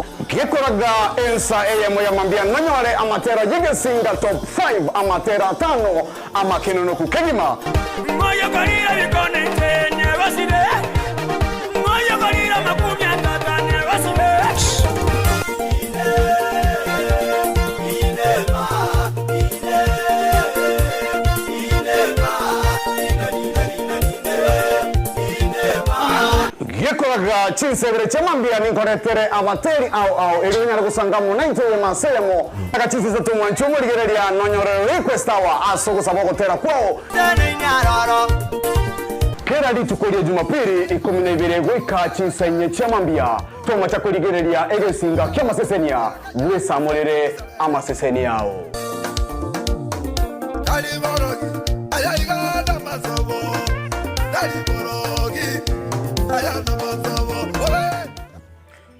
Ao Gekoraga ensa eyemo yamambia nonyore amatera yegesinga top 5 amatera atano amakenonoku kegima. Moyo kalira bikonete nyebasire. Moyo kalira 30 nyebasire. Gekoraga chinsebere chamambia ninkoretere abateri ao ao erionyara gusanga munaitwe masemo agachisisa tumwanchu murigereria nonyore request hour asogosaba gotera kwao kera rituko ria Jumapili 12 gwika chinsenye chamambia toma chakurigereria egesinga ky'amasesenia bwesamurere amaseseni yao.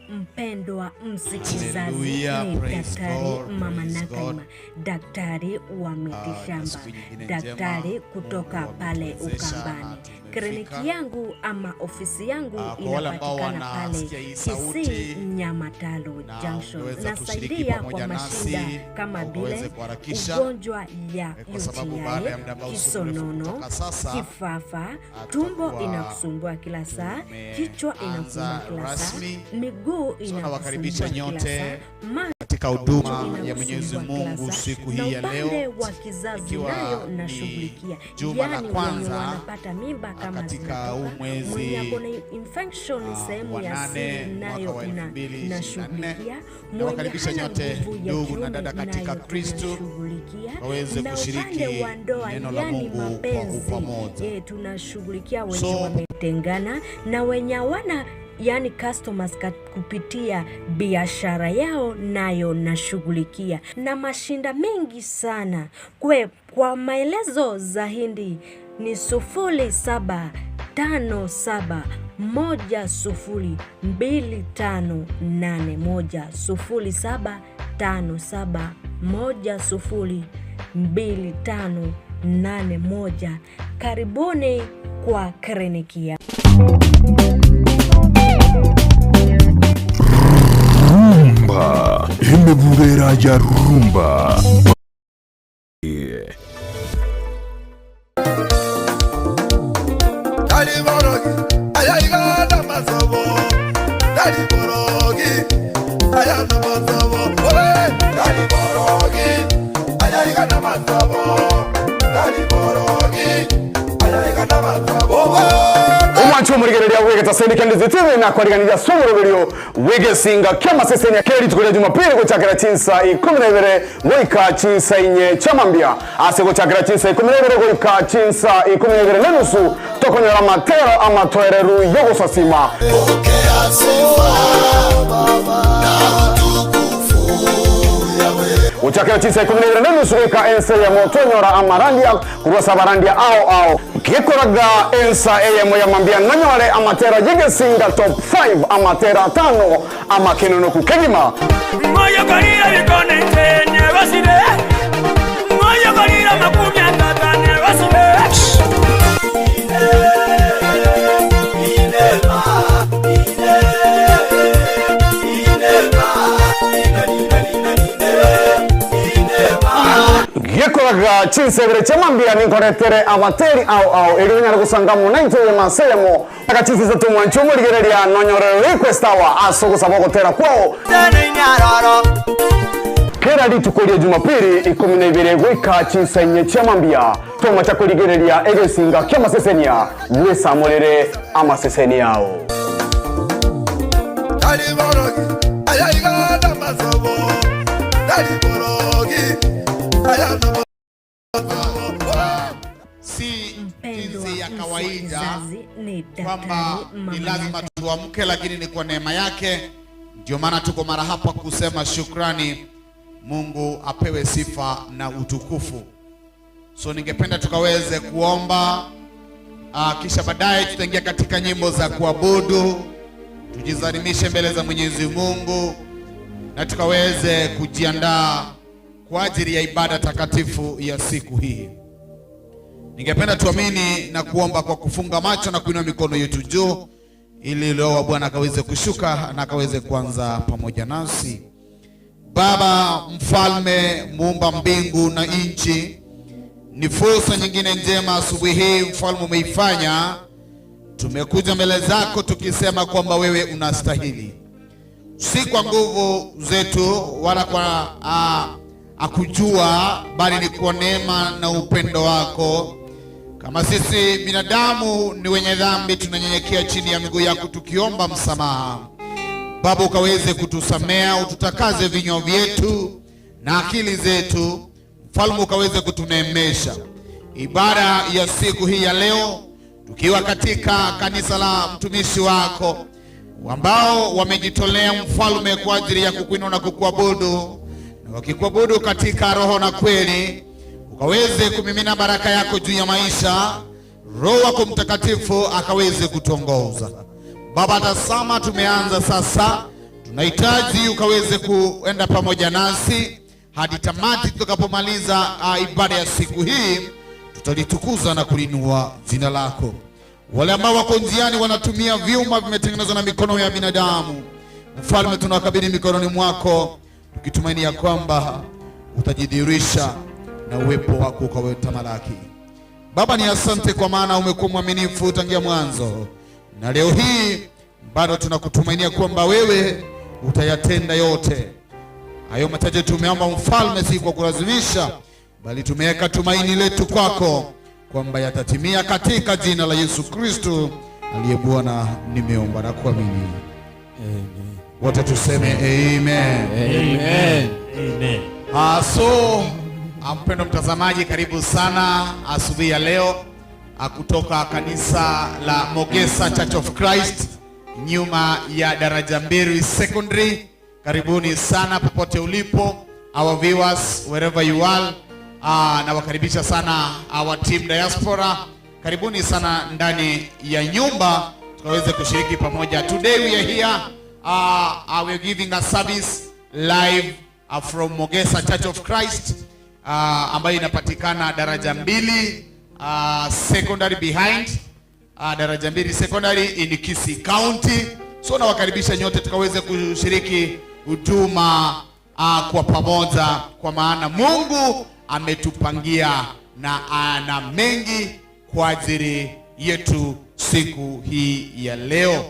Mpendwa msikilizaji, Hallelujah, ni praise Daktari God, Mama praise Nakaima, God. daktari wa mitishamba, Siku nyingine daktari njema, kutoka Mungu pale ametuwezesha na Ukambani. tumefika. Kliniki yangu ama ofisi yangu Kwa wale ambao inapatikana pale wanasikia hii sauti Kisii Nyamatalo na Junction. ungeweza kushiriki Nasaidia pamoja kwa nasi, mashida kama na ukaweze vile kuharakisha, ugonjwa ya kwa sababu baada ya UTI, muda ambao sio mrefu kisonono, kutoka sasa, kifafa, tumbo tutakuwa inakusumbua kila saa, kichwa tumeanza inakuuma kila saa, rasmi. miguu So nawakaribisha inakusumbua kila nyote saa, macho katika huduma ya Mwenyezi inakusumbua kila Mungu saa, siku na hii ya upande leo, wa kizazi ikiwa nayo ni nashughulikia, juma la yaani wenye kwanza wanapata mimba kama katika huu zinatoka, mwezi mwenye ako na infection sehemu wa ya nane siri mwaka nayo wa 2024. nashughulikia, mwenye Nawakaribisha hana nyote nguvu ya ndugu na kiume dada katika nayo Kristo tunashughulikia, waweze na kushiriki upande wa ndoa, neno la yani Mungu kwa mapenzi, upamoja. tunashughulikia wenye So, wametengana na wenye hawana yani customers kupitia biashara yao nayo nashughulikia na mashinda mengi sana. Kwa maelezo zaidi ni 0757102581, 0757102581. Karibuni kwa kliniki ya Rumba imebubera ya rumba. Omwanchi omurigereria wegeta sendikanizi TV na kwariganiria sumurubiryo wegesinga ky'amasesenia keri tukuria Jumapili guchakira chinsa 12 goika chinsa inye chamambia ase guchakira chinsa 12 goika chinsa 12 na nusu tokonyora matero amatoereru yogosasima. Uchakira chinsa 12 na nusu goika ense ya motonyora amarandia kurwasa abarandia ao ao gekoraga ensa eyemo yamambia nonyore amatera yegesinga top 5 amatera atano amakenonoku kegima. Moyo kalira bikonete nyebasire. Moyo kalira 30 nyebasire. Gekoraga chinsebere chamambia ninkoretere abateri ao ao erionyara gusanga munaitwe masemo agachisisa tumwanchu murigereria nonyore request hour asogosaba gotera kwao kera rituko ria Jumapili 12 gwika chinsenye chamambia toma chakurigereria egesinga ky'amasesenia bwesamurere amaseseni yao. Si Mpendwa jinsi ya kawaida msikilizaji, ni kwamba Daktari ni Mama lazima Nakaima. tuamke, lakini ni kwa neema yake ndio maana tuko mara hapa kusema shukrani. Mungu apewe sifa na utukufu. So ningependa tukaweze kuomba, kisha baadaye tutaingia katika nyimbo za kuabudu, tujizalimishe mbele za Mwenyezi Mungu na tukaweze kujiandaa kwa ajili ya ibada takatifu ya siku hii. Ningependa tuamini na kuomba kwa kufunga macho na kuinua mikono yetu juu ili Roho wa Bwana akaweze kushuka na akaweze kuanza pamoja nasi. Baba mfalme, muumba mbingu na nchi, ni fursa nyingine njema asubuhi hii mfalme umeifanya. Tumekuja mbele zako tukisema kwamba wewe unastahili, si kwa nguvu zetu wala kwa akujua, bali ni kwa neema na upendo wako. Kama sisi binadamu ni wenye dhambi, tunanyenyekea chini ya miguu yako tukiomba msamaha. Baba, ukaweze kutusamea, ututakaze vinywa vyetu na akili zetu, mfalme ukaweze kutuneemesha ibada ya siku hii ya leo, tukiwa katika kanisa la mtumishi wako ambao wamejitolea mfalme kwa ajili ya kukuinua na kukuabudu, na wakikuabudu katika roho na kweli, ukaweze kumimina baraka yako juu ya maisha, Roho wako Mtakatifu akaweze kutuongoza. Baba, tazama tumeanza sasa, tunahitaji ukaweze kuenda pamoja nasi hadi tamati. Tutakapomaliza ibada ya siku hii, tutalitukuza na kulinua jina lako. Wale ambao wako njiani wanatumia vyuma vimetengenezwa na mikono ya binadamu, Mfalme, tunawakabidhi mikononi mwako, tukitumaini ya kwamba utajidhihirisha na uwepo wako ukawetamalaki. Baba, ni asante kwa maana umekuwa mwaminifu tangia mwanzo, na leo hii bado tunakutumainia kwamba wewe utayatenda yote hayo machache. Tumeomba mfalme, si kwa kulazimisha, bali tumeweka tumaini letu kwako kwamba yatatimia katika jina la Yesu Kristo aliye Bwana, nimeomba na kuamini. Wote tuseme amen. Amen. Amen. So mpendo mtazamaji, karibu sana asubuhi ya leo kutoka kanisa la Mogesa Church of Christ nyuma ya Daraja Mbili Secondary. Karibuni sana popote ulipo, our viewers wherever you are. Nawakaribisha sana our team diaspora, karibuni sana ndani ya nyumba tukaweze kushiriki pamoja. Today we are here, we are giving a service live from Mogesa Church of Christ ambayo inapatikana Daraja Mbili Secondary, behind Daraja Mbili Secondary in Kisii County. So nawakaribisha nyote tukaweze kushiriki huduma kwa pamoja, kwa maana Mungu ametupangia na ana mengi kwa ajili yetu siku hii ya leo.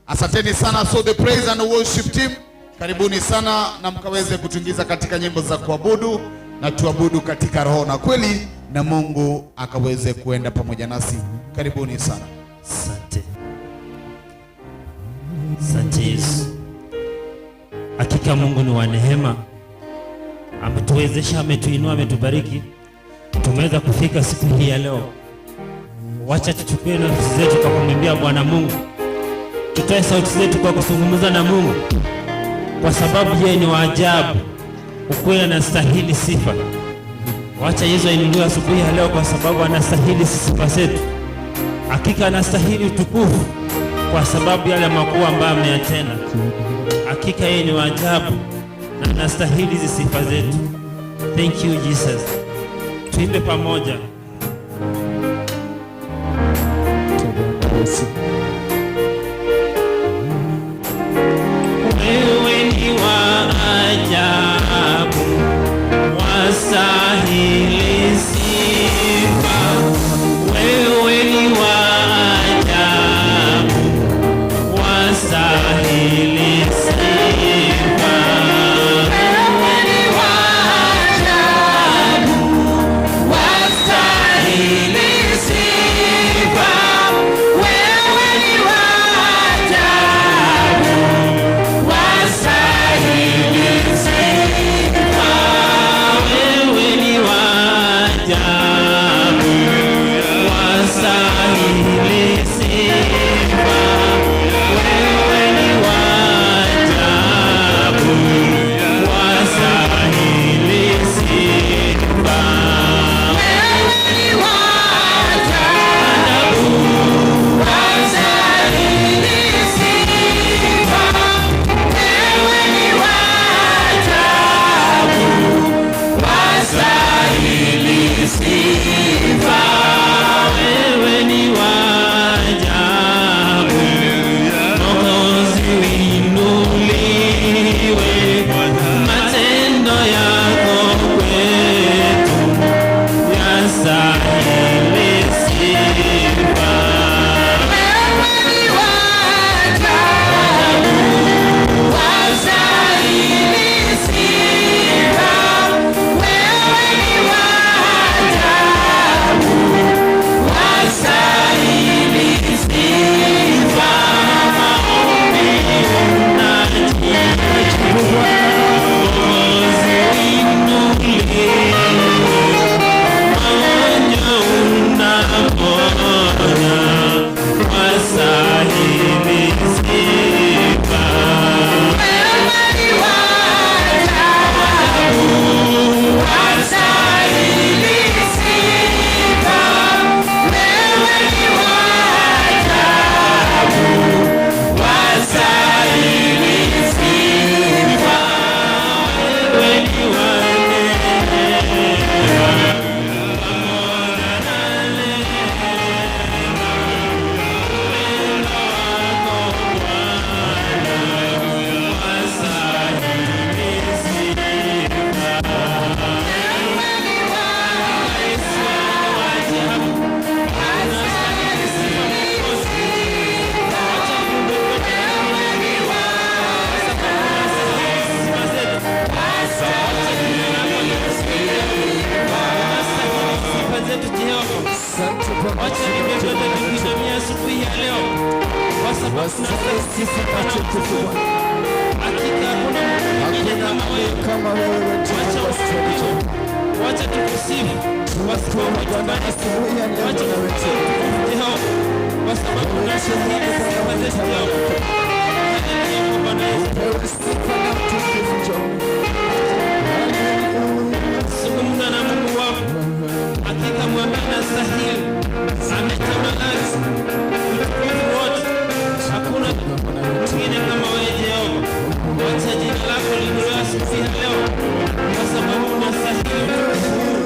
Asanteni sana. So the praise and worship team, karibuni sana na mkaweze kutuingiza katika nyimbo za kuabudu na tuabudu katika roho na kweli, na Mungu akaweze kuenda pamoja nasi. Karibuni sana. Asante. Asante Yesu. Hakika Mungu ni wa neema, ametuwezesha, ametuinua, ametubariki, tumeweza kufika siku hii ya leo. Wacha tuchukue nafsi zetu kwa kumwimbia Bwana Mungu, tutoe sauti zetu kwa kuzungumza na Mungu, kwa sababu yeye ni wa ajabu, ukweli anastahili sifa. Wacha Yesu ainuliwe asubuhi ya leo, kwa sababu anastahili sifa zetu. Hakika anastahili utukufu kwa sababu yale makuu ambayo ameyatenda. Hakika yeye ni wa ajabu na anastahili hizi sifa zetu. Thank you, Jesus. Tuimbe pamoja. Yesu. Wewe ni wa ajabu, wastahili sifa. Wewe ni wa ajabu, wastahili sifa. Wewe ni wa ajabu, wastahili sifa. Wewe Wacha vivyote vikuinamia asubuhi ya leo, kwa sababu unastahili sifa na utukufu. Hakika hakuna Mungu mwingine kama wewe. Wacha usifiwe, wacha tukusifu kwa sababu umetubariki. Wacha tukupe utukufu Jehova, kwa sababu unastahili sifa zetu Jehova. Haleluya, Bwana Yesu. Zungumza na Mungu wako, hakika mwambie anastahili, ametamalaki utukufu wote. Hakuna mwingine kama wewe Jehova. Wacha jina lako liinuliwe asubuhi ya leo, kwa sababu unastahili utukufu.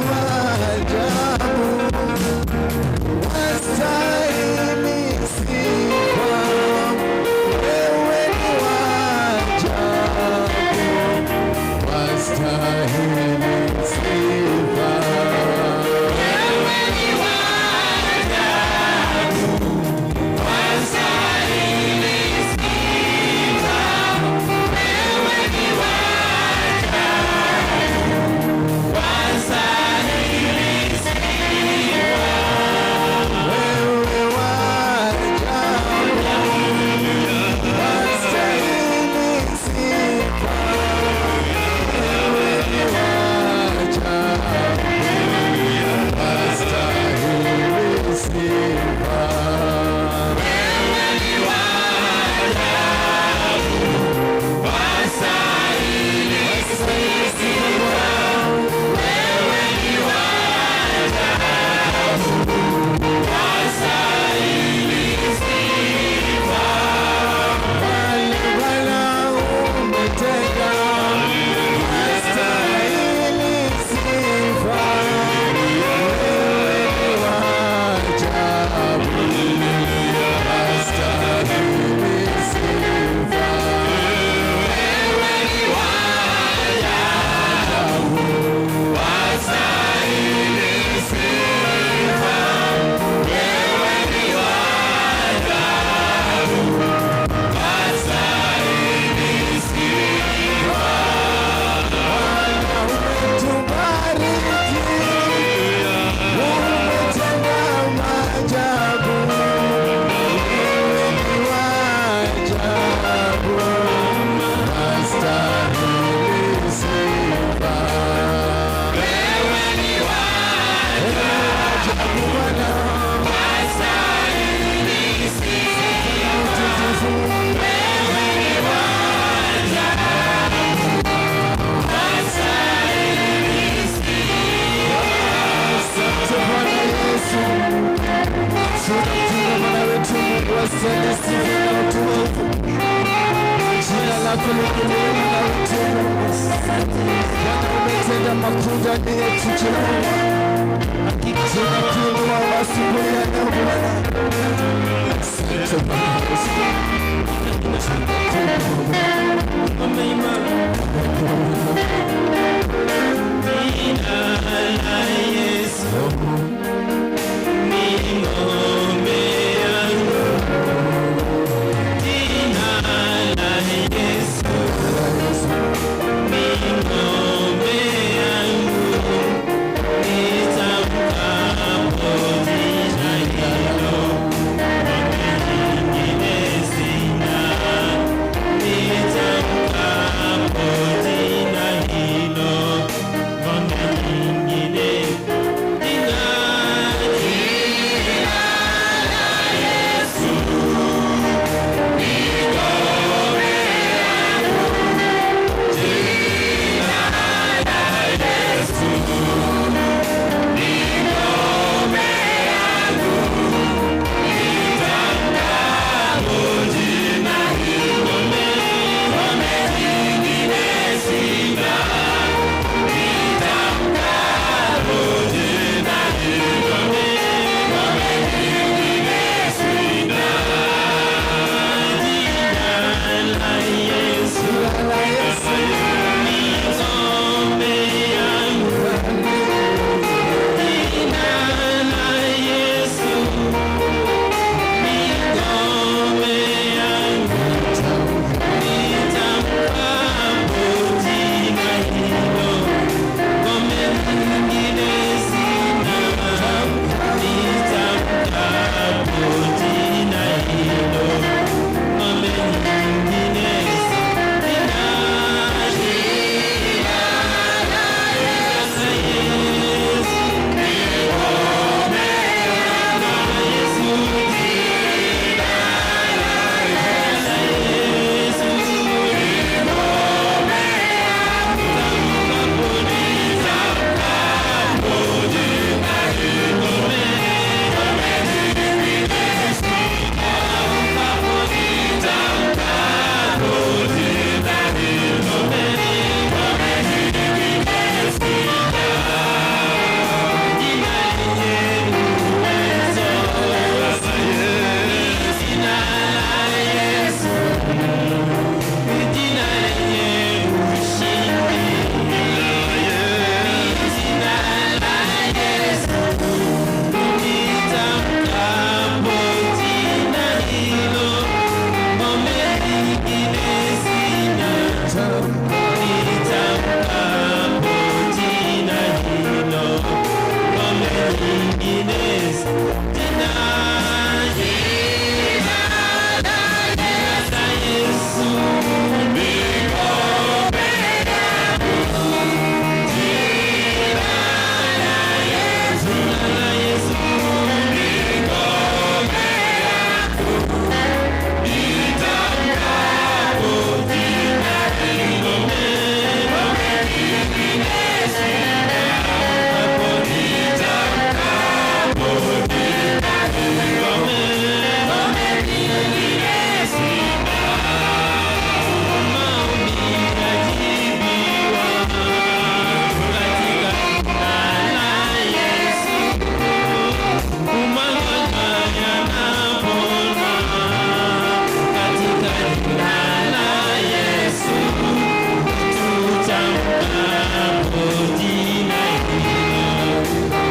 Jina hilo,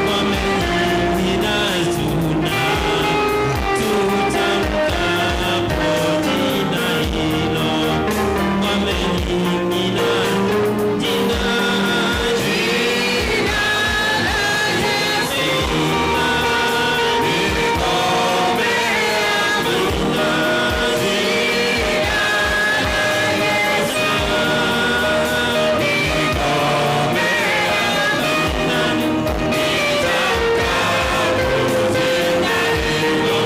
ngome inazuna. Tutamkapo jina hilo, ngome ina jina, jina la Yesu. Ni ngome ya maina, jina la Yesu. Ni ngome ya maina, nitamkapo jina hilo,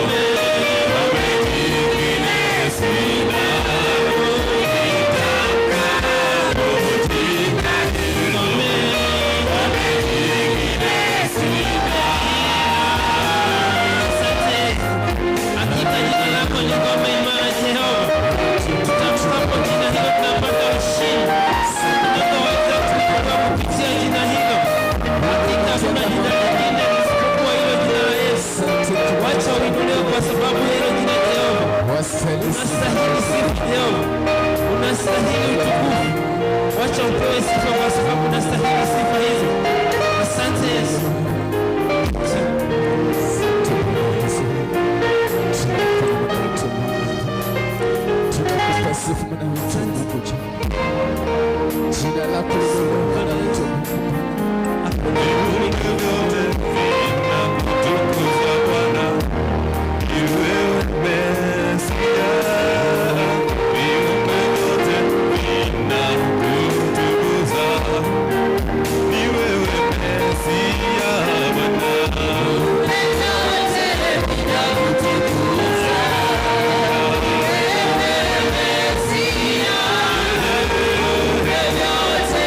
ngome nyingine sina. Nitamkapo jina hilo, ngome nyingine sina. Asante. Hakika jina lako ni ngome imara, Jehova. Tutamkapo jina hilo tunapata ushindi. Tunapoweza kutoka kupitia jina hilo. Hakika hakuna jina lingine isipokuwa hilo jina la Yesu. Wacha uinuliwe kwa sababu ya hilo jina, Jehova. Unastahili sifa, Jehova. Unastahili utukufu. Wacha upewe sifa kwa sababu unastahili sifa hizo. Asante, Yesu. Tunakupa sifa, Bwana wetu Mungu. Jina lako liinuliwe, Bwana wetu Mungu. Viumbe vyote vinakutukuza Bwana, ni wewe Mesia. Viumbe vyote vinakutukuza, ni wewe Mesia Bwana. Viumbe vyote vinakutukuza, wewe Mesia. Viumbe vyote.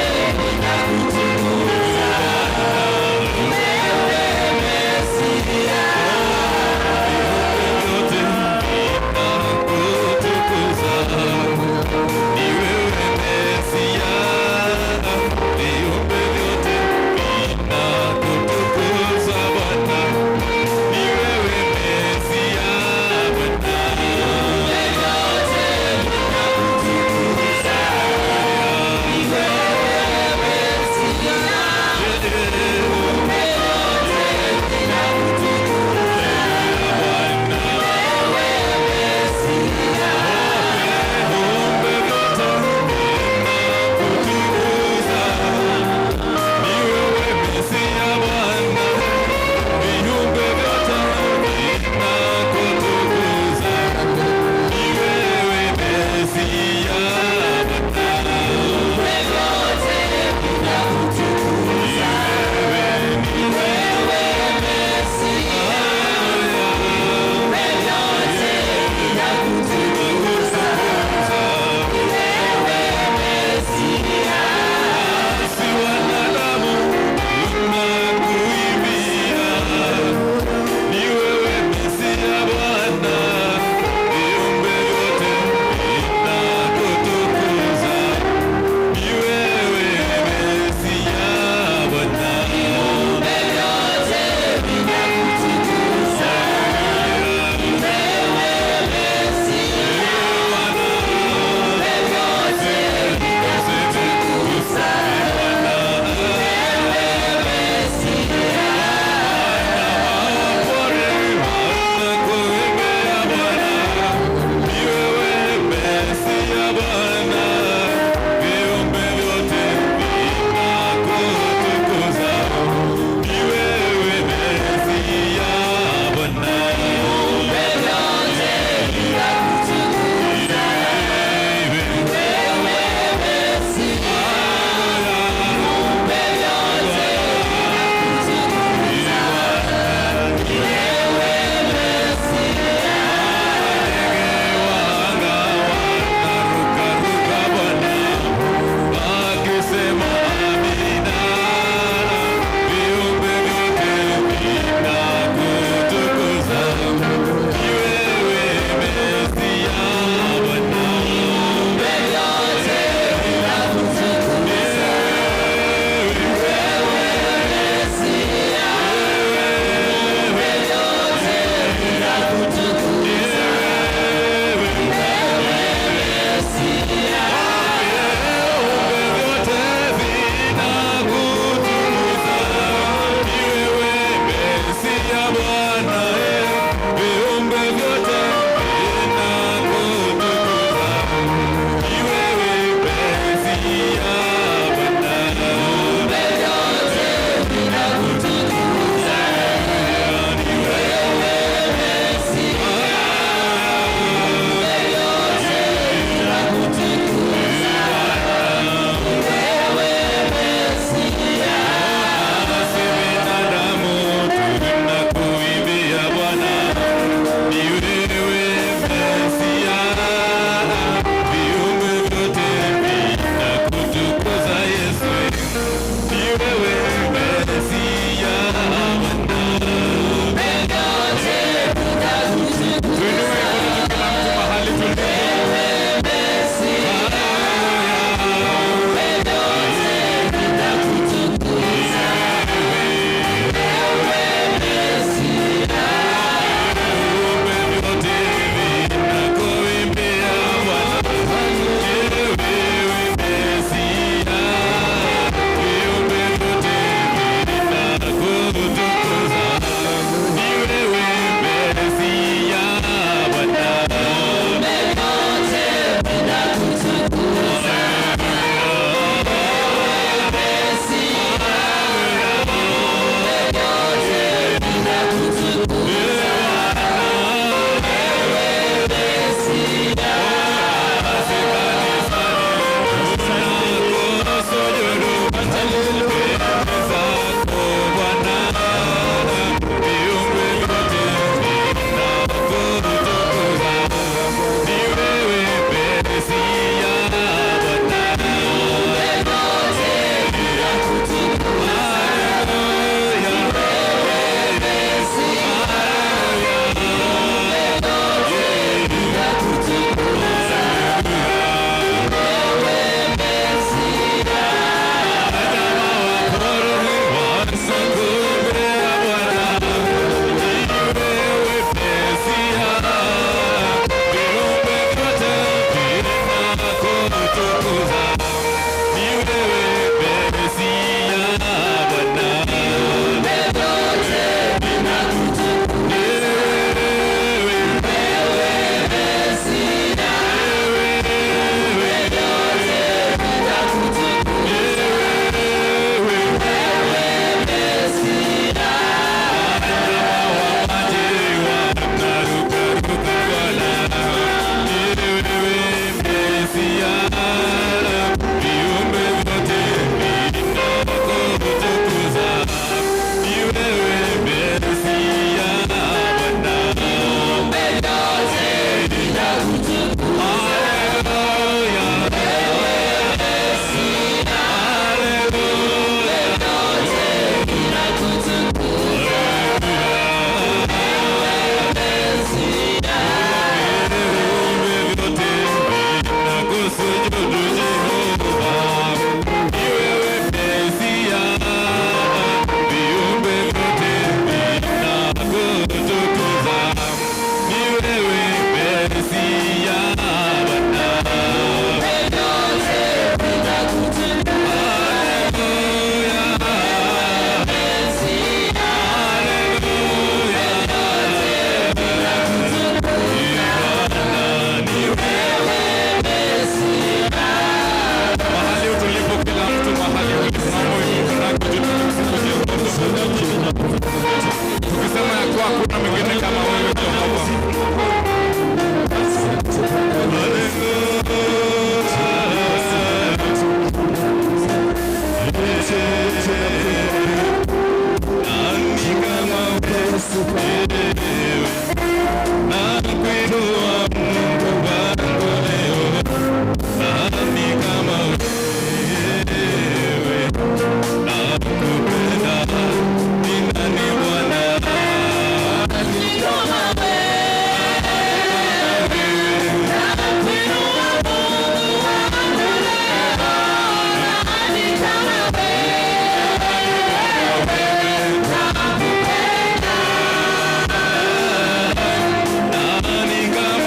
Nani kama wewe? Nakuinua Mungu wangu leo. Nani kama wewe? Nakupenda. Ni nani Bwana? Nani kama Nani kama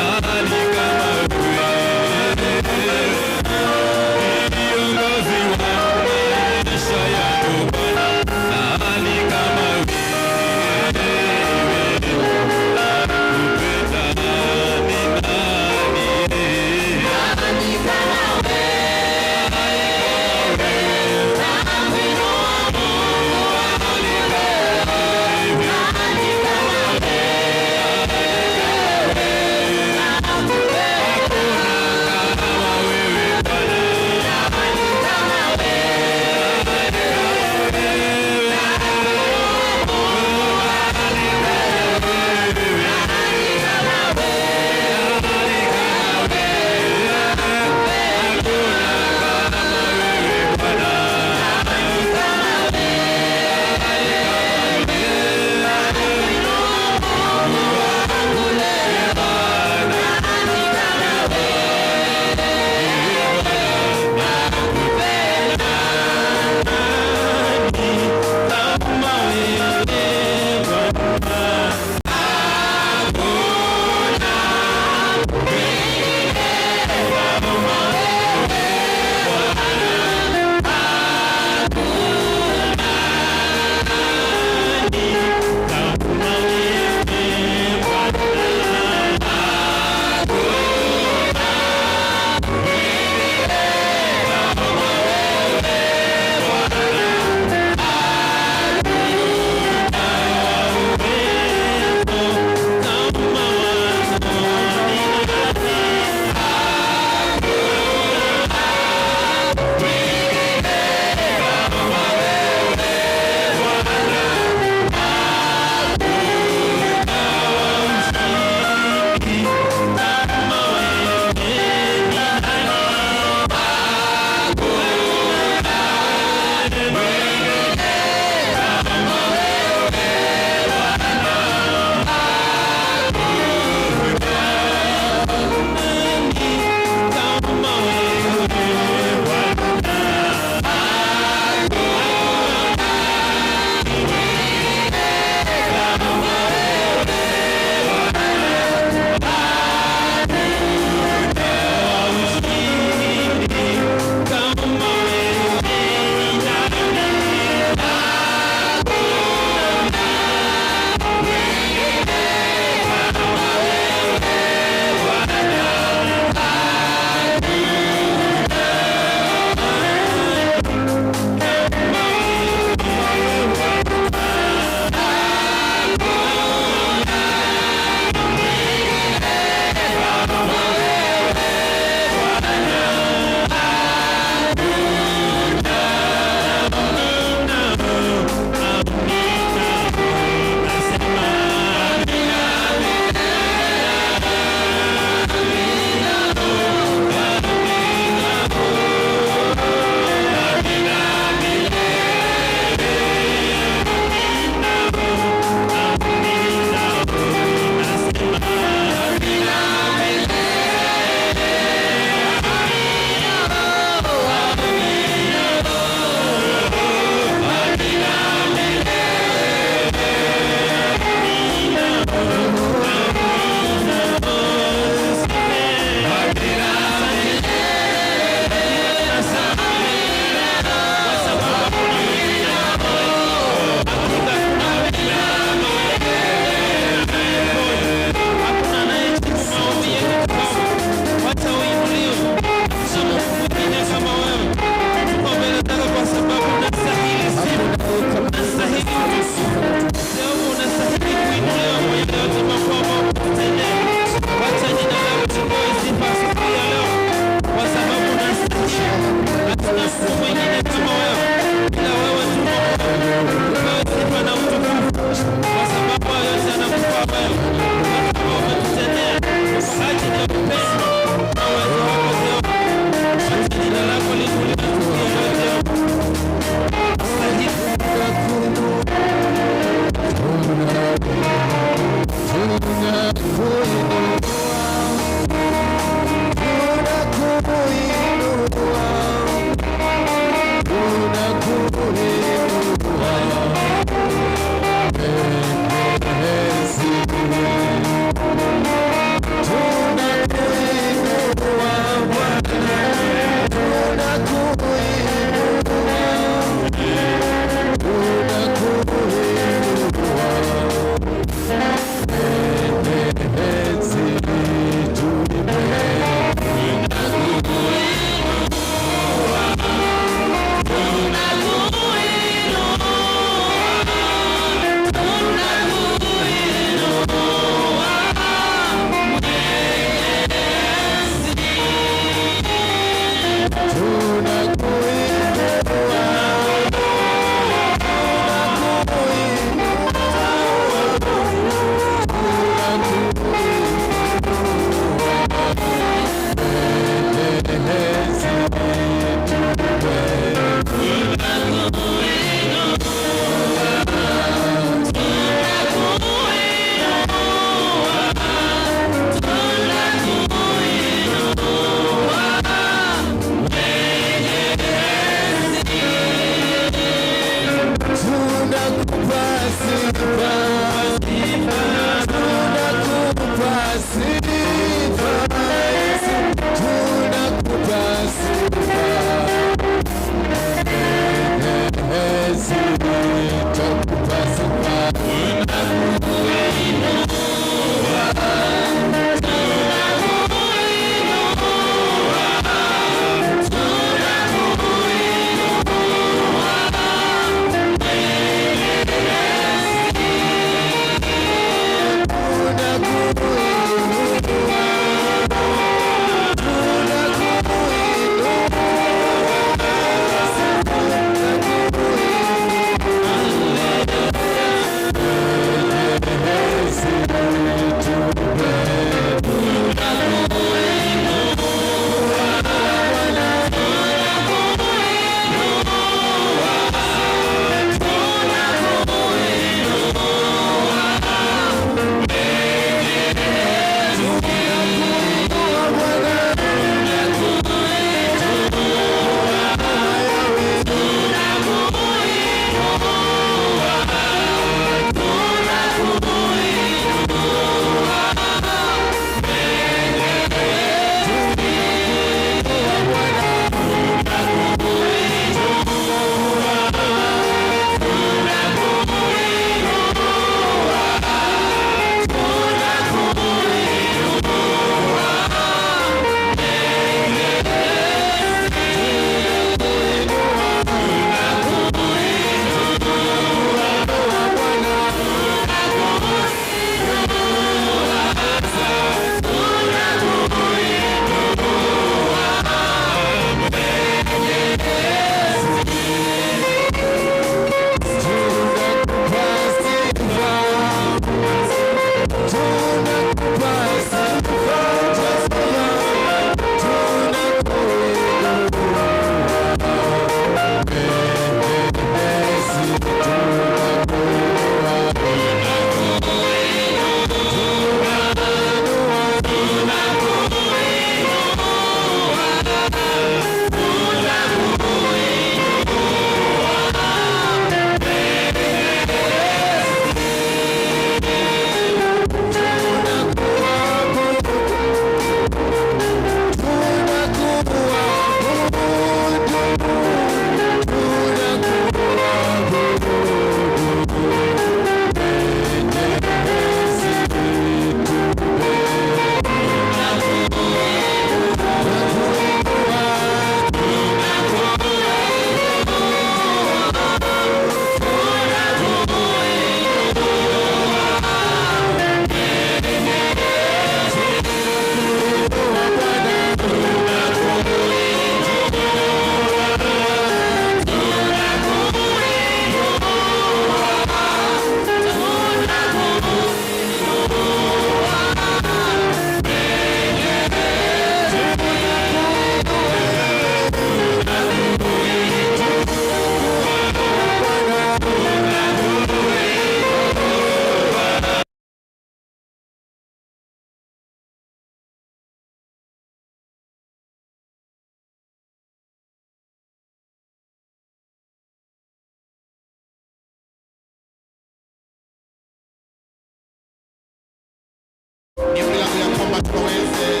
ya kwamba tukaweze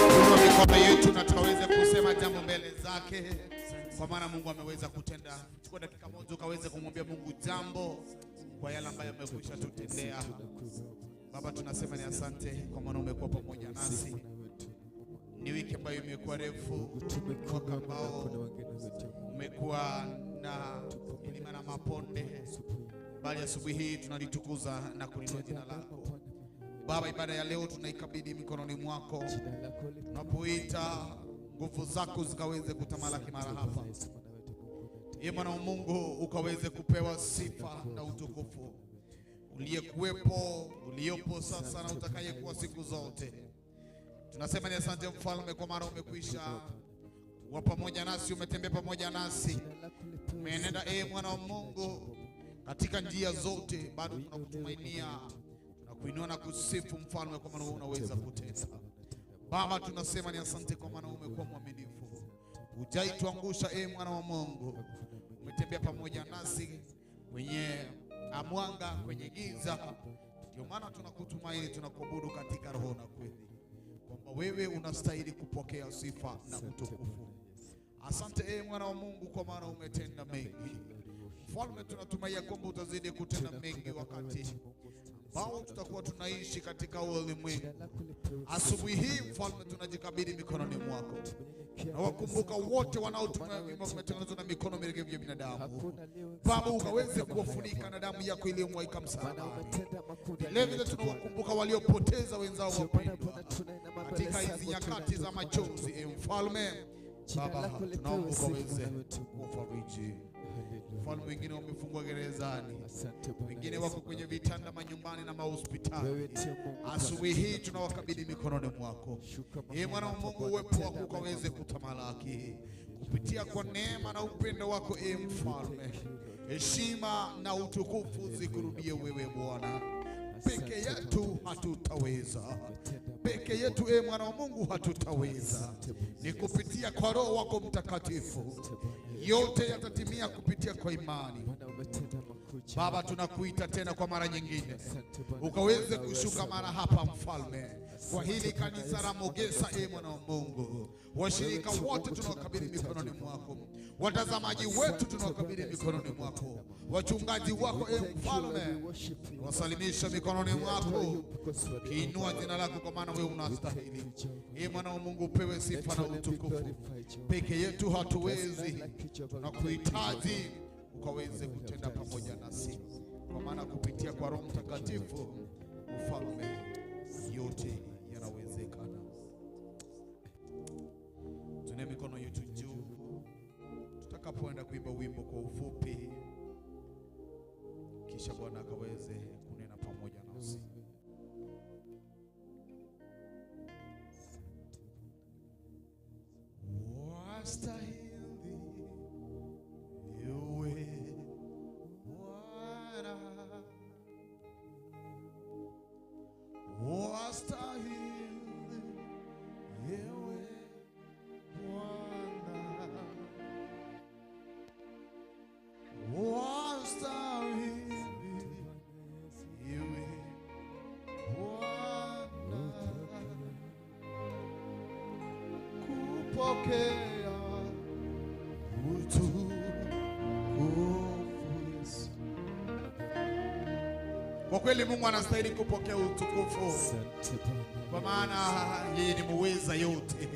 kuinua mikono yetu na tukaweze kusema jambo mbele zake, kwa maana Mungu ameweza kutenda. Chukua dakika moja ukaweze kumwambia Mungu jambo kwa yale ambayo amekwisha tutendea. Baba, tunasema ni asante kwa maana umekuwa pamoja nasi. Ni wiki ambayo imekuwa refu, mwaka ambao umekuwa na milima na maponde, bali asubuhi hii tunalitukuza na kulinua jina lako. Baba, ibada ya leo tunaikabidhi mikononi mwako, tunapoita nguvu zako zikaweze kutamalaki mara hapa. Ee Mwana wa Mungu, ukaweze kupewa sifa na utukufu, uliyekuwepo, uliopo sasa na utakayekuwa siku zote. Tunasema ni asante Mfalme, kwa maana umekwisha kuwa pamoja nasi, umetembea pamoja nasi, umeenenda ee Mwana wa Mungu katika njia zote. Bado tunakutumainia, tunakuinua na kusifu Mfalme, kwa maana wewe unaweza kutenda. Baba, tunasema ni asante kwa maana umekuwa mwaminifu, hujaituangusha ee Mwana wa Mungu. Umetembea pamoja nasi kwenye mwanga, kwenye giza. Ndio maana tunakutumaini, tunakuabudu katika roho na kweli, kwamba wewe unastahili kupokea sifa na utukufu. Asante ee Mwana wa Mungu, kwa maana umetenda mengi. Mfalme, tunatumainia kwamba utazidi kutenda mengi wakati ambao tutakuwa tunaishi katika ulimwengu. Asubuhi hii Mfalme, tunajikabidhi mikononi mwako, na wakumbuka wote wanaotumia vyombo vimetengenezwa na mikono miregevu ya binadamu. Baba, ukaweze kuwafunika na damu yako iliyomwagika msalabani. Vilevile tunawakumbuka waliopoteza wenzao wapendwa katika hizi nyakati za machozi. E Mfalme, Baba, tunaomba ukaweze kuwafariji. Mfalme, wengine wamefungwa gerezani, wengine wako kwenye vitanda manyumbani na mahospitali. Asubuhi hii tunawakabidhi mikononi mwako. Ee Mwana wa Mungu, uwepo wako ukaweze kutamalaki kupitia kwa neema na upendo wako. Ee Mfalme, heshima na utukufu zikurudie wewe Bwana. Peke yetu hatutaweza, peke yetu ee Mwana wa Mungu hatutaweza. Ni kupitia kwa Roho wako Mtakatifu yote yatatimia kupitia kwa imani. Baba, tunakuita tena kwa mara nyingine, ukaweze kushuka mara hapa Mfalme, kwa hili kanisa la Mogesa. Ee Mwana wa Mungu, washirika wote tunawakabidhi mikononi mwako, watazamaji wetu tunawakabidhi mikononi mwako, wachungaji wako ee Mfalme wasalimisha mikononi mwako, kiinua jina lako, kwa maana wewe unastahili. Ee Mwana wa Mungu, upewe sifa na utukufu. Peke yetu hatuwezi, tunakuhitaji ukaweze kutenda pamoja nasi, kwa maana kupitia kwa Roho Mtakatifu Mfalme yote yanawezekana. Tuna mikono yetu juu tutakapoenda kuimba wimbo kwa ufupi, kisha Bwana akaweze kunena pamoja nasi. Wastahili ewe Bwana, wastahili ewe Bwana, wastahili ewe Bwana kupokea utukufu Yesu. Kwa kweli Mungu anastahili kupokea utukufu, kwa maana yeye ni muweza yote.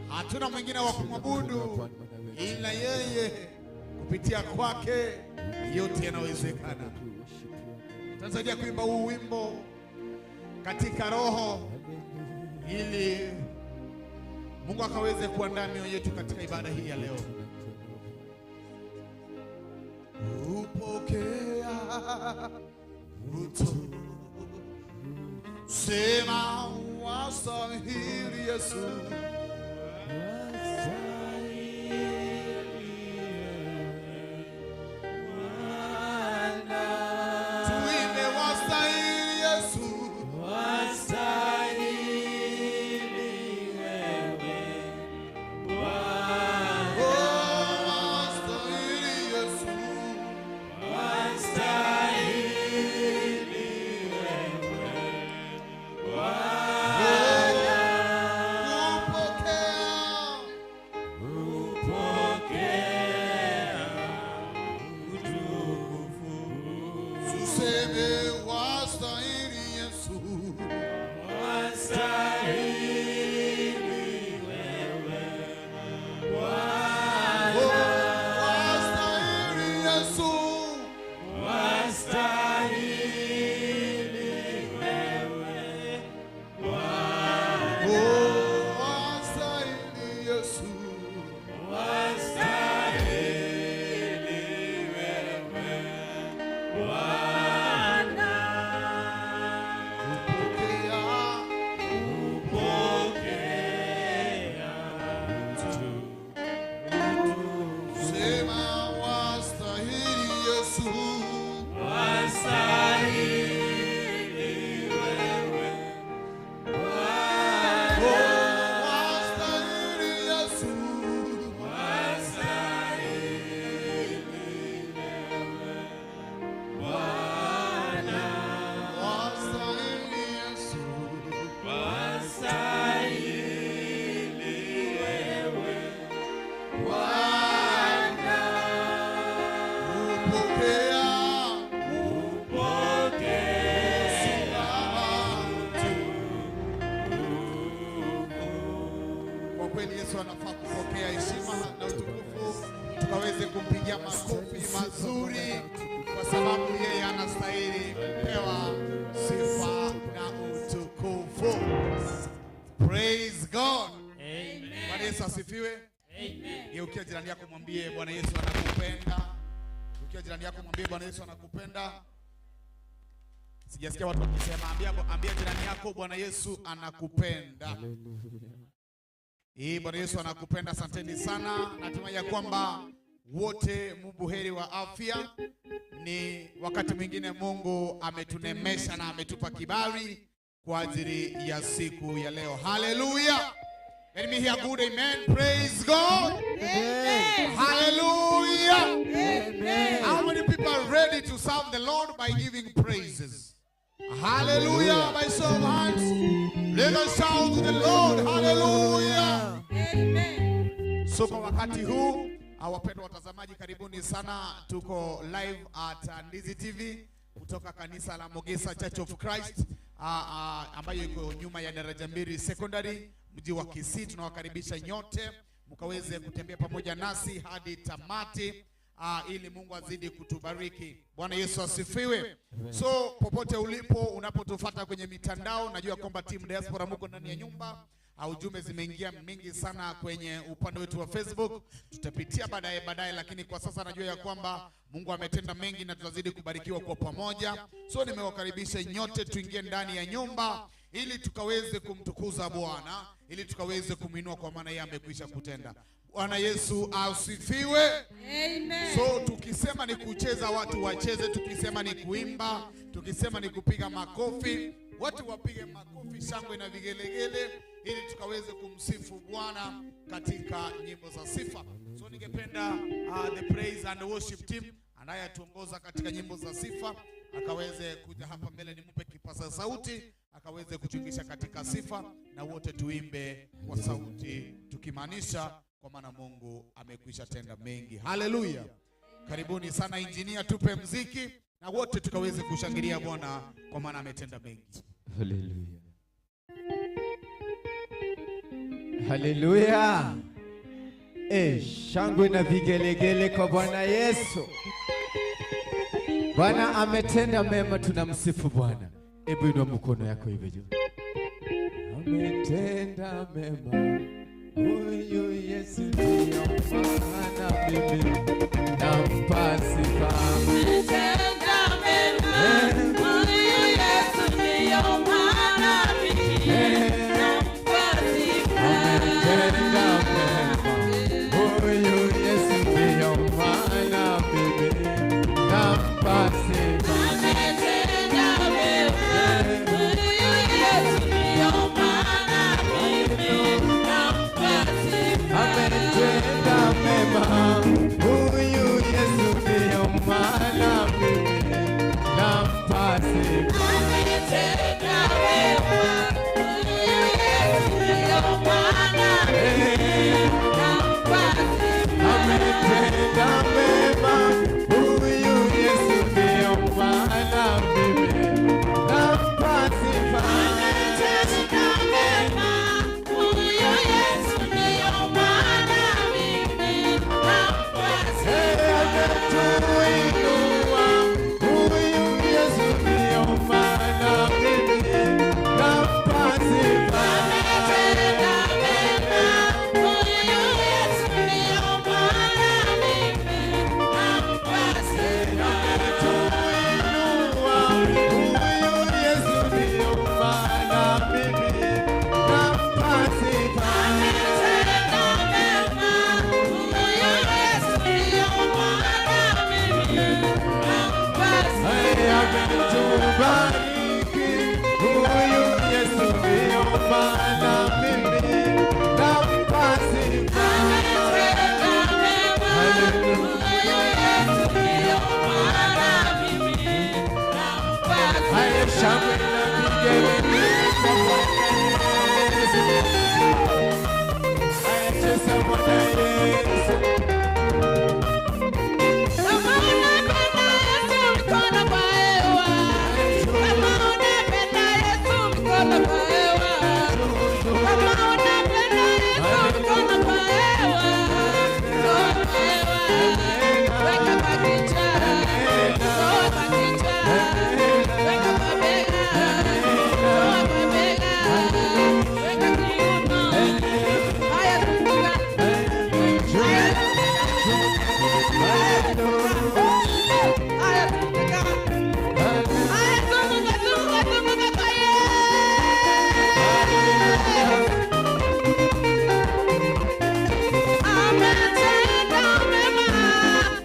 Hatuna mwingine wa kumwabudu ila yeye, kupitia kwake yote yanawezekana. Tutasaidia kuimba huu wimbo katika roho, ili Mungu akaweze kuandaa mioyo yetu katika ibada hii ya leo. Upokea utukufu, sema wastahili Yesu, tuimbe wastahili Yesu, Wastahili wewe Bwana, oh, wastahili Yesu, wastahili wewe Bwana. Tuseme wastahili Yesu. Wastahili wewe Oh, wastahili Yesu. Wastahili wewe Oh, wastahili Yesu. Wastahili wewe Bwana. Pokea, Pokea sema wastahili Yesu. Wastahili wewe Oh, wastahili Yesu. Wastahili wewe Bwana. Wastahili Yesu. Wastahili wewe Bwana. Upokea, Pokea Kwa kweli Yesu anafaa kupokea heshima na utukufu, tukaweze kumpigia makofi mazuri, kwa sababu yeye anastahili kupewa sifa na utukufu. Praise God. Bwana Yesu asifiwe. Geukia jirani yako mwambie Bwana Yesu anakupenda. Geukia jirani yako mwambie Bwana Yesu anakupenda. Sijasikia watu wakisema, ambia jirani yako Bwana Yesu anakupenda. Hii Bwana Yesu anakupenda. Asanteni sana. Natumai ya kwamba wote mubuheri wa afya. Ni wakati mwingine Mungu ametunemesha na ametupa kibali kwa ajili ya siku ya leo. Hallelujah. Let me hear good amen. Praise God. Hallelujah. How many people are ready to serve the Lord by giving praises? Hallelujah. By show of hands. Let us shout to the Lord. Hallelujah. So kwa wakati huu, wapendwa watazamaji, karibuni sana. Tuko live at Ndizi TV kutoka kanisa la Mogesa Church of Christ ambayo iko nyuma ya Daraja Mbili Secondary, mji wa Kisii. Tunawakaribisha nyote mkaweze kutembea pamoja nasi hadi tamati, ili Mungu azidi kutubariki. Bwana Yesu asifiwe. So popote ulipo unapotufuata kwenye mitandao, najua kwamba team diaspora muko ndani ya nyumba. Ujumbe zimeingia mingi sana kwenye upande wetu wa Facebook, tutapitia baadaye baadaye, lakini kwa sasa najua ya kwamba Mungu ametenda mengi na tutazidi kubarikiwa kwa pamoja. So nimewakaribisha nyote tuingie ndani ya nyumba ili tukaweze kumtukuza Bwana, ili tukaweze kumwinua, kwa maana yeye amekwisha kutenda. Bwana Yesu asifiwe. Amen. So tukisema ni kucheza watu wacheze, tukisema ni kuimba, tukisema ni kupiga makofi, watu wapige makofi, shangwe na vigelegele, ili tukaweze kumsifu Bwana katika nyimbo za sifa. So ningependa the praise and worship team anayetuongoza katika nyimbo za sifa akaweze kuja hapa mbele, nimpe kipaza sauti akaweze kutuingisha katika sifa, na wote tuimbe kwa sauti tukimaanisha kwa maana Mungu amekwisha tenda mengi. Haleluya! Karibuni sana injinia, tupe mziki na wote tukaweze kushangilia Bwana kwa maana ametenda mengi. Haleluya. Haleluya. Shangwe na vigelegele kwa Bwana Yesu. Bwana ametenda mema, tunamsifu Bwana. Hebu inua mkono yako hivi juu. Ametenda mema huyu Yesu, ndiyo maana mimi nampa sifa. Ametenda mema huyu Yesu, ndiyo maana mimi nampa sifa. Ametenda mema huyu Yesu, ndiyo maana mimi nampa sifa. Ametenda mema huyu Yesu, ndiyo maana mimi nampa sifa. Ametenda mema Shangwe na vigelegele kwa Bwana Yesu. Haya, cheza Bwana Yesu. Kama unapenda Yesu mkono kwa hewa. Kama unapenda Yesu mkono kwa hewa. Kama unapenda Yesu mkono kwa hewa. Toa kwa hewa. Weka kwa kichwa. Toa kwa kichwa. Weka kwa bega. Toa kwa bega. Weka kiuno. Haya zunguka. Haya Haya zunguka. Haya zunguka, zunguka, zunguka kwa Yesu. Ametenda mema,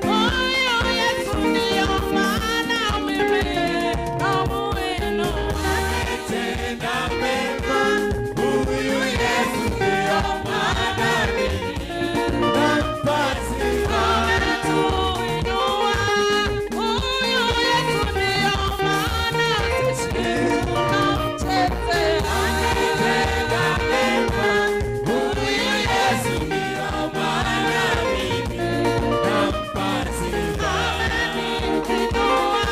huyu Yesu ndiyo maana mimi namuinua. Ametenda mema, huyu Yesu ndiyo maana mimi nampa sifa. Ametuinua, huyu Yesu ndiyo maana sisi tunamchezea. Ametenda mema, huyu Yesu ndiyo maana mimi nampa sifa. Ameniinua,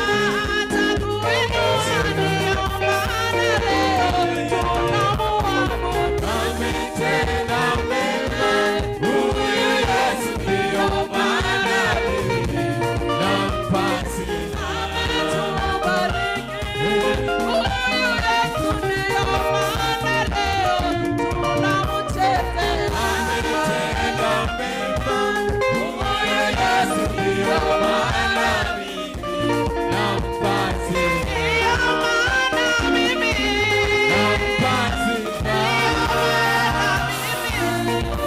atakuinua, ndiyo maana leo tunamuabudu. Ametenda mema, huyu Yesu ndiyo maana mimi nampa sifa. Ametubariki, huyu Yesu ndiyo maana leo tunamchezea. Ametenda mema, huyu Yesu ndiyo maana mimi nampa sifa. Ndiyo maana mimi, Nampa sifa.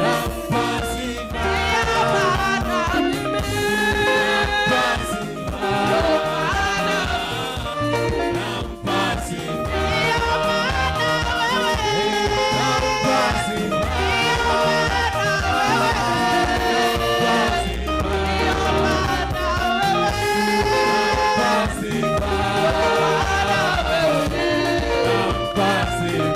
Nampa sifa. ndiyo maana mimi, Nampa sifa. Nampa sifa. ndiyo maana wewe, Nampa sifa. Nampa sifa. Nampa sifa. Nampa sifa.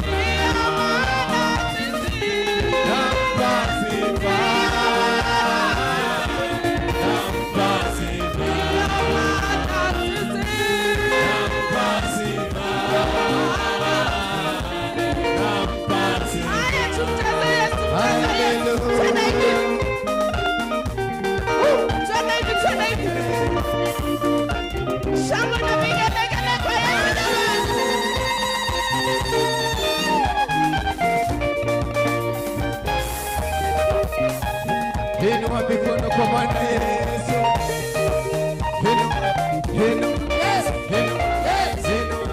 Nampa sifa. Nampa sifa. Nampa sifa. Haya, tumcheze Yesu, tumcheze Yesu. Twende hivi. Twende hivi, twende hivi. Shangwe na vigelegele kwa Yesu jamani. Inua mikono kwa Bwana Yesu. Inua, inua, inua, inua, inua, inua.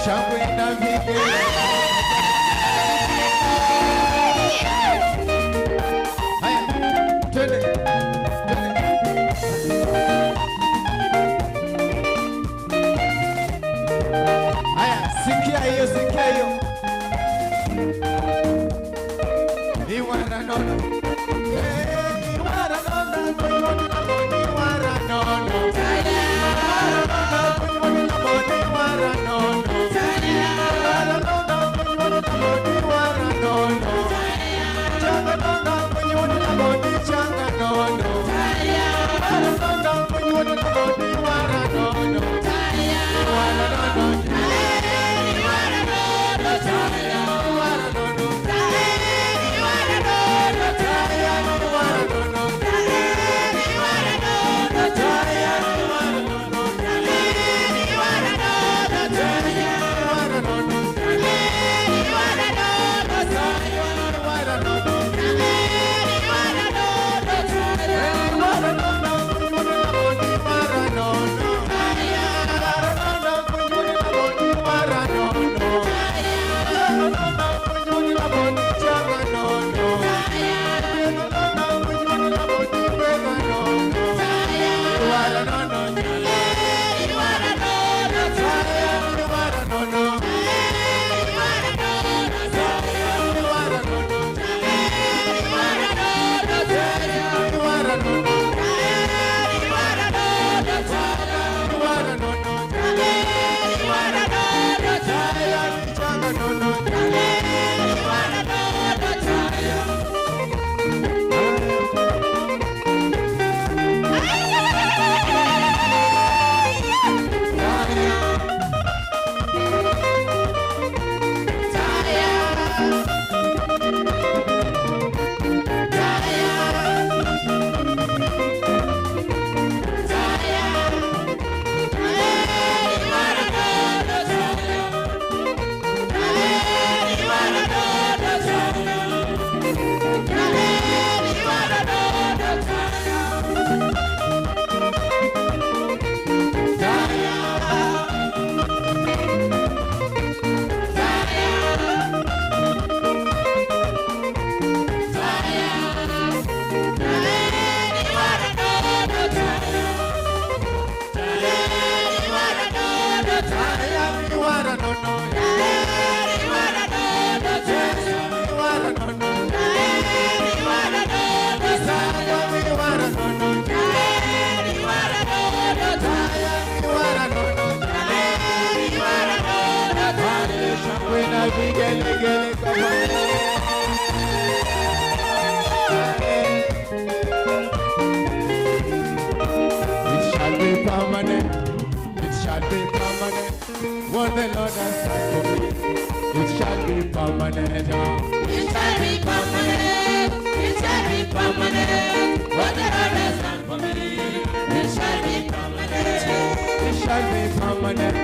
Shangwe na vigelegele. Haya, twende, twende. Haya, sikia hiyo, sikia hiyo. Ni wara nono. Eh, ni wara nono, ni wara nono, ni wara nono. Ni wara nono, ni wara nono. Ni wara nono, ni wara nono, ni wara nono. Changa nono, ni wara nono, ni changa nono. vigelegele kwa Bwana. It shall be permanent. It shall be permanent. What the Lord has done for me, it shall be permanent. It shall be permanent. It shall be permanent. What the Lord has done for me, it shall be permanent. It shall be permanent.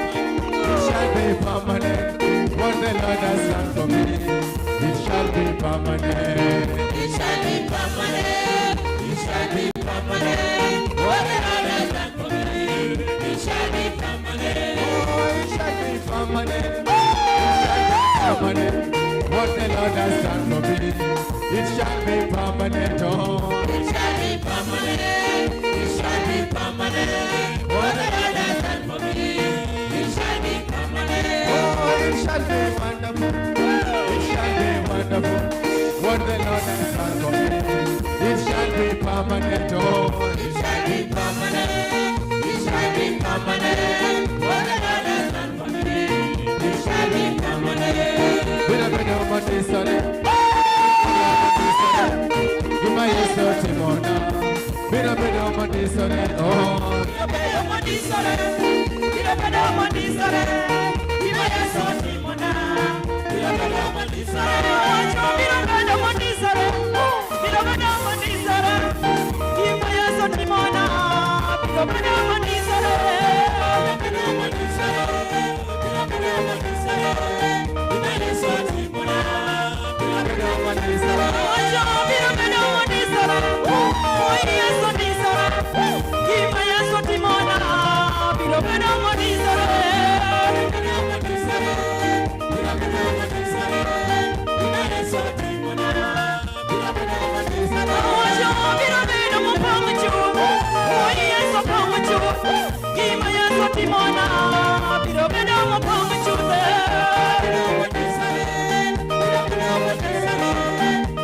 It shall be permanent. What the Lord has done for me, it shall be permanent. It shall be permanent. It shall be permanent. What the Lord has done for me, it shall be permanent. Oh, it shall be permanent. It shall be permanent. What the Lord has done for me, it shall be permanent. Oh, It shall be permanent. It shall be permanent. What the Lord has done for me, it shall be permanent. oh, it shall be wonderful. It shall be wonderful. What the Lord has done for me, it shall be permanent. Oh, It shall be permanent. It shall be permanent. What the Lord has done for me, it shall be permanent. Bila bedo matisore, gima Yesu timona. Bila bedo matisore, oh. Biro bedo mondisore, biro bedo mondisore, gima Yesu otimona. Biro bedo mondisore, wacho biro bedo mondisore, biro bedo mondisore, gima Yesu otimona. Biro bedo mondisore, biro bedo mondisore, biro bedo mondisore, gima Yesu otimona. Biro bedo mondisore, wacho biro bedo mondisore, oh Yesu ondisore, gima Yesu otimona. Biro bedo mondisore, biro bedo mondisore, biro bedo mondisore, gima Yesu otimona. Biro bedo mondisore, wacho biro bedo mopong'o chuth, oh Yesu opong'o chuth, gima Yesu otimona. Biro bedo mopong'o chuth, biro mondisore, biro bedo mondisore,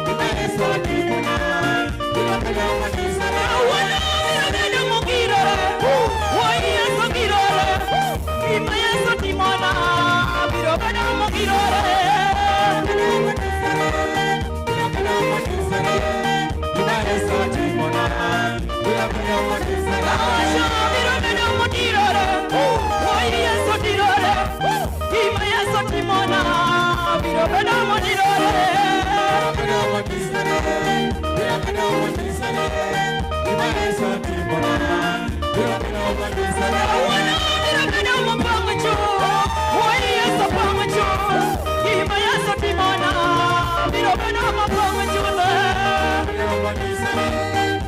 gima Yesu otimona. Biro bedo mondisore, wuono biro bedo mogirore, oh Yesu ogirore, gima Yesu otimona. Biro bedo mogirore, biro mondisore, biro bedo mondisore, gima Yesu otimona. Biro bedo mondisore, awacho biro bedo modirore, oh Yesu odirore, gima Yesu otimona. Biro bedo modirore, biro bedo mondisore, biro bedo mondisore, gima Yesu otimona. Biro bedo mondisore, wuono biro bedo mopong'o chuth, oh Yesu opong'o chuth, gima Yesu otimona. Biro bedo mopong'o chuth, biro mondisore,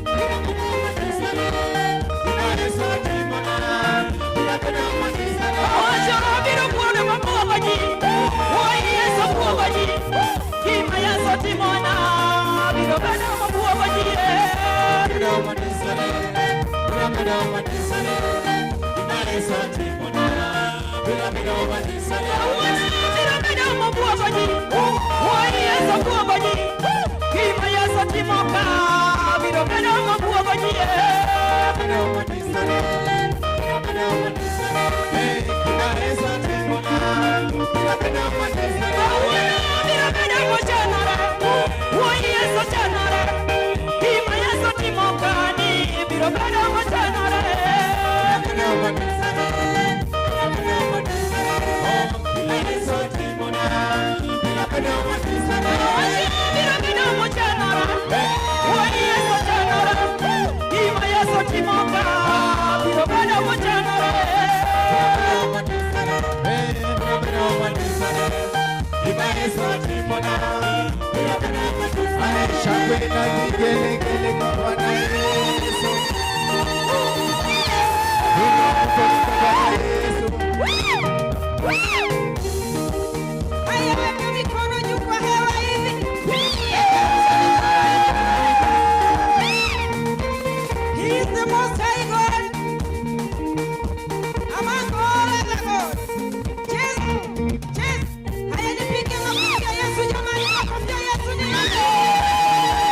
biro bedo mondisore, gima Yesu otimona. Biro bedo mondisore, awacho biro kuodo mabuogo ji, oh Yesu buogo ji, gima Yesu otimona. Biro bedo mabuogo ji, biro mondisore, biro bedo mondisore, gima Yesu otimona. Biro bedo mondisore, wuono biro bedo mabuogo ji, oh Yesu buogo ji, gima Yesu otimo ka. Biro bedo mabuogo ji, biro mondisore, biro bedo mondisore, gima Yesu otimona. Biro bedo mondisore, wuono biro bedo mochanore, oh Yesu ochanore, gima Yesu otimo ka ni biro bedo mochanore, biro mondisore, biro bedo mondisore, gima Yesu otimona. Biro bedo mondisore, biro bedo mochanore, oh Yesu ochanore, gima Yesu otimo ka biro bedo mochanore, biro mondisore, biro bedo mondisore, gima Yesu otimona. Biro bedo mondisore, Shangwe na vigelegele kwa Bwana Yesu. Inua mkono kwa Bwana Yesu. Haya, weka mikono juu kwa hewa hivi. He is the most high God among all other gods. Jesus, Jesus. Haya, nipige makofi ya Yesu jamani, makofi ya Yesu ni nani?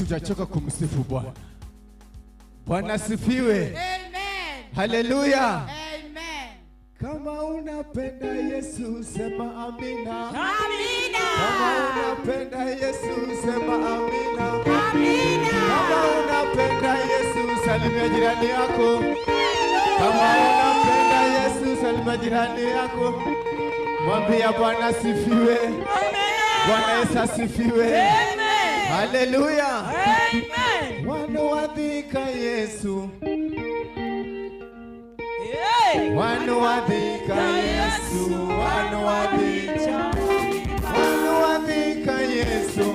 Hatujachoka kumsifu Bwana. Bwana asifiwe. Amen. Haleluya. Amen. Kama unapenda Yesu sema amina. Amina. Kama unapenda Yesu sema amina. Amina. Kama unapenda Yesu salimia jirani yako. Kama unapenda Yesu salimia jirani yako. Mwambie Bwana asifiwe. Bwana Yesu asifiwe. Amen. Haleluya. Amen. Wanawadhika Yesu. Hey. Wanawadhika Yesu. Wanawadhika. Wanawadhika Yesu.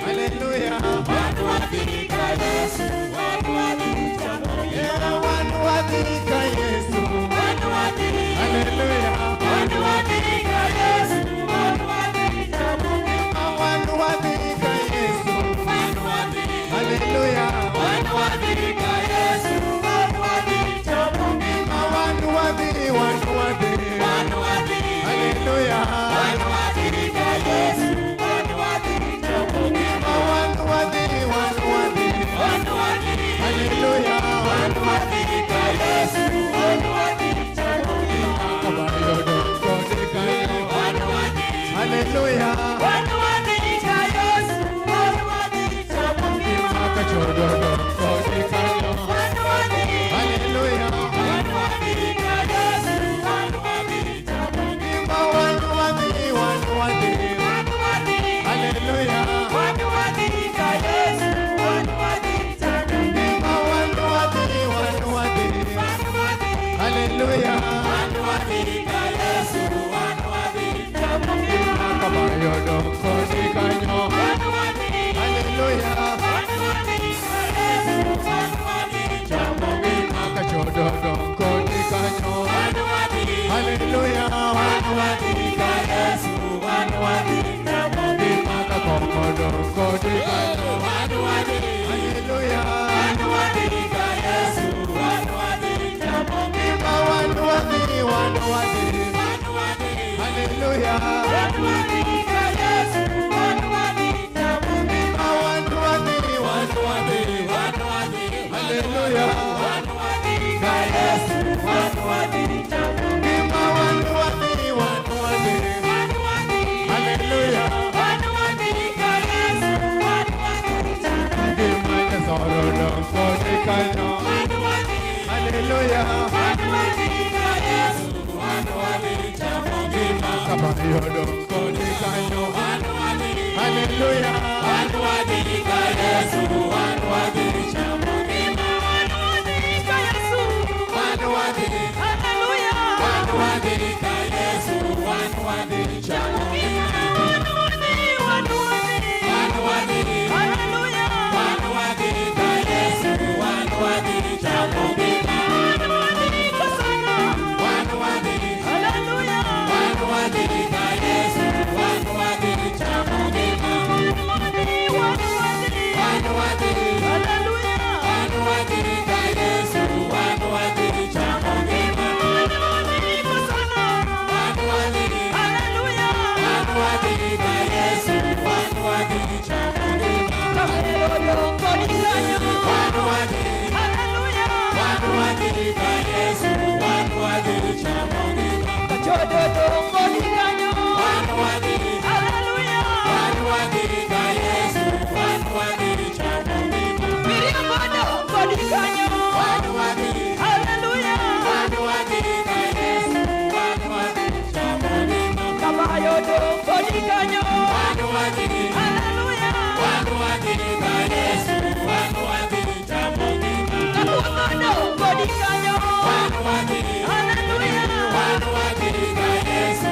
Haleluya. Wanawadhika Yesu. Wanawadhika Yeah, wanawadhika Yesu. Haleluya. Wanawadhika Yesu. Wanawadhika Wanawadhika Yesu. Haleluya. Wanawadhika Yesu. Wanawadhika Wanawadhi, wanawadhi. Haleluya. Wanawadhika Yesu. Wanawadhika Wanawadhi, wanawadhi. Haleluya. Wanawadhika Yesu. Wanawadhika Haleluya. Wanawadhika Yesu. Wanawadhika Haleluya. Wanawadhika Yesu. Wanawadhika Wanawadhi, wanawadhi. Haleluya. Wanawadhika Yesu. Wanawadhika Wanawadhi, wanawadhi. Haleluya. Wanawadhika Yesu. Wanawadhika Haleluya. Wanawadhika Yesu. Wanawadhika Haleluya. Wanawadhika Yesu. Wanawadhika Haleluya. Wanawadhika Yesu. Wanawadhika Wanawadhi, wanawadhi. Haleluya. Wanawadhika Yesu. Wanawadhika Wanawadhi, wanawadhi. Haleluya. Wanawadhika Yesu. Wanawadhika Wanawadhi, wanawadhi. Haleluya. Wanawadhika Yesu. Wanawadhika Haleluya. Wanawadhika Yesu. Wanawadhika Haleluya. Wanawadhika Yesu. Wanawadhika Wanawadhika Yesu. Haleluya. Wanawadhika Yesu. Wanawadhika Haleluya. Wanawadhika Yesu. Wanawadhika Wanawadhika sana. Wanawadhika Haleluya. Wanawadhika Yesu. Wanawadhika Wanawadhika. Haleluya. Wanawadhika Yesu. Wanawadhika Wanawadhika sana. Haleluya. Wanawadhika Yesu. Wanawadhika Haleluya. Wanawadhika Yesu. Wanawadhika Haleluya. Wanawadhika Yesu. Wanawadhika Haleluya. Wanawadhika Yesu. Wanawadhika Haleluya. Wanawadhika Yesu. Wanawadhika Haleluya. Wanawadhika Yesu.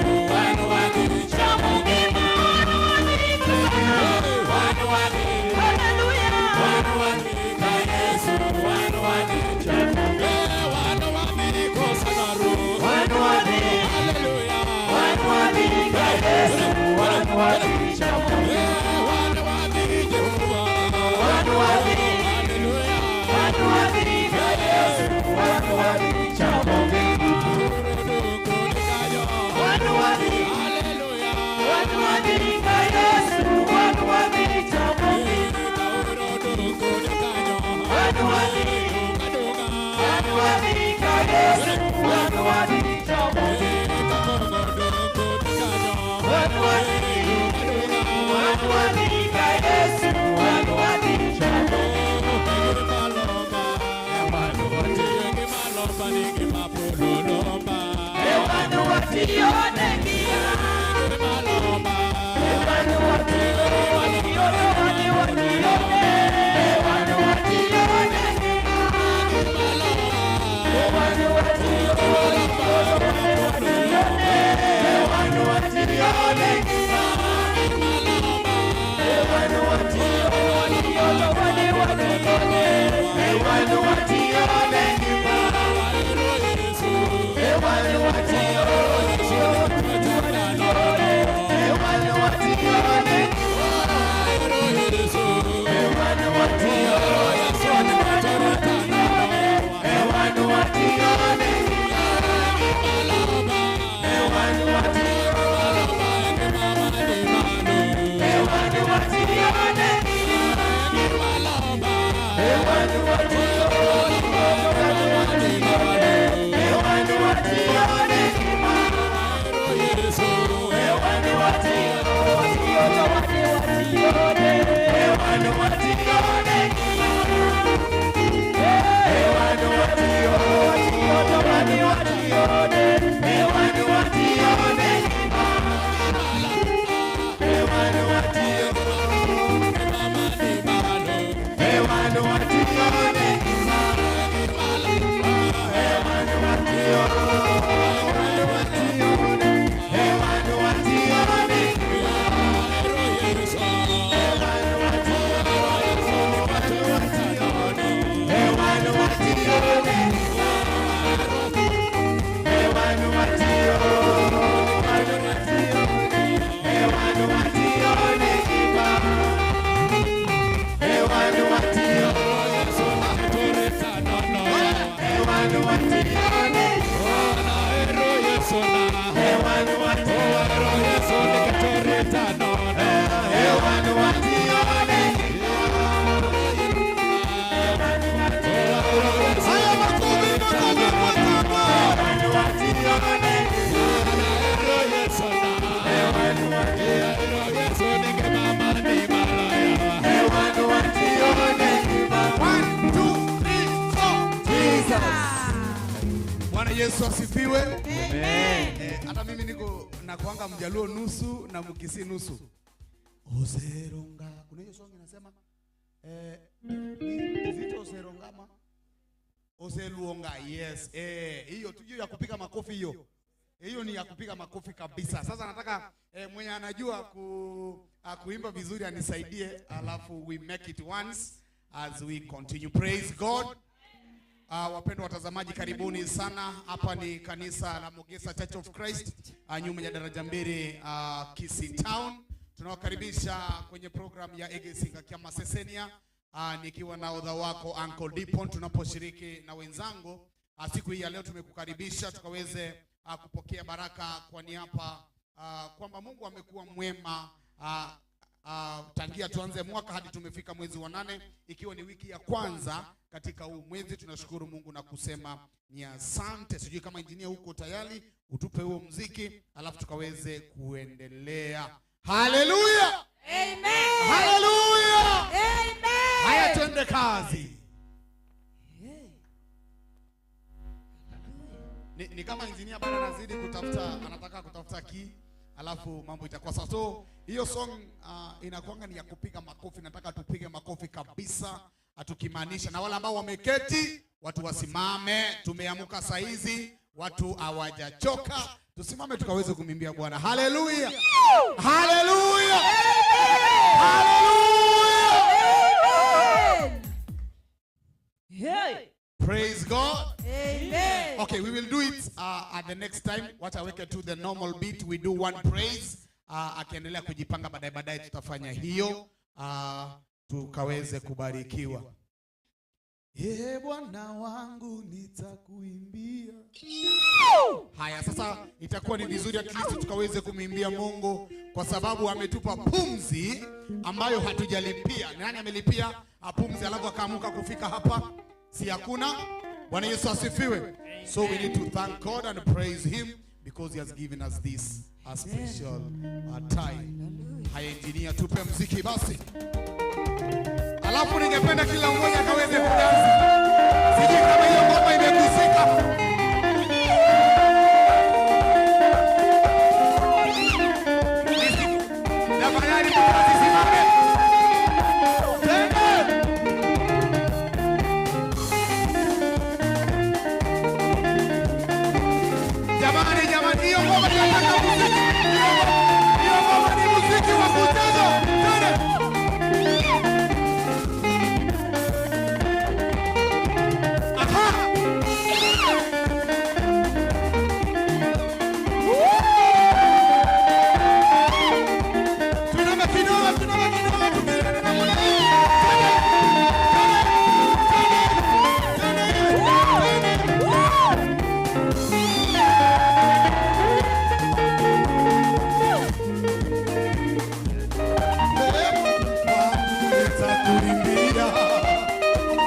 Yesu asifiwe. Amen. Hata mimi niko nakuanga Mjaluo nusu na Mkisii nusu. Oseronga. Kuna hiyo song inasema zito oseronga ma Oseluonga. Yes. Hiyo tu ya kupiga makofi hiyo. Hiyo ni ya kupiga makofi kabisa. Sasa nataka mwenye anajua kuimba vizuri anisaidie, alafu we make it once as we continue. Praise God. Wapendwa watazamaji, karibuni sana. Hapa ni kanisa la Mogesa Church of Christ, nyuma ya daraja mbili, Kisii Town. Tunawakaribisha kwenye program ya Egesinga Kya Masesenia, nikiwa na odha wako Uncle Dipon, tunaposhiriki na wenzangu. Siku hii ya leo tumekukaribisha tukaweze kupokea baraka kwa niaba kwamba Mungu amekuwa mwema tangia tuanze mwaka hadi tumefika mwezi wa 8, ikiwa ni wiki ya kwanza katika huu mwezi. Tunashukuru Mungu na kusema ni asante. Sijui kama engineer huko tayari utupe huo muziki alafu tukaweze kuendelea. Haleluya! Amen. Haleluya! Amen. Haya, twende kazi. Ni kama engineer bado anazidi kutafuta, anataka kutafuta key, alafu mambo itakuwa sawa. So hiyo song inakuanga ni ya kupiga makofi. Nataka tupige makofi kabisa, atukimaanisha na wale ambao wameketi watu wasimame. Tumeamuka saa hizi, watu hawajachoka. Tusimame tukaweze kumimbia Bwana. Haleluya! Haleluya! Haleluya! Hey. Praise God. Amen. Okay, we will do it at the next time. Wacha weke to the normal beat. We do one praise. Akiendelea kujipanga baadaye baadaye tutafanya hiyo, tukaweze kubarikiwa. Ye Bwana wangu nitakuimbia. Haya, sasa itakuwa ni vizuri at least tukaweze kumimbia Mungu kwa sababu ametupa pumzi ambayo hatujalipia. Nani amelipia pumzi alafu akaamuka kufika hapa? Si hakuna. Bwana Yesu asifiwe. So we need to thank God and praise him because he has given us this a special time. Haya, engineer, tupe mziki basi. Alafu ningependa kila mmoja akaweze kudansi. Sijui kama hiyo ngoma imekusika. Tafadhali mtasimame. Twende. Jamani, jamani, hiyo ngoma inataka muziki. Hiyo ngoma ni muziki wa kucheza. Twende. Aha. Tuiname kidogo, tuiname kidogo, tukienda namna hii. Twende, twende, twende, twende. Nitakuimbia.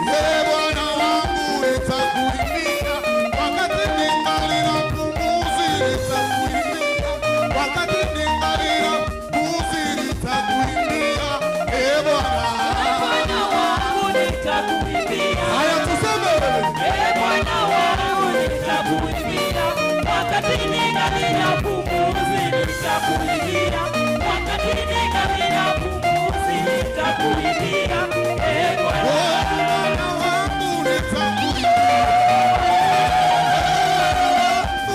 Ee Bwana wangu, nitakuimbia. Wakati ningali na pumzi, nitakuimbia. Wakati ningali na pumzi, nitakuimbia. Ee Bwana. Bwana wangu nitakuimbia. Haya, tuseme. Ee Bwana wangu nitakuimbia. Wakati ningali na pumzi nitakuimbia. Wakati ningali na pumzi nitakuimbia. Ee Bwana. Bwana wangu, nitakuimbia.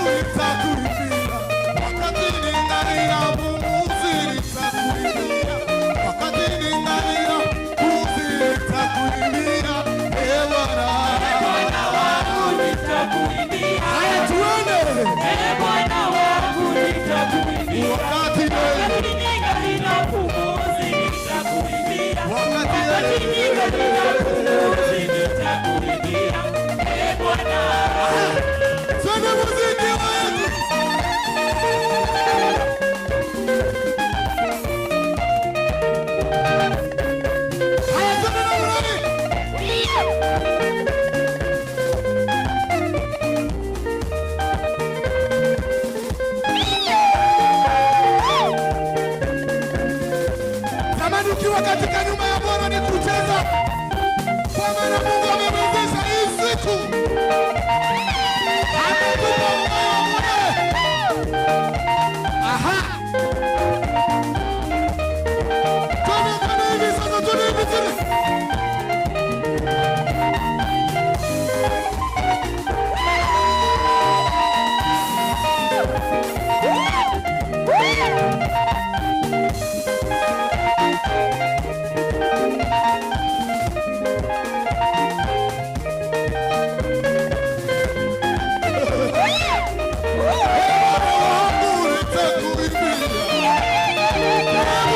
Nitakuimbia. Wakati ningali na pumzi, nitakuimbia. Wakati ningali na pumzi, nitakuimbia. Ee Bwana. Bwana wangu nitakuimbia. Haya, tuende. Ee Bwana wangu nitakuimbia. Wakati Wakati ningali na pumzi nitakuimbia. Wakati Wakati ningali na pumzi nitakuimbia. Ee Bwana. Twende muziki wetu. Haya, twende namna hii. Zamani ukiwa katika nyumba ya Bwana ni kucheza, kwa maana Mungu amewezesha hii siku, ametupa uhai wa bure. Aha, twende twende hivi sasa, twende hivi twende. Wangu nitakuimbia.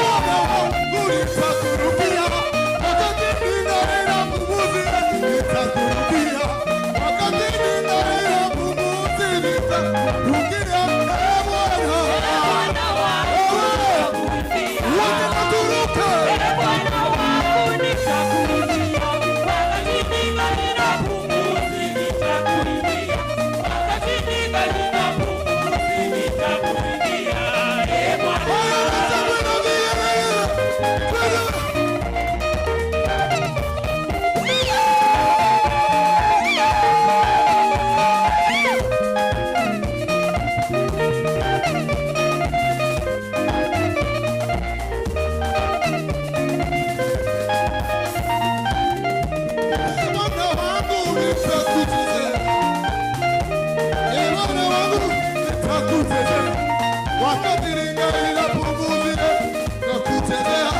Bwana wangu nitakuimbia. Wakati ningali na pumzi, nitakuimbia. Wakati ningali na pumzi, nitakuimbia. Ee Bwana. Bwana wangu nitakuimbia. Wote naturuke. Ee Bwana wangu nitakuimbia. Wakati ningali na pumzi nitakuimbia. Wakati ningali na pumzi nitakuimbia. Ee Bwana. Haya, nasema na vile. Twende. Bwana wangu nitakuchezea. Ee Bwana wangu nitakuchezea. Wakati ningali na pumzi nitakuchezea.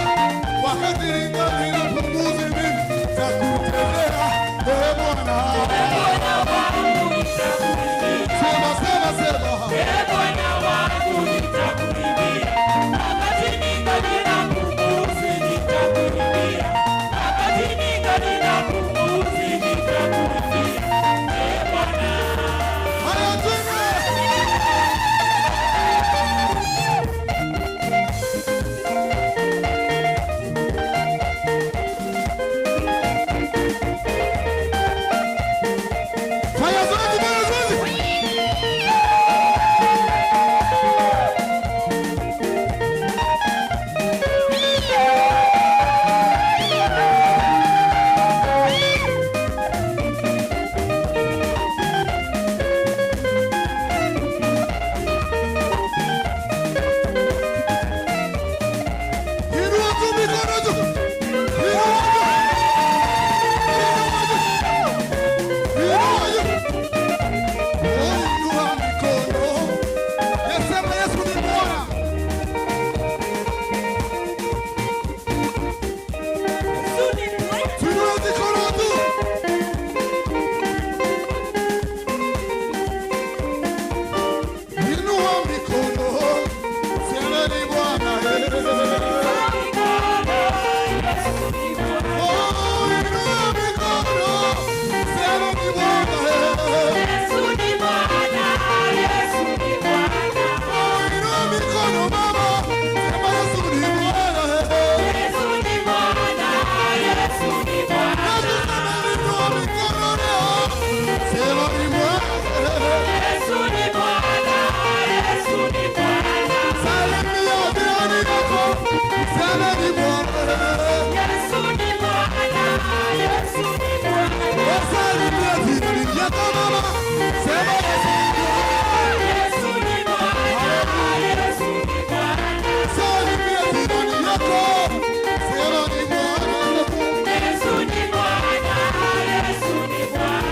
Wakati ningali na pumzi mimi nitakuchezea. Ee Bwana. Bwana wangu nitakuimbia. Sema, sema, sema. Ee Bwana wangu nitakuimbia. Wakati ningali na pumzi nitakuimbia. Wakati ningali na pumzi nitakuimbia. Ee Bwana. Haya, twende. yako mama. Sema Yesu ni Bwana. Yesu ni Bwana, Yesu ni Bwana. Salimia jirani yako. Sema ni Bwana. Yesu ni Bwana, Yesu ni Bwana.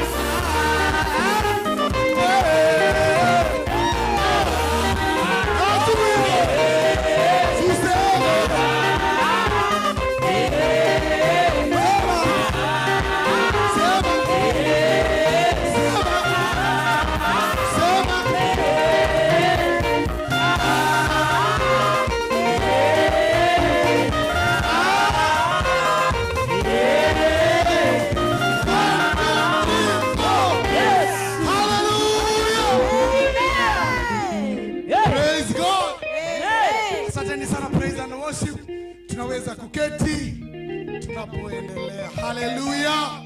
Praise God. Asanteni sana praise and worship. Tunaweza kuketi tunapoendelea. Haleluya.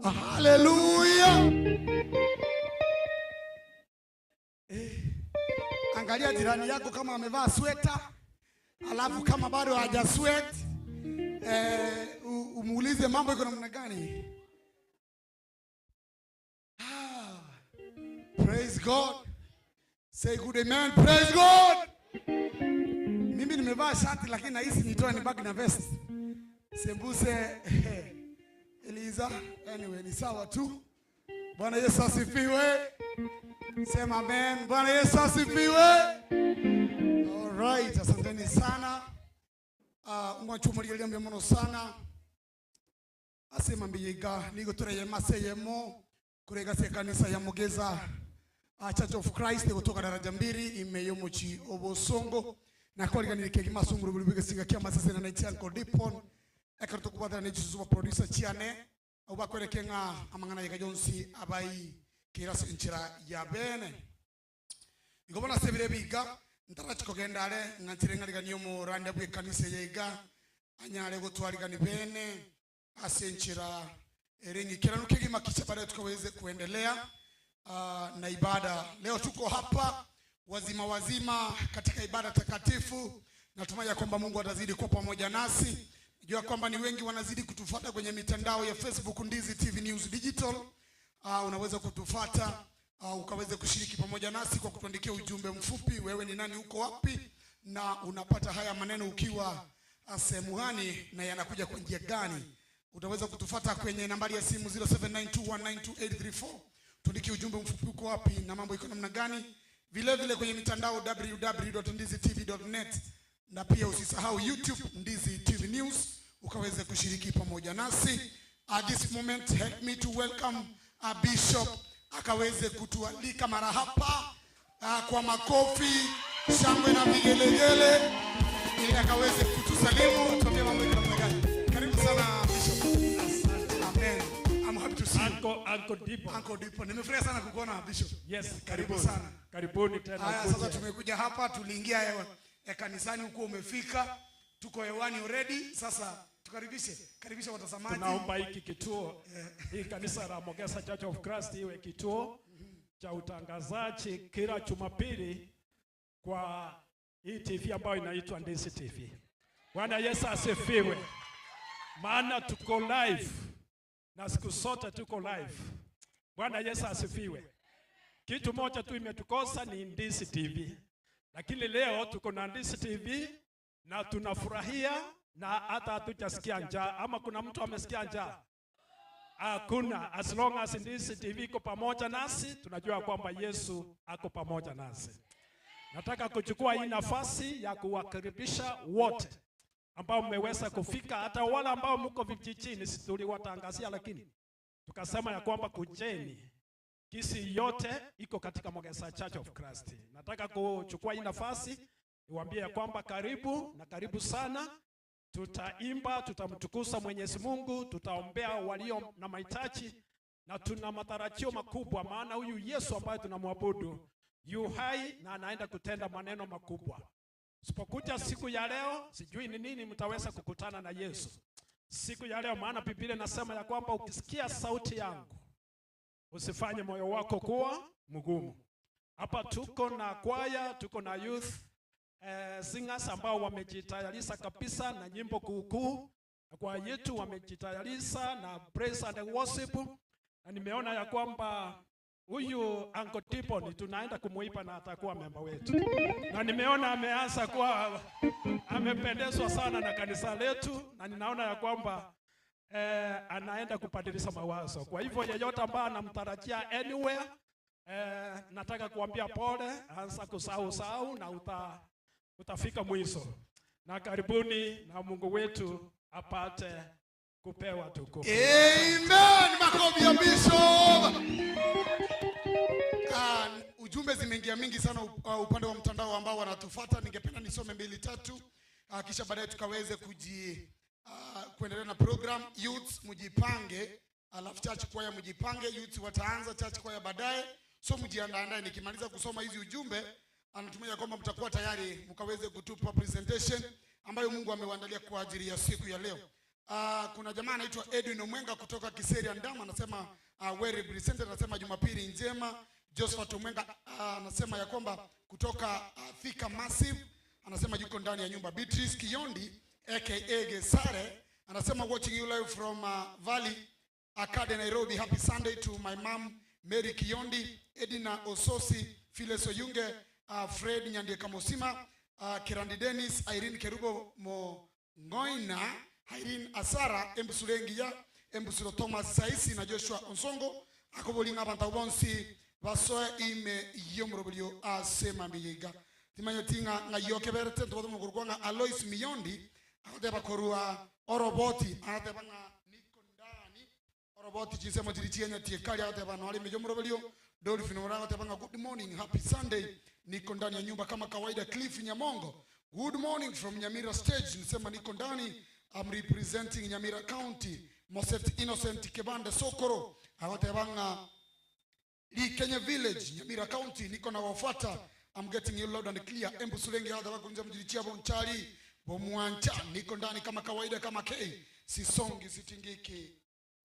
Haleluya. Angalia jirani yako kama amevaa sweta, alafu kama bado haja sweat, umuulize mambo iko namna gani. Praise God. Say good amen. Praise God. Mimi nimevaa shati lakini nahisi nitoe nibaki na vest. Sembuse Eliza. Anyway, ni sawa tu. Bwana Yesu asifiwe. Sema amen. Bwana Yesu asifiwe. All right, asanteni sana. Umwachumurigeria mno sana. Asema mbiga nigo tureye maseyemo kurega se kanisa ya Mugeza Church of Christ kutoka daraja mbili imeyomuchi obosongo na kwaliganire kegi masunguru buli bigesinga kia masese na naitia Uncle Dipon ekaruto kubatana ne Jesu producer chiane obakwereke nga amangana yeka Jonsi abai kira sinchira ya bene ngobona sebire biga ntarachikogenda ale ngantire ngaliganio mu randa bwe kanisa yega anyale gotwarigani bene asenchira erengi kiranuke kimakisha baadaye tukaweze kuendelea na ibada. Leo tuko hapa wazima wazima katika ibada takatifu. Natumai ya kwamba Mungu atazidi kuwa pamoja nasi. Najua kwamba ni wengi wanazidi kutufuata kwenye mitandao ya Facebook Ndizi TV News Digital. Unaweza kutufuata, ukaweze kushiriki pamoja nasi kwa kutuandikia ujumbe mfupi, wewe ni nani, uko wapi, na unapata haya maneno ukiwa sehemu gani na yanakuja kwa njia gani. Utaweza kutufuata kwenye nambari ya simu 0792192834. Tuandikie ujumbe mfupi, uko wapi na mambo iko namna gani. Vile vile kwenye mitandao www.ndizitv.net, na pia usisahau YouTube Ndizi TV News ukaweze kushiriki pamoja nasi. At this moment help me to welcome a bishop akaweze kutualika mara hapa kwa makofi, shangwe na vigelegele ili akaweze kutusalimu, tuambie mambo iko namna gani. Karibu sana bishop. Amen. I'm happy to see you. Uncle Dipo. Uncle Dipo. Nimefurahi sana kukuona bishop. Yes, karibu sana. Karibuni tena. Haya, sasa tumekuja hapa, tuliingia kanisani huko umefika. Tuko hewani already. Sasa tukaribishe, karibisha watazamaji. Tunaomba hiki kituo, hii kanisa la Mogesa Church of Christ iwe kituo cha utangazaji kila Jumapili kwa hii TV ambayo inaitwa Ndizi TV. Bwana Yesu asifiwe. Maana tuko live na siku zote tuko live. Bwana Yesu asifiwe. Kitu moja tu imetukosa ni Ndizi TV. Lakini leo tuko na Ndizi TV na tunafurahia na hata hatujasikia njaa. Ama kuna mtu amesikia njaa? Hakuna. As long as Ndizi TV iko pamoja nasi, tunajua kwamba Yesu ako pamoja nasi. Nataka kuchukua hii nafasi ya kuwakaribisha wote ambao mmeweza kufika, hata wale ambao mko vijijini, si tuliwatangazia, lakini tukasema ya kwamba kujeni. Kisi yote iko katika Mogesa Church of Christ. Nataka kuchukua hii nafasi niwaambie ya kwamba karibu na karibu sana. Tutaimba, tutamtukuza Mwenyezi Mungu, tutaombea walio na mahitaji, na tuna matarajio makubwa, maana huyu Yesu ambaye tunamwabudu yu hai na anaenda kutenda maneno makubwa. Sipokuja siku ya leo, sijui ni nini mtaweza kukutana na Yesu siku ya leo, maana Biblia inasema ya kwamba ukisikia sauti yangu usifanye moyo wako kuwa mgumu. Hapa tuko na kwaya, tuko na youth singers ambao wamejitayarisha kabisa na nyimbo kuukuu. Kwa yetu wamejitayarisha na praise and worship. Na nimeona ya kwamba huyu Uncle Tipon tunaenda kumuipa na atakuwa memba wetu, na nimeona ameanza kuwa amependezwa sana na kanisa letu, na ninaona ya kwamba anaenda kubadilisha mawazo. Kwa hivyo yeyote ambaye anamtarajia anywhere, nataka kuambia pole, anza kusahau sahau na utafika mwisho. Na karibuni, na Mungu wetu apate kupewa tukufu. Amen. Makofi ya Bishop. Ujumbe zimeingia mingi sana upande wa mtandao ambao wanatufuata. Ningependa nisome 2 3 kisha baadaye tukaweze kuendelea na program. Youths mjipange, alafu church choir mjipange. Youths wataanza church choir baadaye, so mjiandae. Nikimaliza kusoma hizi ujumbe, anatumia kwamba mtakuwa tayari mkaweze kutupa presentation ambayo Mungu amewaandalia kwa ajili ya siku ya leo. Kuna jamaa anaitwa Edwin Omwenga kutoka Kiseri Andama, anasema well represented, anasema Jumapili njema. Josephat Omwenga anasema ya kwamba kutoka Thika Massive, anasema yuko ndani ya nyumba. Beatrice Kiondi aka Gesare anasema watching you live from Valley Arcade Nairobi. Happy Sunday to my mom Mary Kiondi, Edina Ososi, Phyllis Oyunge, Fred Nyandieka Mosima, Kirandi Dennis, Irene Kerubo Mongoina, Irene Asara, Embusulengia, Embusuro Thomas Saisi na Joshua Onsongo. Akobolinga abantu bonsi basoe ime yomrobilio asema mbiga. Timanyo tinga nga yokeberte ntobo mugurwa Alois Miyondi akoteba korua oroboti akoteba nga niko ndani oroboti chinsemo chiri chienya tiekali akoteba no ali miyomrobilio Dolphin Mora akoteba nga good morning, happy Sunday, niko ndani ya nyumba kama kawaida. Cliff Nyamongo, good morning from Nyamira stage, nisema niko ndani, I'm representing Nyamira County. Moset Innocent Kebanda Sokoro akoteba nga Li Kenya Village, Nyamira County, niko na wafuata. I'm getting you loud and clear. Embusulengi hada wakunja mjilichia bonchari bomwancha, niko ndani kama kawaida kama K. Sisongi sitingiki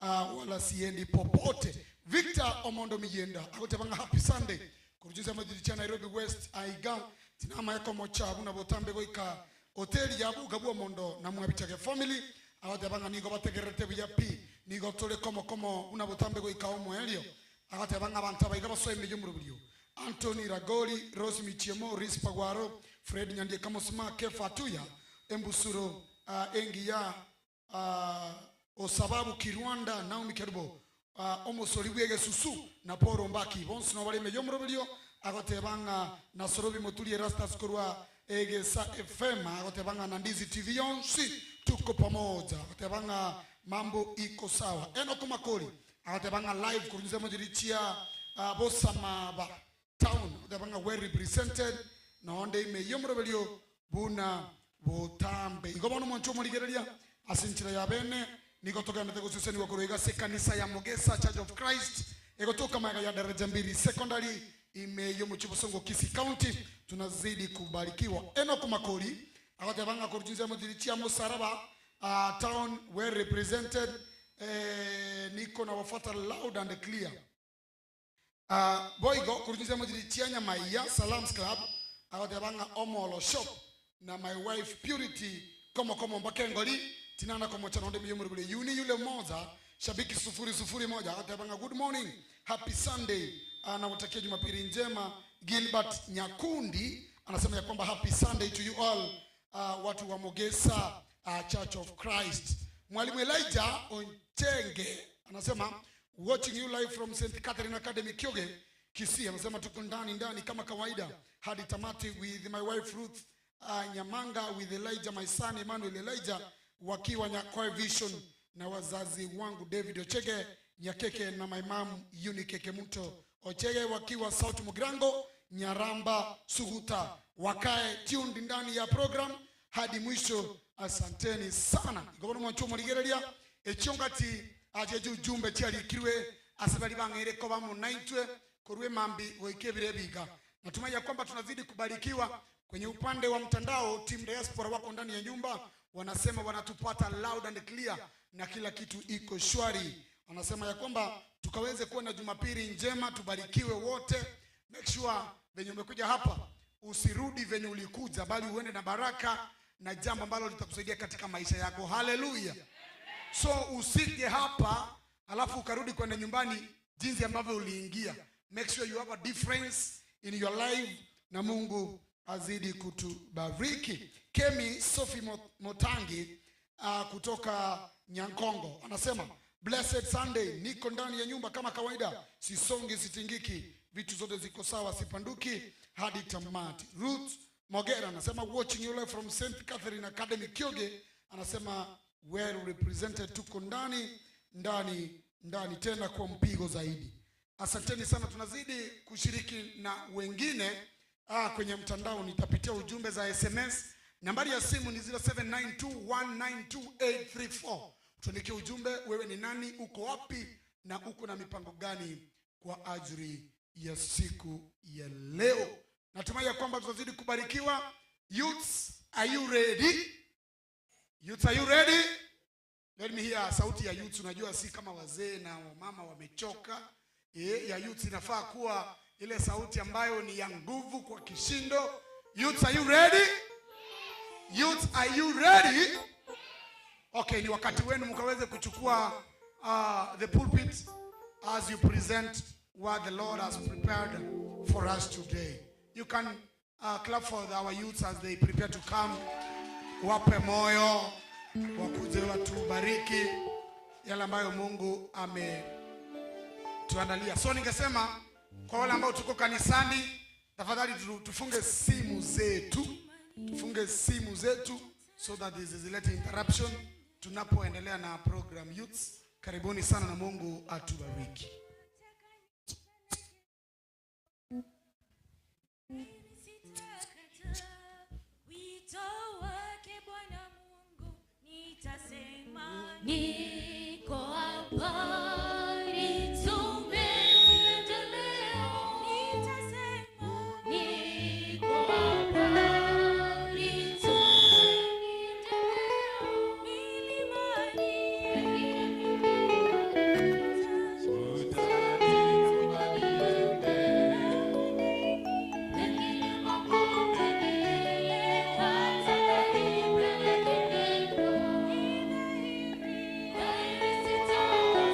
wala siendi popote. Victor Omondo Mijenda akotebanga happy Sunday. Kurujuza mjilichia Nairobi West aiga tinama yako mocha buna botambe goika hoteli ya buga Mondo na mwabichake family akotebanga niko bategerete buya pi niko tole komo komo una botambe goika omo elio akotebanga abantu abayiga basoye mujumurubulyo Anthony Ragoli, Rose Michiemo, Riz Pagwaro, Fred Nyandie Kamosima, Kefa Tuya, Embusuro, Engiya, Osababu Kirwanda, Naomi Kerubo, Omosoliwege Susu, na Poro Mbaki, Bonsi no Baleme Yomrobilio, Agotebanga, Nasorobi Motuli Erastas Korwa, Egesa FM, Agotebanga Nandizi TV Yonsi, tuko pamoja, Agotebanga mambo iko sawa. Enoch Makori, Agotebanga live, kurunze mojirichia, Bosamaba Town, agotebanga well represented, na onde ime yomrobelio buna botambe. Igobono mwancho moligereria, asinchira ya bene, niko toka ndete kususeni wakuru se kanisa ya Mogesa Church of Christ, egotoka maga ya daraja 2 secondary ime yomuchibosongo Kisii County, tunazidi kubarikiwa. Enoch Makori, agotebanga kurujinza mojirichia Musaraba town well represented, niko na wafuata loud and clear. Boigo kurujinza mojirichia Nyamaiya Salams Club, agotebanga Omolo Shop na my wife Purity komo komo mbakengoli tinana komo chanonde miyomurubule yuni yule moza shabiki 001 agotebanga good morning, happy Sunday, anawatakia Jumapili njema. Gilbert Nyakundi anasema ya kwamba happy Sunday to you all, watu wa Mogesa Church of Christ. Mwalimu Elijah Onchenge anasema watching you live from St. Catherine Academy Kyoge Kisii, anasema tuko ndani ndani kama kawaida hadi tamati with my wife Ruth Nyamanga with Elijah my son Emmanuel Elijah wakiwa Nyakoe Vision na wazazi wangu David Ochege Nyakeke na my mom Unike Kemuto Ochege wakiwa South Mugrango Nyaramba Suguta, wakae tuned ndani ya program hadi mwisho. Asanteni sana. Igobona mwancho moligereria echongati aje ujumbe chialikirwe asabali bangere ko bamunaitwe korwe mambi goikebire biga. Natumai ya kwamba tunazidi kubarikiwa kwenye upande wa mtandao. Team Diaspora wako ndani ya nyumba, wanasema wanatupata loud and clear na kila kitu iko shwari. Wanasema ya kwamba tukaweze kuwa na Jumapili njema, tubarikiwe wote. Make sure venye umekuja hapa usirudi venye ulikuja, bali uende na baraka na jambo ambalo litakusaidia katika maisha yako. Hallelujah. So usije hapa alafu ukarudi kwenda nyumbani jinsi ambavyo uliingia. Make sure you have a difference in your life, na Mungu azidi kutubariki. Kemi Sophie Motangi kutoka Nyankongo anasema blessed Sunday, niko ndani ya nyumba kama kawaida, sisongi sitingiki, vitu zote ziko sawa, sipanduki hadi tamati. Ruth Mogera anasema watching you live from St. Catherine Academy Kyoge, anasema well represented, tuko ndani ndani ndani tena kwa mpigo zaidi. Asanteni sana, tunazidi kushiriki na wengine kwenye mtandao. Nitapitia ujumbe za SMS. Nambari ya simu ni 0792192834. Tuandikie ujumbe, wewe ni nani, uko wapi na uko na mipango gani kwa ajili ya siku ya leo. Natumai ya kwamba tutazidi kubarikiwa. Youths, are you ready? Youths, are you ready? Let me hear sauti ya youths. Unajua si kama wazee na wamama wamechoka. Ya youths inafaa kuwa ile sauti ambayo ni ya nguvu kwa kishindo. Youths, are you ready? Youths, are you ready? Okay, ni wakati wenu mkaweze kuchukua the pulpit as you present what the Lord has prepared for us today. You can clap for our youths as they prepare to come. Wape moyo, wakuje watubariki yale ambayo Mungu ametuandalia. So ningesema kwa wale ambao tuko kanisani, tafadhali tufunge simu zetu, tufunge simu zetu so that this is let interruption tunapoendelea na program. Youths, karibuni sana na Mungu atubariki. Wito wake Bwana Mungu nitasema, niko hapa nitume leo, nitasema niko hapa nitume leo, milimani Thank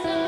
you.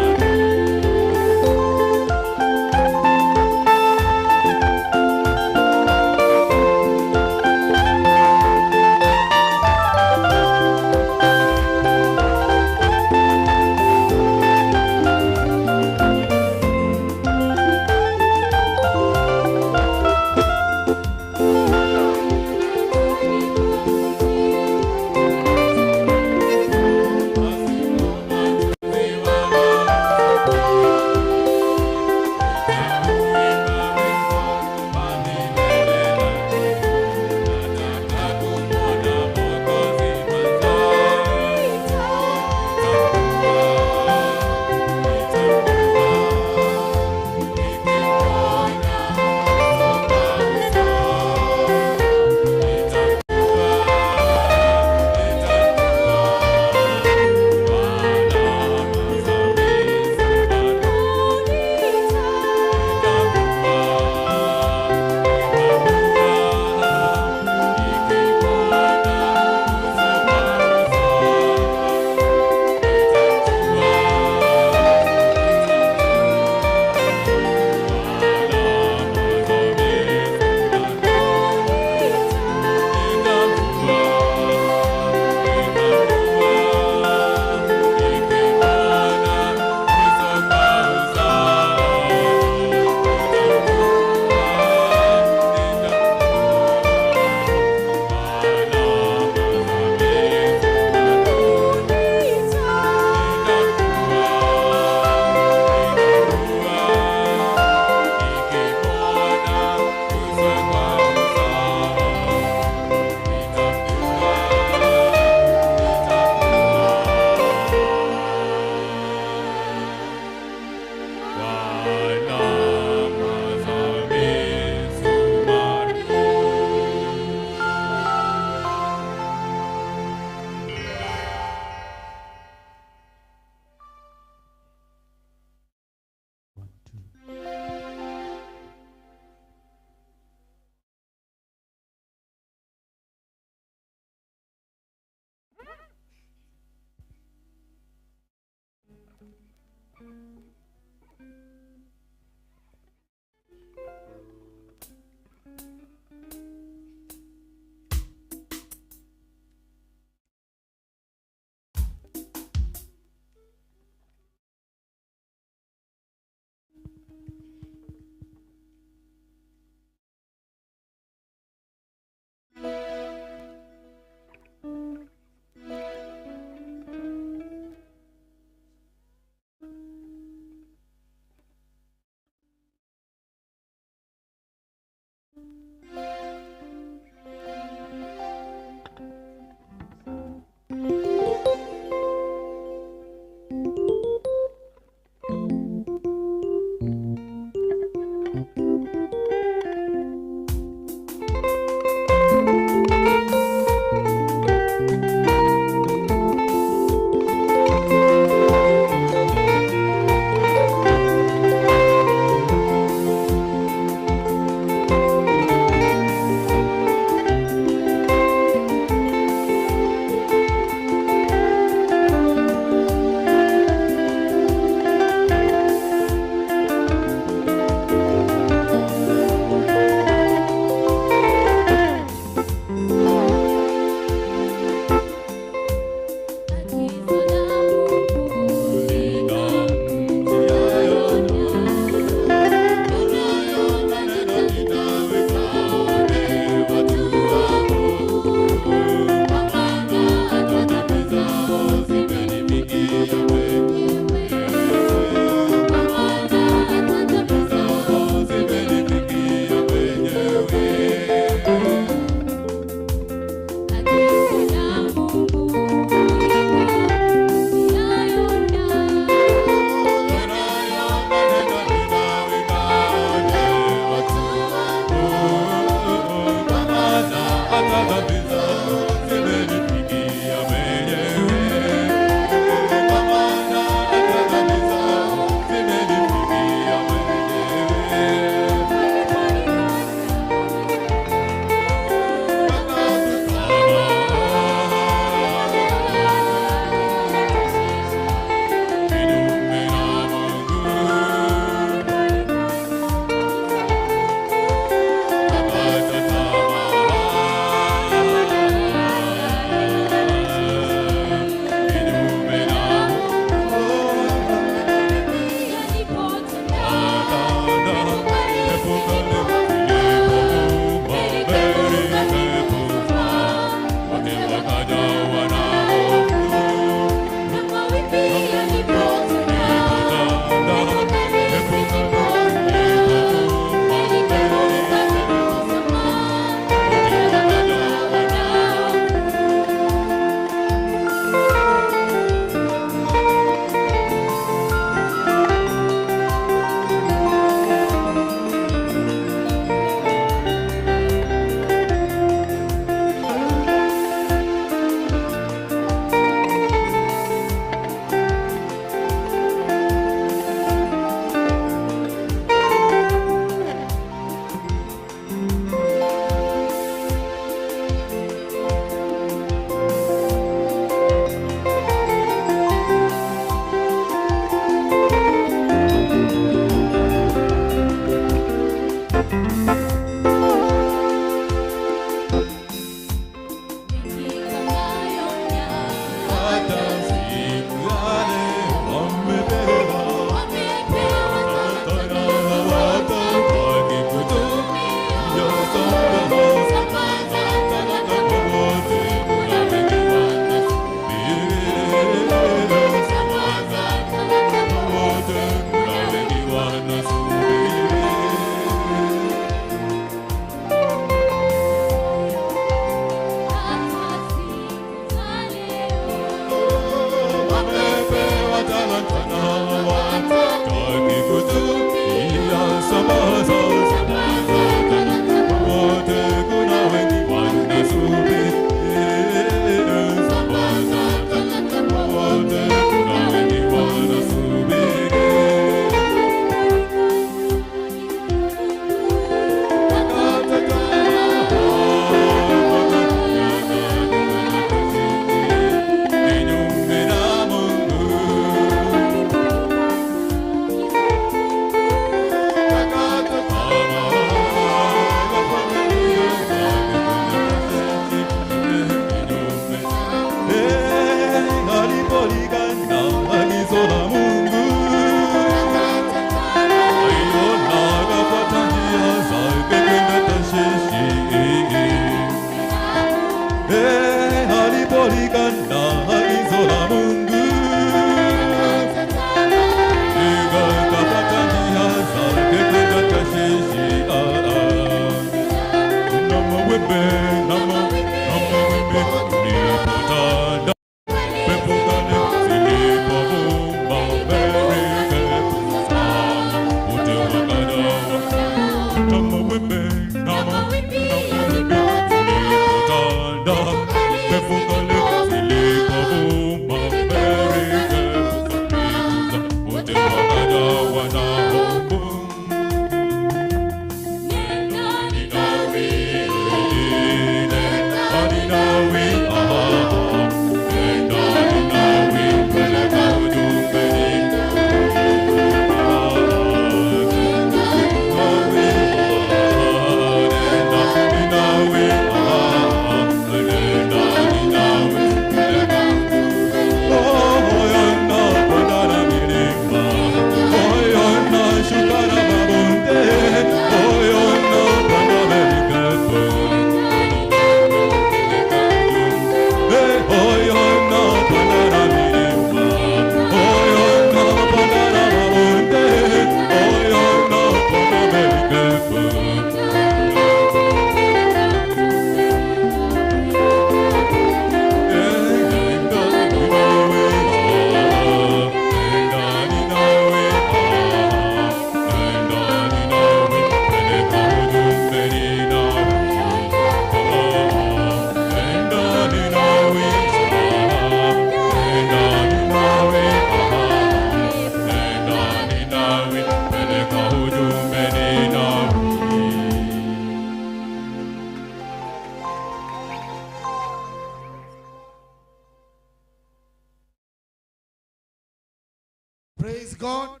Praise God.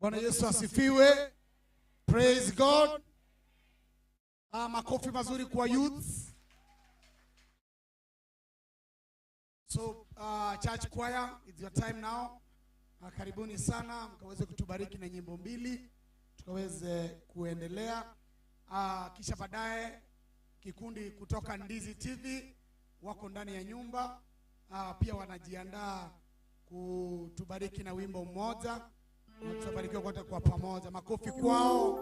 Bwana Yesu asifiwe. Praise God. Makofi mazuri kwa youths. So church choir, it's your time now. Karibuni sana mkaweze kutubariki na nyimbo mbili tukaweze kuendelea. Kisha baadaye kikundi kutoka Ndizi TV wako ndani ya nyumba, pia wanajiandaa kutubariki na wimbo mmoja, na tutabarikiwa wote kwa pamoja. Makofi kwao.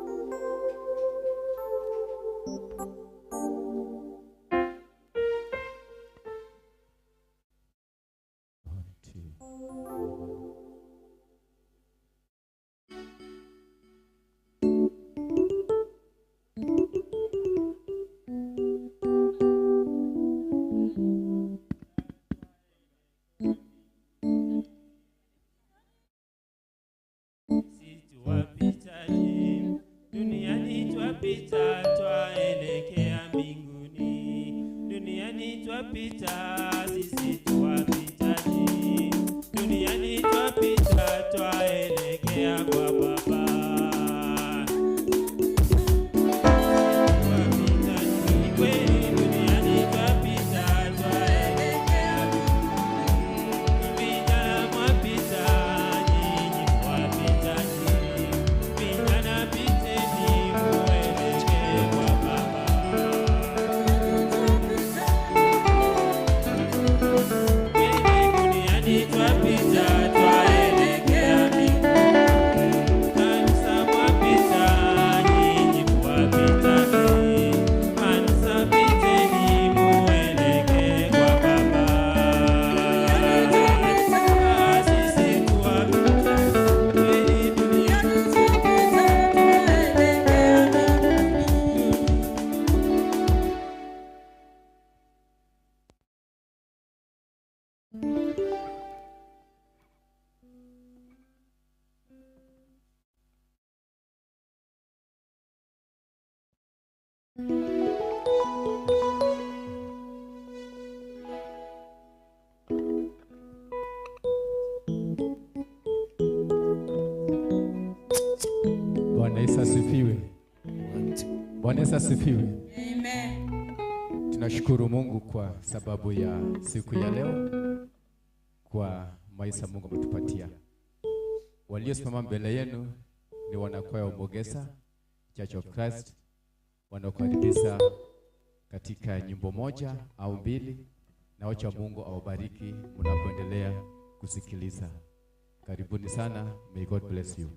Duniani twapita twaelekea mbinguni, duniani twapita sisi twapitaji, duniani twapita twaelekea kwa Baba. Twapita kweli, duniani twapita twaelekea mbinguni, vijana mwapita nyinyi mwapitaji, vijana piteni muelekee kwa Baba. Duniani twapita twaelekea mbinguni, kanisa mwapita nyinyi mwapitaji, kanisa piteni muelekee kwa Baba. Sisi twapita kweli, duniani twapita twaelekea mbinguni. Bwana Yesu asifiwe. Bwana Yesu asifiwe. Amen. Tunashukuru Mungu kwa sababu ya siku ya leo, kwa maisha Mungu ametupatia. Waliosimama mbele yenu ni wanakwaya wa Mogesa Church of Christ, wanaokaribisha katika nyimbo moja au mbili, na wacha Mungu awabariki mnapoendelea kusikiliza. Karibuni sana. May God bless you.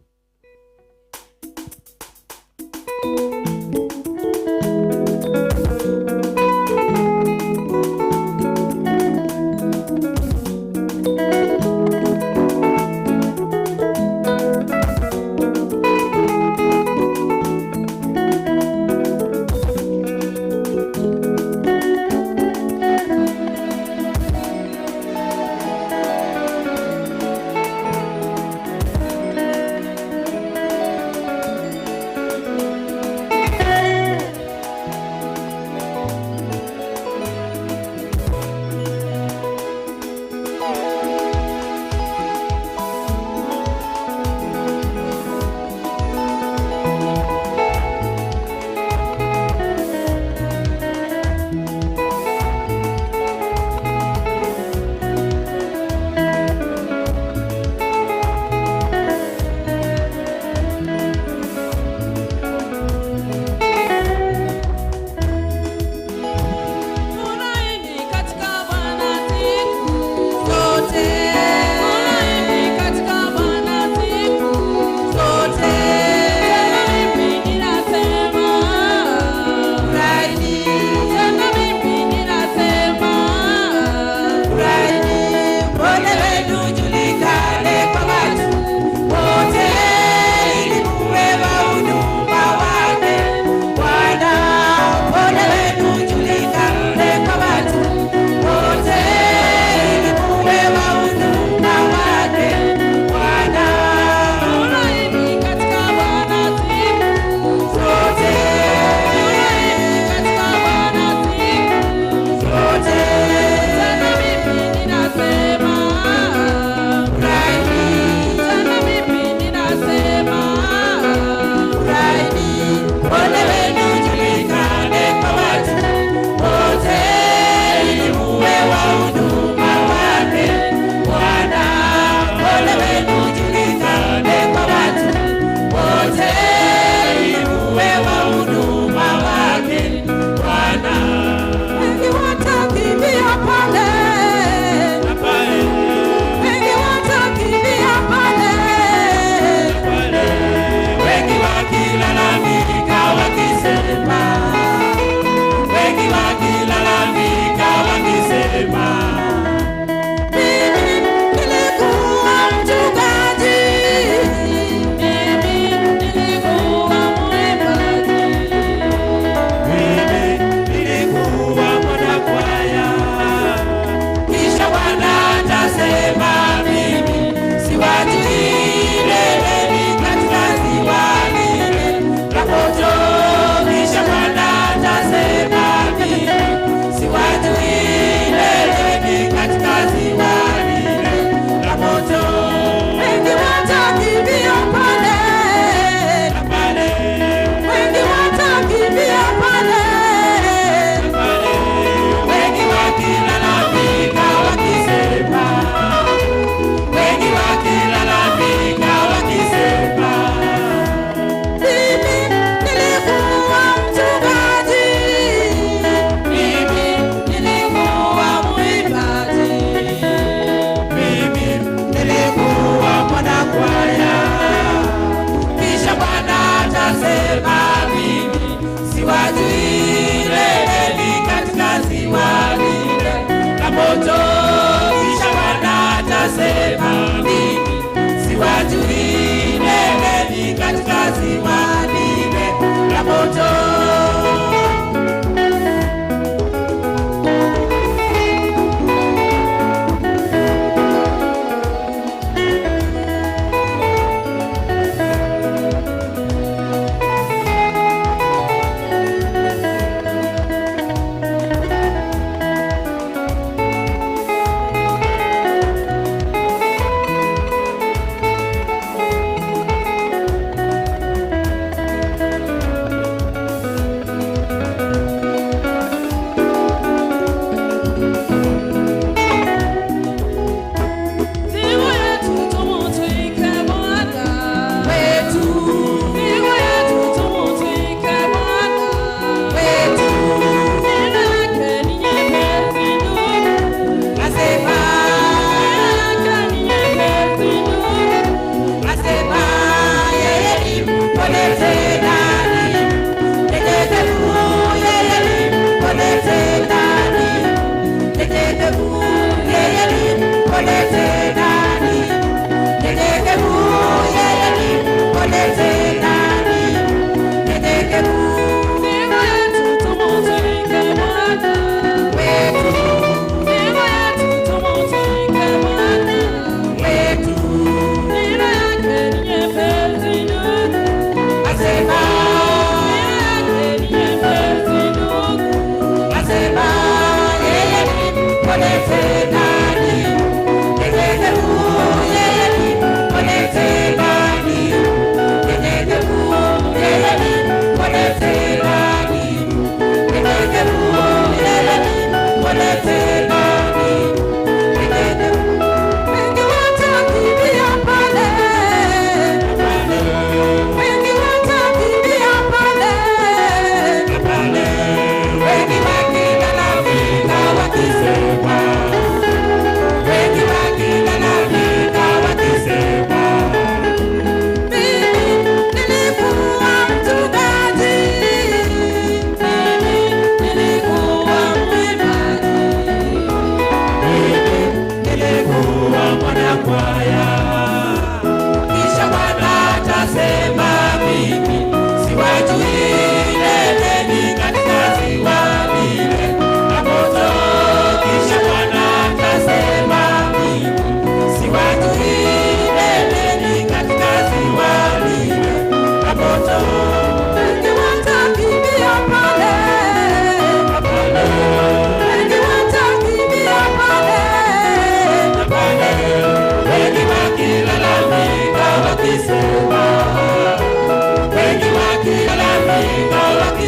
Thank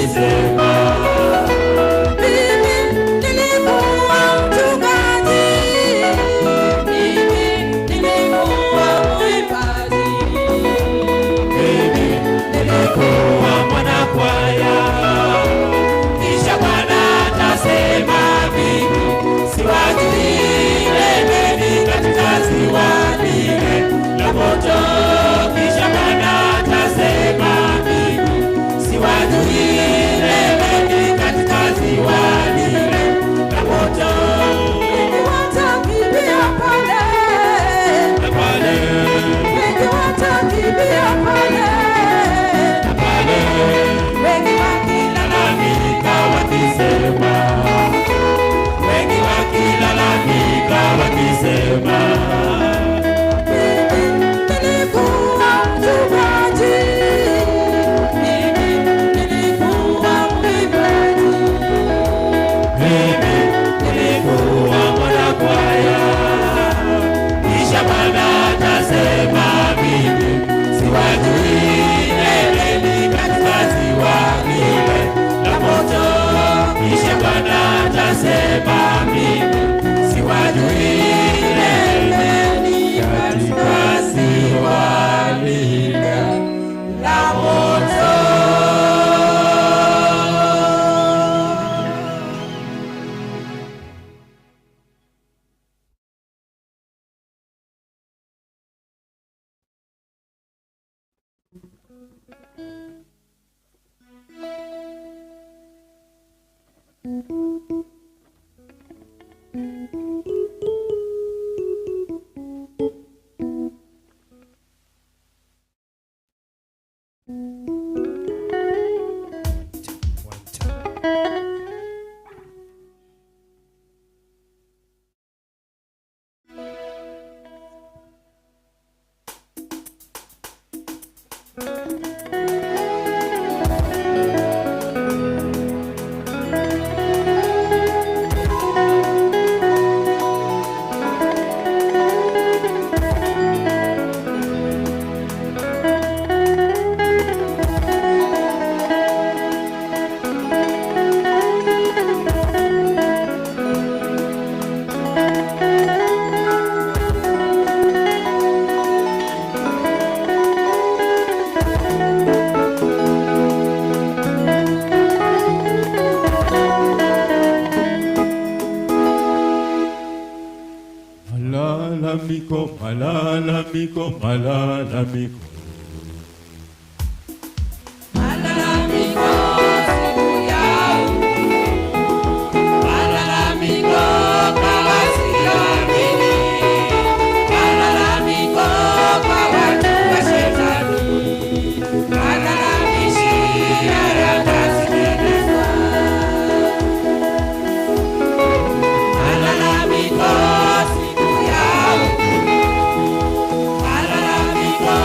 wakisema Mimi nilikuwa mchungaji, mimi nilikuwa mwimbaji, mimi nilikuwa mwanakwaya. Kisha Bwana atasema mimi siwajui, nendeni katika ziwa lile la moto. Kisha Bwana atasema mimi siwajui, nendeni katika ziwa lile la moto. Wengi watakimbia pale, Na pale, wengi watakimbia pale, na pale wengi wakilalamika wakilalamika wakisema, wengi wakilalamika wakisema, mimi nilikuwa mchungaji, mimi nilikuwa mwimbaji, mimi nilikuwa mwanakwaya. Kisha Bwana atasema mimi siwajui, nendeni katika ziwa lile la moto. Kisha Bwana atasema mimi siwajui, nendeni katika ziwa lile la moto. Malalamiko, malalamiko, malalamiko. Malalamiko siku ya hukumu, malalamiko kwa wasioamini, malalamiko kwa watu wa shetani, malalamishi hayatasikilizwa. Malalamiko siku ya hukumu, malalamiko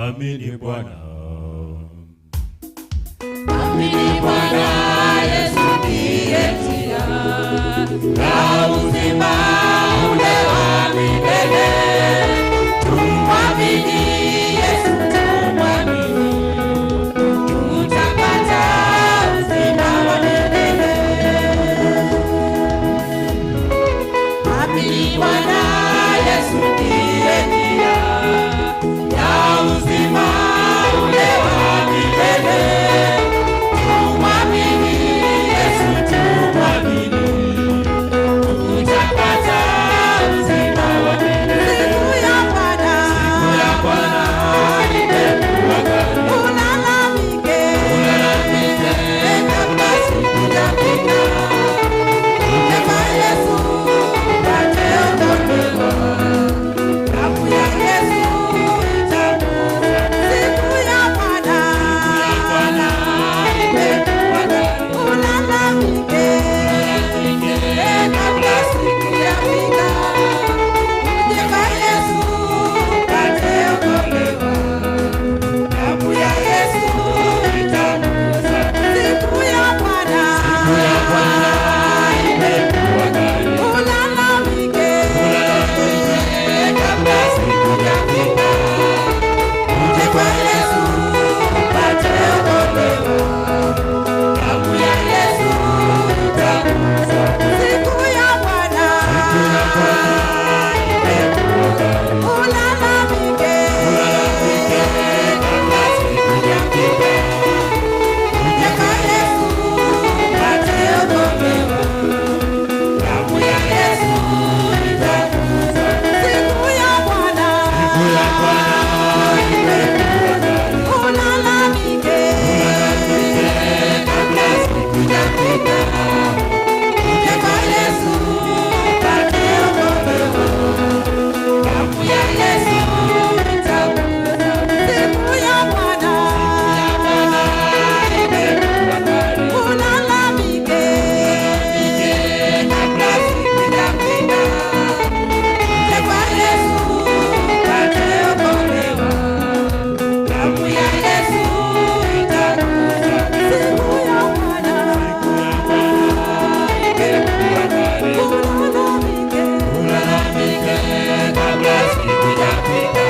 Amini Bwana. Amini Bwana Yesu ndiye njia ya uzima ule wa milele. Tumwamini Yesu, tumwamini, tutapata uzima wa milele. Amini Bwana Yesu ndiye njia ya uzima ule wa milele. Tumwamini Yesu, tumwamini, tutapata uzima wa milele. Siku ya Bwana, Siku ya Bwana imekuwa karibu. Ulalamike, Ulalamike kabla sikujafika. Uje kwa Yesu upate okolewa. Damu ya Yesu itakuosha. Siku ya Bwana, Siku ya Bwana imekuwa karibu. Ulalamike, Ulalamike kabla sikujafika. Uje kwa Yesu upate okolewa. Damu ya Yesu itakuosha. Siku ya Bwana, Siku ya Bwana imekuwa karibu. Ulalamike, Ulalamike kabla sikujafika. Uje kwa Yesu upate okolewa. Damu ya Yesu itakuosha. Siku ya Bwana, Siku ya Bwana imekuwa karibu. Ulalamike, Ulalamike kabla sikujafika. Uje kwa Yesu upate okolewa. Damu ya Yesu itakuosha. Siku ya Bwana, Siku ya Bwana imekuwa karibu. Ulalamike, Ulalamike kabla sikujafika. Uje kwa Yesu upate okolewa. Damu ya Yesu itakuosha. Siku ya Bwana, Bwana imekuwa karibu. Ulalamike, Kabla sikujafika. Uje kwa Yesu upate okolewa. Damu ya Yesu itakuosha. Siku ya Bwana, Imekuwa karibu. Ulalamike, Ulalamike kabla sikujafika.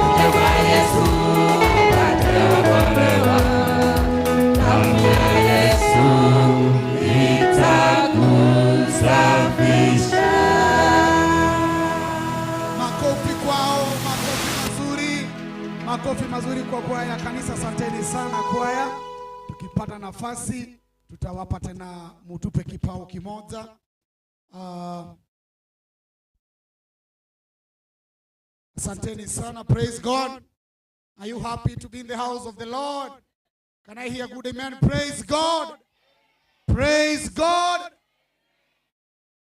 Uje kwa Yesu upate okolewa. Damu ya Yesu itakusafisha. Makofi kwao, makofi mazuri, makofi mazuri kwa kwaya ya kanisa. Asanteni sana kwaya. Tukipata nafasi tutawapa tena, mutupe kipao kimoja. Asanteni sana. Praise God. Are you happy to be in the house of the Lord? Can I hear good amen? Praise God. Praise God.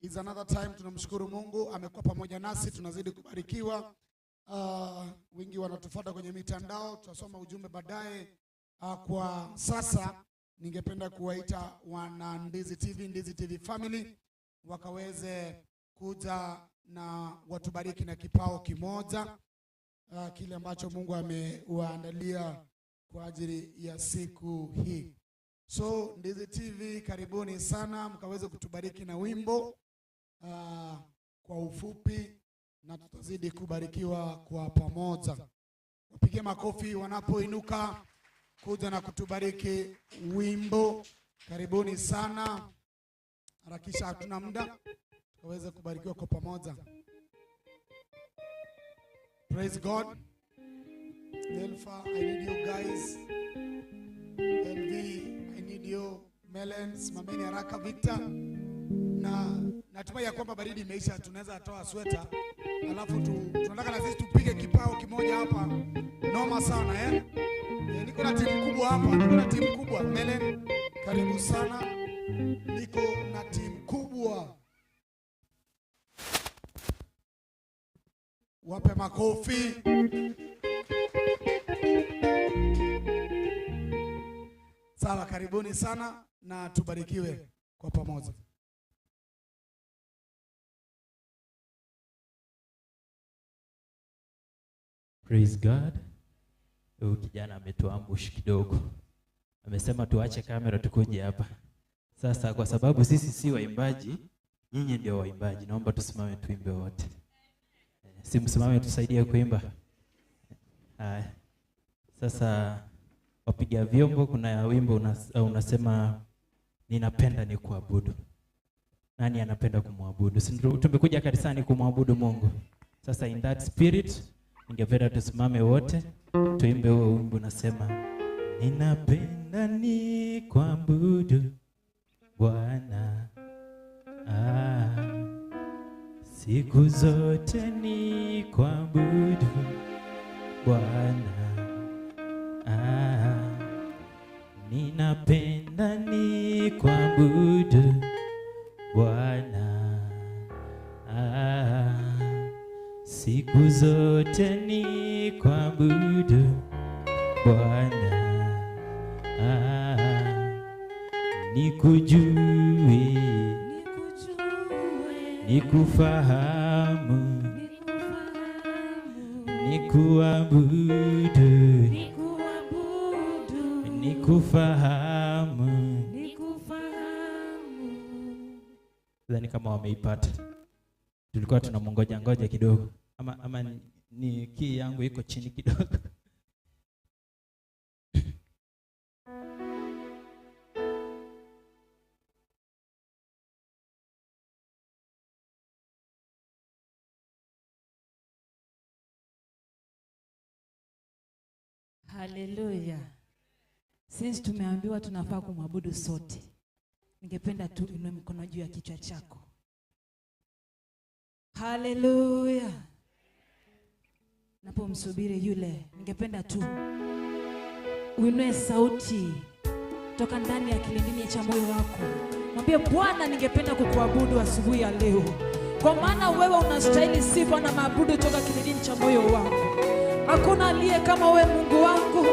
It's another time tunamshukuru Mungu amekuwa pamoja nasi, tunazidi kubarikiwa. Wengi wanatufuata kwenye mitandao, tutasoma ujumbe baadaye. Kwa sasa ningependa kuwaita wana Ndizi TV, Ndizi TV family wakaweze kuja na watubariki na kipao kimoja, kile ambacho Mungu amewaandalia kwa ajili ya siku hii. So Ndizi TV, karibuni sana mkaweze kutubariki na wimbo kwa ufupi, na tutazidi kubarikiwa kwa pamoja. Wapige makofi wanapoinuka kuja na kutubariki wimbo. Karibuni sana, harakisha, hatuna muda, tukaweze kubarikiwa kwa pamoja. Praise God. Delpha, I need you guys. LV, I need you. Melen, simameni haraka. Victor, na natumai ya kwamba baridi imeisha, tunaweza toa sweta, alafu tunataka na sisi tupige kipao kimoja hapa, noma sana eh? Niko na timu kubwa hapa, niko na timu kubwa. Melen, karibu sana, niko na timu kubwa. Wape makofi. Sawa, karibuni sana na tubarikiwe kwa pamoja. Praise God. Huyu kijana ametuambush kidogo, amesema tuache kamera tukuje hapa. Sasa kwa sababu sisi si waimbaji, nyinyi ndio waimbaji, naomba tusimame tuimbe wote. Si msimame tusaidie kuimba. Haya. Sasa wapiga vyombo, kuna wimbo unasema ninapenda ni kuabudu. Nani anapenda kumwabudu? Si tumekuja kanisani kumwabudu Mungu. Sasa in that spirit, ningependa tusimame wote tuimbe huo wimbo unasema ninapenda ni kuabudu Bwana, siku zote ni kuabudu Bwana, ninapenda ni kuabudu Bwana, siku zote ni kuabudu Bwana, nikujue, nikufahamu, nikuabudu, nikufahamu. Sidhani kama wameipata. Tulikuwa tunamngoja ngoja kidogo, ama ni key yangu iko chini kidogo. Haleluya. Since tumeambiwa tunafaa kumwabudu sote, ningependa tu inue mikono juu ya kichwa chako. Haleluya. Napomsubiri yule, ningependa tu uinue sauti toka ndani ya kilindini cha moyo wako. Mwambie Bwana, ningependa kukuabudu asubuhi ya leo, kwa maana wewe unastahili sifa na maabudu toka kilindini cha moyo wako. Hakuna aliye kama wewe Mungu wangu.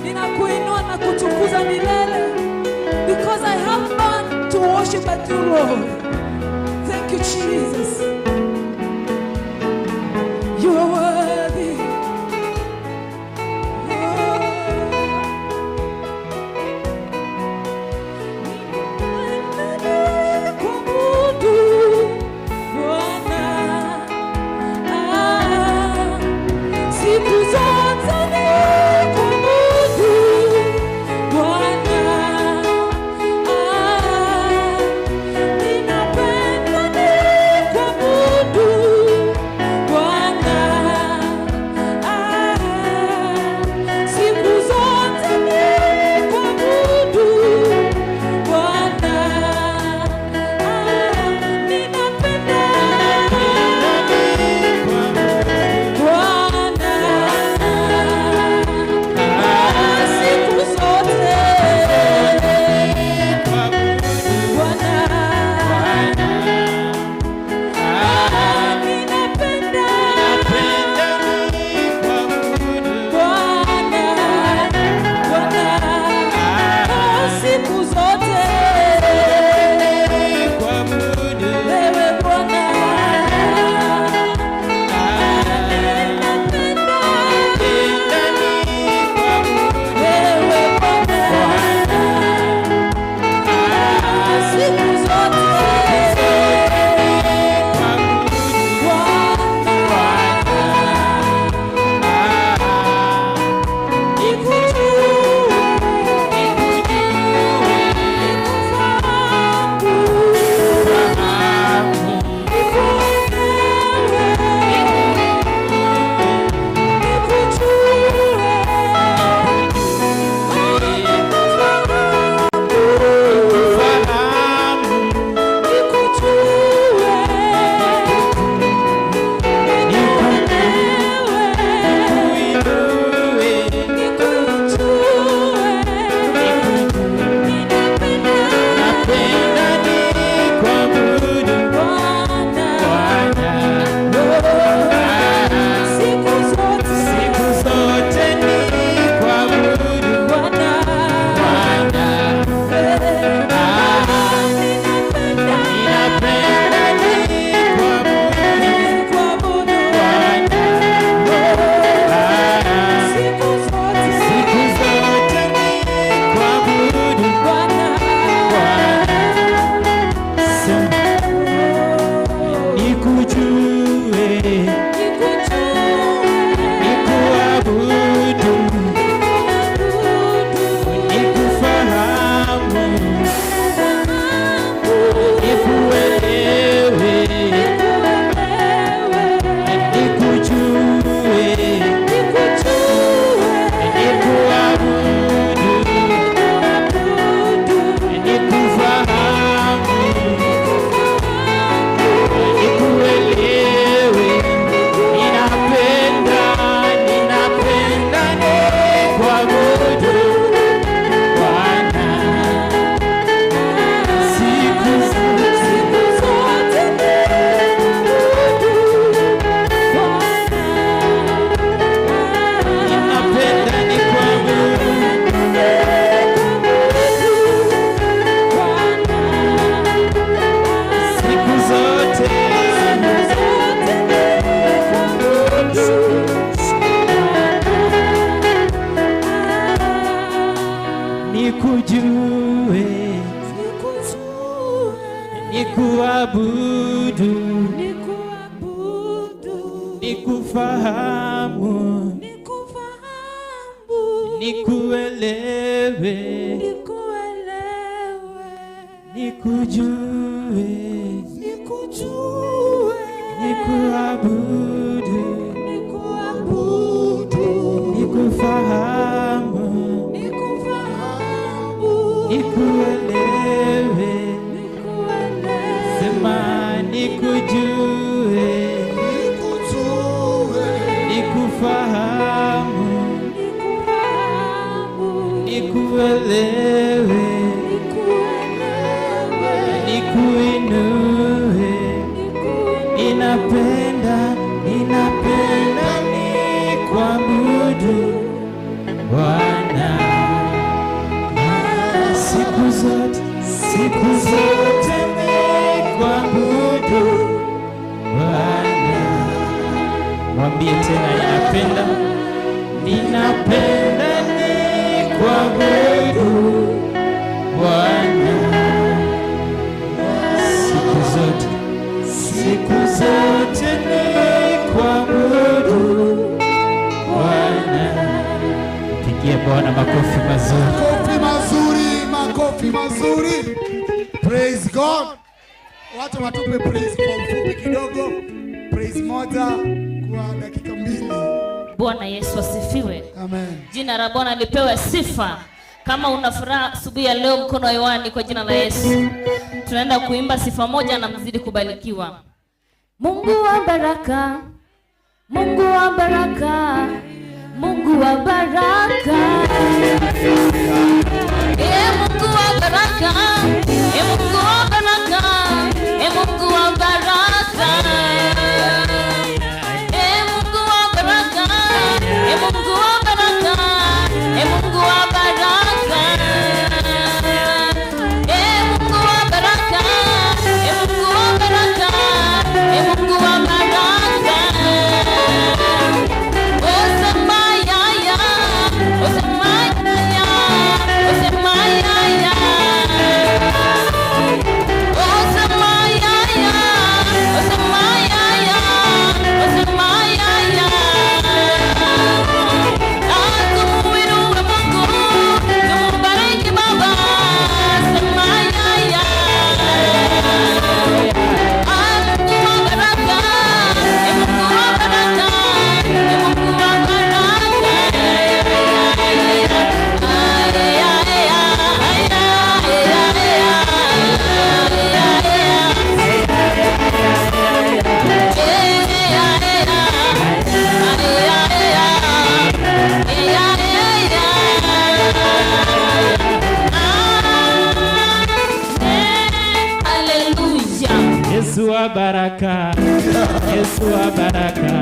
Ninakuinua na kutukuza milele, because I have none to worship but you, Lord. Thank you, Jesus. You are worthy. Kuabudu Bwana, siku zote nikuabudu Bwana, ninapenda nikuabudu. Nikujue, nikuabudu, nikufahamu, nikuelewe, nikujue, nikuabudu, nikufahamu, nikuelewe, sema nikujue, nikufahamu, nikuelewe, nikuinue. Ninapenda, ninapenda nikuabudu Bwana siku zote, siku zote nikuabudu Bwana. Mwambie tena, ninapenda, ninapenda nikuabudu Bwana siku zote, siku zote nikuabudu Bwana. Pigie Bwana makofi mazuri. Makofi mazuri, makofi mazuri. Praise God. Watu watupe praise kwa ufupi kidogo. Praise moja kwa dakika 2. Bwana Yesu asifiwe. Amen. Jina la Bwana lipewe sifa. Kama una furaha asubuhi ya leo, mkono hewani kwa jina la Yesu. Tunaenda kuimba sifa moja na mzidi kubarikiwa. Mungu wa baraka, Mungu wa baraka, Mungu wa baraka. E Mungu wa baraka, e Mungu wa baraka, e Mungu wa baraka. E Mungu wa baraka, e Mungu wa baraka, e Mungu wa baraka. E Mungu wa baraka, e Mungu wa baraka, e Mungu wa baraka. Osema ya ya, osema ya ya, osema ya ya. Osema ya ya, osema ya ya, osema ya ya. Tumuinue Mungu, tumubariki Baba, sema ya ya. Mungu wa baraka, e Mungu wa baraka, e Mungu wa baraka. Ay, ay, ay, ay, ay, Hallelujah. Yesu wa baraka, Yesu wa baraka,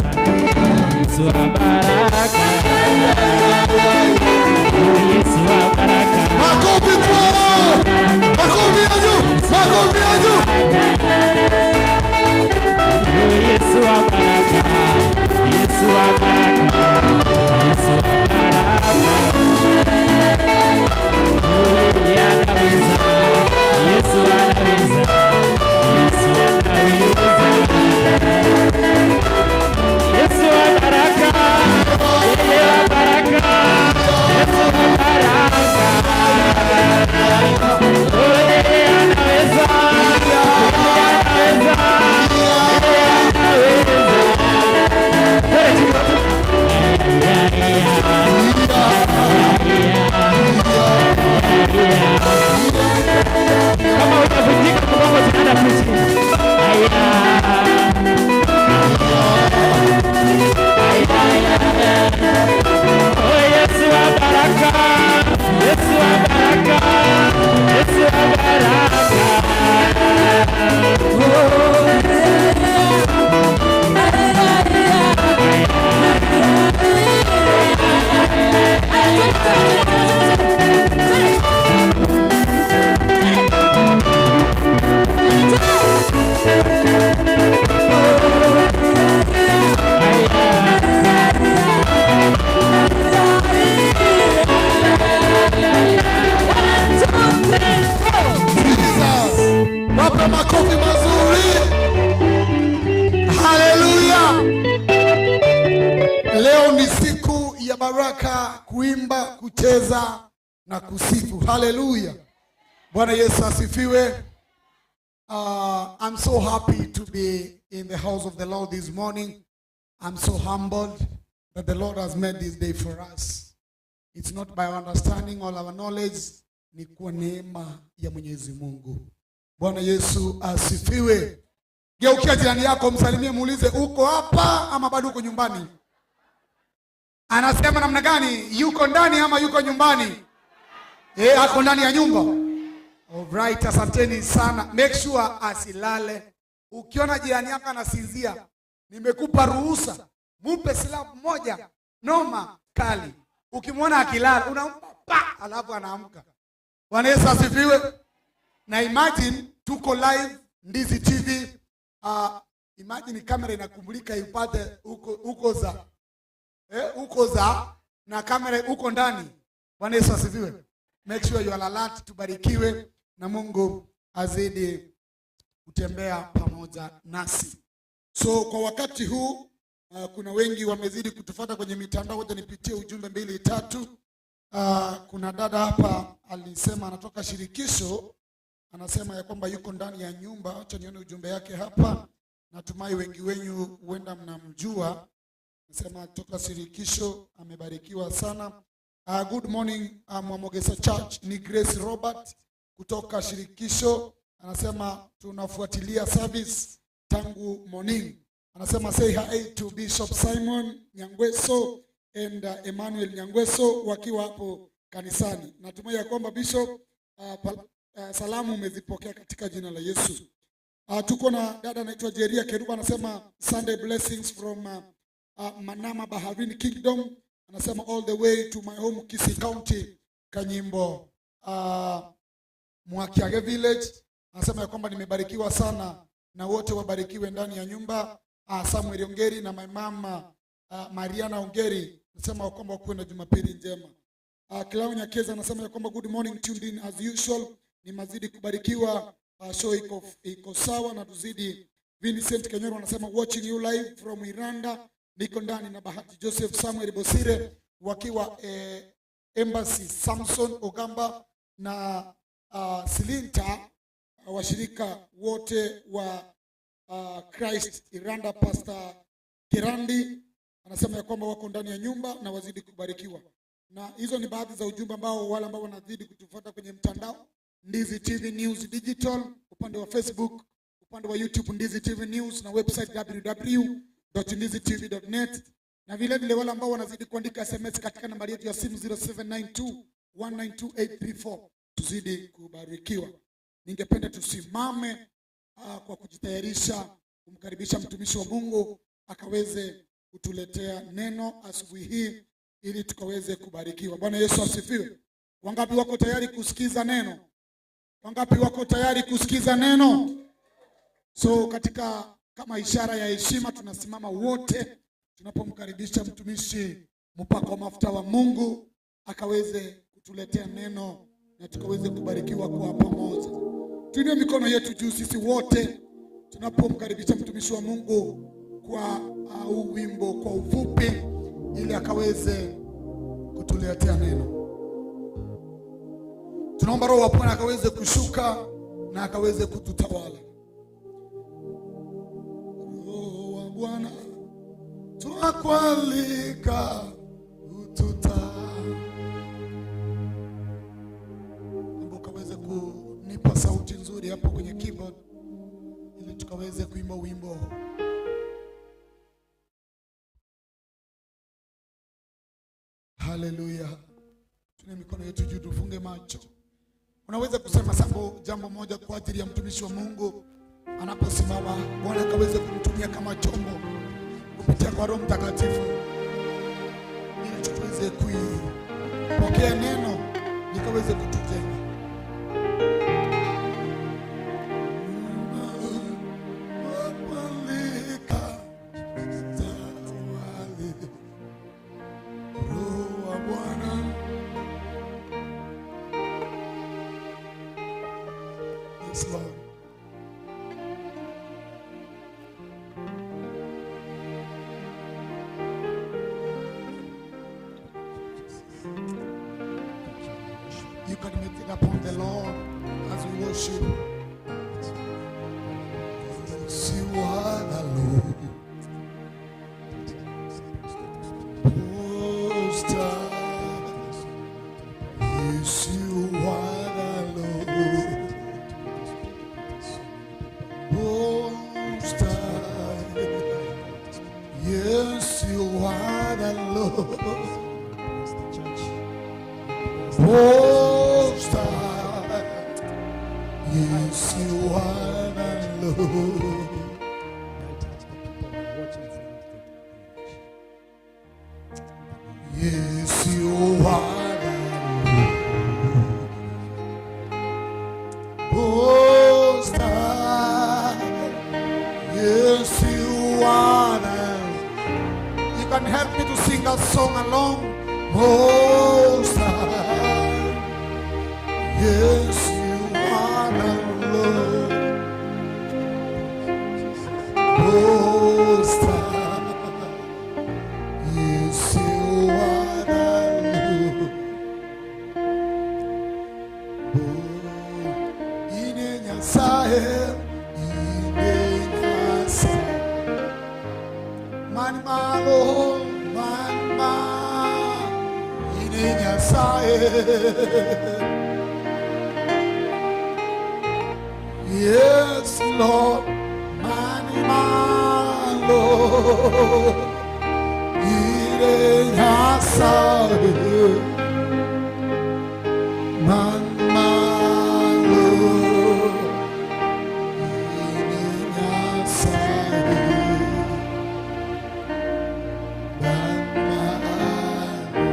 Yesu wa baraka, Yesu wa baraka. Makofi kwao! Makofi ya juu! Makofi ya juu! Yesu wa baraka, Yesu wa baraka, Yesu wa baraka. Yeye anaweza, Yesu anaweza, Yesu anaweza. Yesu wa baraka, yeye wa baraka, Yesu wa baraka. Kuimba, kucheza na kusifu. Haleluya. Bwana Yesu asifiwe. I'm so happy to be in the house of the Lord this morning. I'm so humbled that the Lord has made this day for us. It's not by our understanding or our knowledge, ni kwa neema ya Mwenyezi Mungu. Bwana Yesu asifiwe. Geukia jirani yako, msalimie, muulize uko hapa ama bado uko nyumbani? Anasema namna gani? Yuko ndani ama yuko nyumbani? Eh, ako ndani ya nyumba. Alright, asanteni sana. Make sure asilale. Ukiona jirani yako anasinzia, nimekupa ruhusa, mupe slap moja noma kali. Ukimwona akilala, unampa pa, alafu anaamka. Bwana Yesu asifiwe. Na imagine tuko live Ndizi TV. Imagine kamera inakumulika ipate huko huko za huko za na kamera huko ndani. Bwana Yesu asifiwe. Make sure you are alert, tubarikiwe na Mungu azidi kutembea pamoja nasi. So kwa wakati huu kuna wengi wamezidi kutufuata kwenye mitandao. Ngoja nipitie ujumbe mbili tatu. Kuna dada hapa alisema anatoka shirikisho, anasema ya kwamba yuko ndani ya nyumba. Acha nione ujumbe yake hapa. Natumai wengi wenyu huenda mnamjua. Anasema toka shirikisho, amebarikiwa sana. Good morning Mwamogesa Church, ni Grace Robert kutoka shirikisho. Anasema tunafuatilia service tangu morning. Anasema say hi to Bishop Simon Nyangweso and Emmanuel Nyangweso wakiwa hapo kanisani. Natumai ya kwamba Bishop salamu umezipokea katika jina la Yesu. Tuko na dada anaitwa Jeria Keruba, anasema Sunday blessings from Manama Baharini Kingdom. Anasema all the way to my home Kisii County, Kanyimbo, Mwakiage Village. Anasema ya kwamba nimebarikiwa sana na wote wabarikiwe ndani ya nyumba. Samuel Ongeri na my mama Mariana Ongeri, anasema kwamba wakuwe na Jumapili njema. Clau Nyakeza anasema ya kwamba good morning, tuned in as usual, ni mazidi kubarikiwa. Show iko sawa na tuzidi. Vincent Kenyoro anasema watching you live from Iranda, niko ndani na Bahati Joseph Samuel Bosire wakiwa Embassy, Samson Ogamba na Silinta, washirika wote wa Christ Iranda, Pastor Kirandi anasema ya kwamba wako ndani ya nyumba na wazidi kubarikiwa. Na hizo ni baadhi za ujumbe ambao wale ambao wanazidi kutufuata kwenye mtandao Ndizi TV News Digital, upande wa Facebook, upande wa YouTube Ndizi TV News na website www.ndizitv.net, na vile vile wale ambao wanazidi kuandika SMS katika nambari yetu ya simu 0792 192834, tuzidi kubarikiwa. Ningependa tusimame kwa kujitayarisha kumkaribisha mtumishi wa Mungu akaweze kutuletea neno asubuhi hii ili tukaweze kubarikiwa. Bwana Yesu asifiwe. Wangapi wako tayari kusikiza neno? Wangapi wako tayari kusikiza neno? So katika kama ishara ya heshima tunasimama wote tunapomkaribisha mtumishi mpako wa mafuta wa Mungu akaweze kutuletea neno na tukaweze kubarikiwa kwa pamoja. Tuinue mikono yetu juu sisi wote tunapomkaribisha mtumishi wa Mungu kwa huu wimbo kwa ufupi ili akaweze kutuletea neno. Tunaomba Roho wa Bwana akaweze kushuka na akaweze kututawala. Roho wa Bwana twakualika ututawale. Mungu ukaweze kunipa sauti nzuri hapo kwenye keyboard ili tukaweze kuimba wimbo. Haleluya. Tuna mikono yetu juu, tufunge macho. Unaweza kusema sambo jambo moja kwa ajili ya mtumishi wa Mungu anaposimama, Bwana akaweze kumtumia kama chombo kupitia kwa Roho Mtakatifu ili tuweze kuipokea neno likaweze kutujenga. Yes, Lord. You can meditate upon the Lord as we worship. Yes, you are the Lord. Most High. Yes, you are the Lord. Most High. Yes, you are the Lord. Most High. Yes, you are the Lord. Yes, you are the Lord. Most High. Yes, you are the Lord. You can help me to sing that song along. Most High. Yes, you are the Lord. Most High. Yes, you are the Lord. Ine Nyasaye, ine Nyasaye. Man malo, man ma, ine Nyasaye. Yes, Lord, man malo, ine Nyasaye. Man malo, ine Nyasaye. Man malo.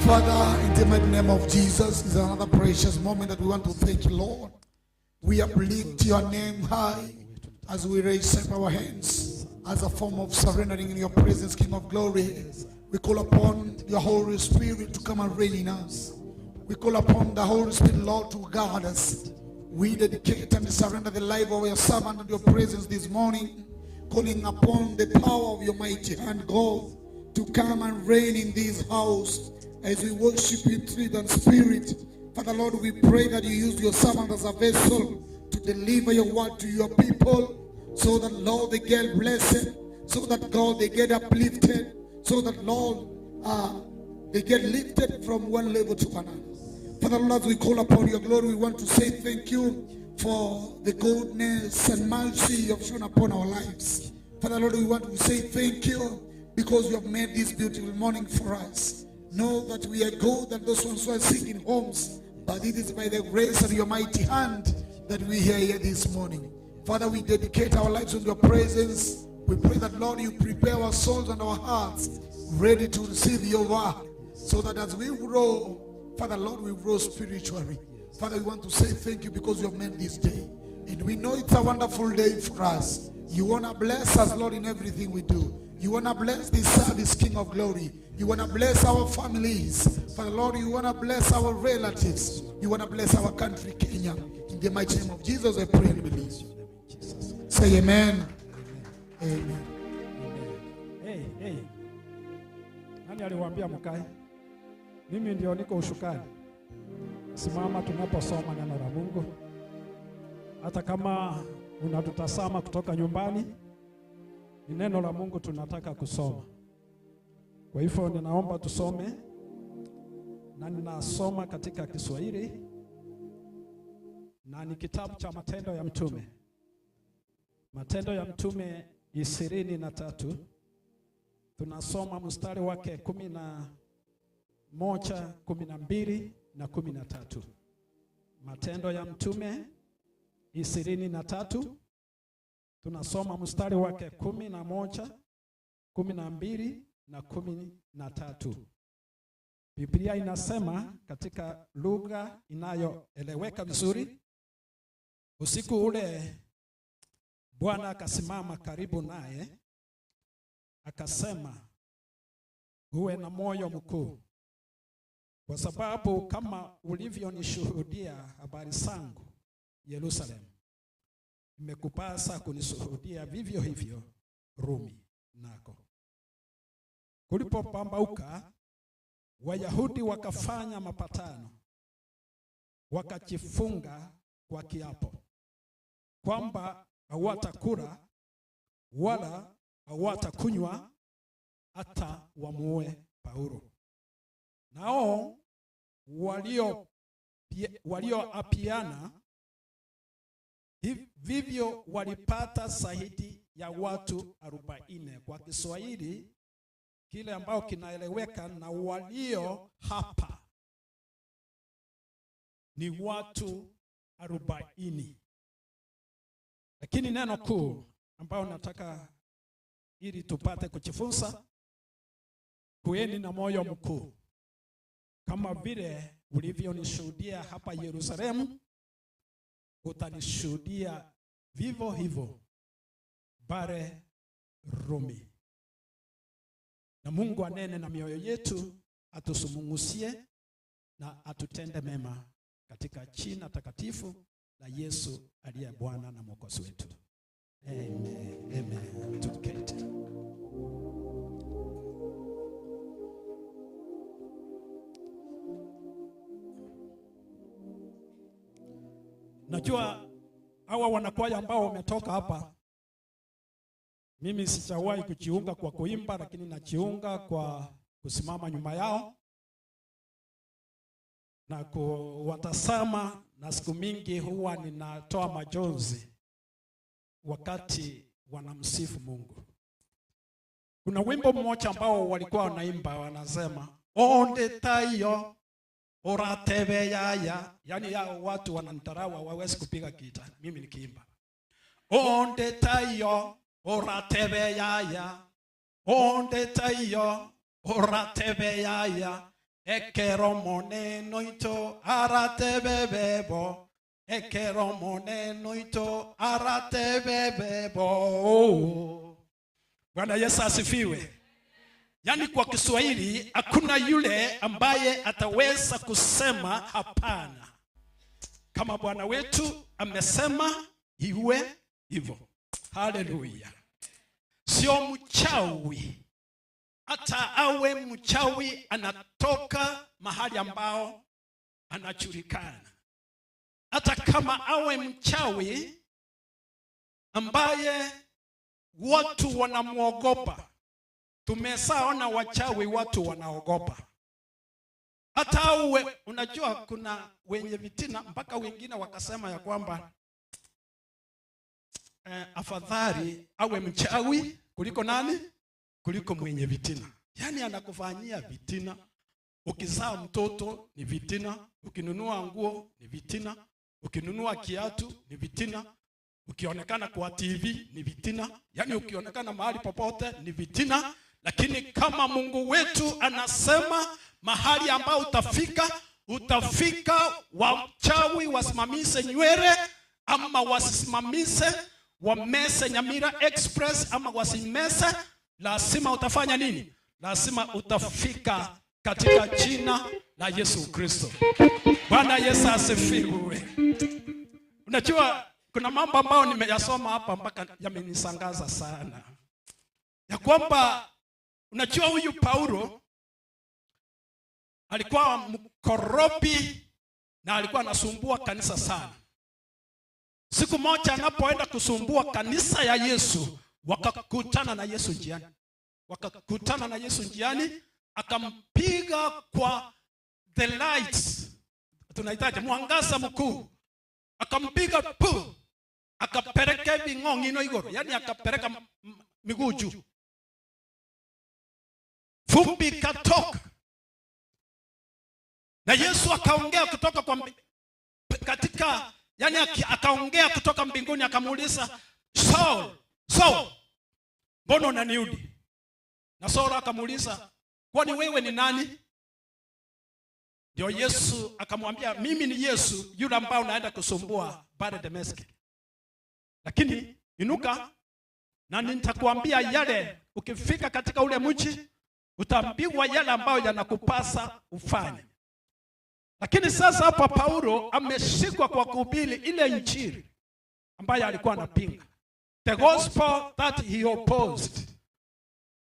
Father, in the mighty name of Jesus, is another precious moment that we want to thank you, Lord. We uplift your name high as we raise up our hands as a form of surrendering in your presence, King of Glory. We call upon your Holy Spirit to come and reign in us. We call upon the Holy Spirit, Lord, to guide us. We dedicate and surrender the life of your servant and your presence this morning, calling upon the power of your mighty hand, God, to come and reign in this house as we worship in truth and spirit. Father, Lord, we pray that you use your servant as a vessel to deliver your word to your people, so that, Lord, they get blessed, so that, God, they get uplifted, so that, Lord, they get lifted from one level to another. Father, Lord, as we call upon your glory, we want to say thank you for the goodness and mercy you have shown upon our lives. Father, Lord, we want to say thank you because you have made this beautiful morning for us. Know that we are good and those ones who are sick in homes, but it is by the grace of your mighty hand that we are here this morning. Father, we dedicate our lives in your presence. We pray that, Lord, you prepare our souls and our hearts ready to receive your word, so that as we grow, Father, Lord, we grow spiritually. Father, we want to say thank you because you have made this day. And we know it's a wonderful day for us. You want to bless us, Lord, in everything we do. You want to bless this service, King of Glory. You want to bless our families. Father, Lord, you want to bless our relatives. You want to bless our country, Kenya. In the mighty name of Jesus, I pray and believe. Say amen. Amen. Hey, hey. Nani aliwaambia mkae? Mimi ndio niko ushukani. Simama tunaposoma neno la Mungu. Hata kama unatutazama kutoka nyumbani, ni neno la Mungu tunataka kusoma. Kwa hivyo ninaomba tusome, na ninasoma katika Kiswahili, na ni kitabu cha Matendo ya Mtume. Matendo ya Mtume 23, tunasoma mstari wake 11, 12 na 13. Matendo ya Mtume 23, tunasoma mstari wake 11, 12 na 13. Biblia inasema katika lugha inayoeleweka vizuri, usiku ule Bwana akasimama karibu naye akasema, uwe na moyo mkuu, kwa sababu kama ulivyonishuhudia habari zangu Yerusalemu, imekupasa kunishuhudia vivyo hivyo Rumi nako. Kulipopambauka, Wayahudi wakafanya mapatano Wakajifunga kwa kiapo kwamba hawatakula wala hawatakunywa hata wamuue Paulo. Nao walioapiana vivyo walipata zaidi ya watu 40. Kwa Kiswahili kile ambao kinaeleweka, na walio hapa ni watu 40. Lakini neno kuu ambao nataka ili tupate kujifunza, kueni na moyo mkuu kama vile ulivyonishuhudia hapa Yerusalemu, utanishuhudia vivyo hivyo bare Rumi. Na Mungu anene na mioyo yetu, atusumung'usie na atutende mema katika jina takatifu la Yesu aliye Bwana na Mwokozi wetu. Amen. Amen. Tuketi. Najua hawa wanakwaya ambao wametoka hapa, mimi sijawahi kujiunga kwa kuimba, lakini najiunga kwa kusimama nyuma yao na kuwatazama, na siku mingi huwa ninatoa majonzi wakati wanamsifu Mungu. Kuna wimbo mmoja ambao walikuwa wanaimba, wanasema onde tayo oratebe yaya, yani yao watu wananitarawa wawezi kupiga gita mimi nikiimba onde tayo oratebe yaya, onde tayo oratebe yaya, ekero moneno ito aratebe bebo, ekero moneno ito aratebe bebo. Bwana Yesu asifiwe. Yani kwa Kiswahili hakuna yule ambaye ataweza kusema hapana. Kama Bwana wetu amesema iwe hivyo. Haleluya. Sio mchawi. Hata awe mchawi anatoka mahali ambao anajulikana. Hata kama awe mchawi ambaye watu wanamuogopa. Tumesaona wachawi watu wanaogopa. Hata uwe, unajua kuna wenye vitina mpaka wengine wakasema ya kwamba afadhali awe mchawi kuliko nani? Kuliko mwenye vitina. Yani anakufanyia vitina. Ukizaa mtoto ni vitina, ukinunua nguo ni vitina, ukinunua kiatu ni vitina, ukionekana kwa TV ni vitina, yani ukionekana mahali popote ni vitina. Lakini kama Mungu wetu anasema mahali ambao utafika, utafika. Wachawi wasimamishe nywele ama wasisimamishe, wamese Nyamira Express ama wasimese, lazima utafanya nini? Lazima utafika katika jina la Yesu Kristo. Bwana Yesu asifiwe. Unajua kuna mambo ambayo nimeyasoma hapa mpaka yamenisangaza sana. Ya kwamba unajua huyu Paulo alikuwa mkoropi na alikuwa anasumbua kanisa sana. Siku moja anapoenda kusumbua kanisa ya Yesu, wakakutana na Yesu njiani. Wakakutana na Yesu njiani, akampiga kwa the lights, tunahitaji mwangaza mkuu. Akampiga pu, akapeleka ving'ong'ino igoro, yani akapeleka miguu juu. Fumbi katoka. Na Yesu akaongea kutoka kwa katika, yani akaongea kutoka mbinguni, akamuuliza Saul, Saul, mbona unaniudhi? Na Saul akamuuliza, kwani wewe ni nani? Ndio Yesu akamwambia, mimi ni Yesu yule ambao naenda kusumbua pale Dameski. Lakini inuka na nitakuambia yale, ukifika katika ule mji utaambiwa yale ambayo yanakupasa ufanye. Lakini sasa hapa Paulo ameshikwa kwa kuhubiri ile injili ambayo alikuwa anapinga. The gospel that he opposed.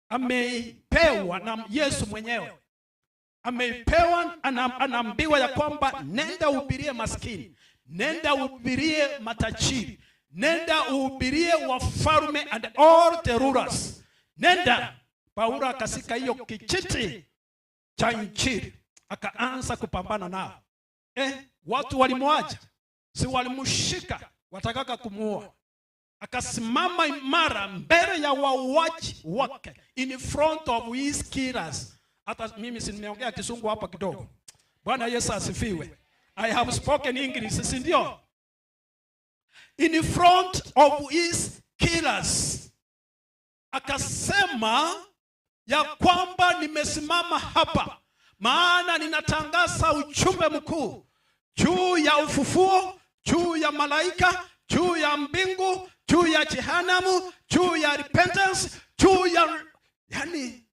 Amepewa na Yesu mwenyewe. Amepewa, anaambiwa ya kwamba nenda uhubirie maskini, nenda uhubirie matajiri, nenda uhubirie wafalme and all the rulers. Nenda. Paulo akasika hiyo kijiti cha injili, akaanza kupambana nao. Watu walimwacha, si walimshika, watakaka kumuua. Akasimama imara mbele ya wauaji wake, in front of his killers. Hata mimi si nimeongea Kisungu hapa kidogo. Bwana Yesu asifiwe. I have spoken English, si ndio? In front of his killers. Akasema ya kwamba nimesimama hapa maana ninatangaza ujumbe mkuu juu ya ufufuo, juu ya malaika, juu ya mbingu, juu ya jehanamu, juu ya repentance, juu ya, yani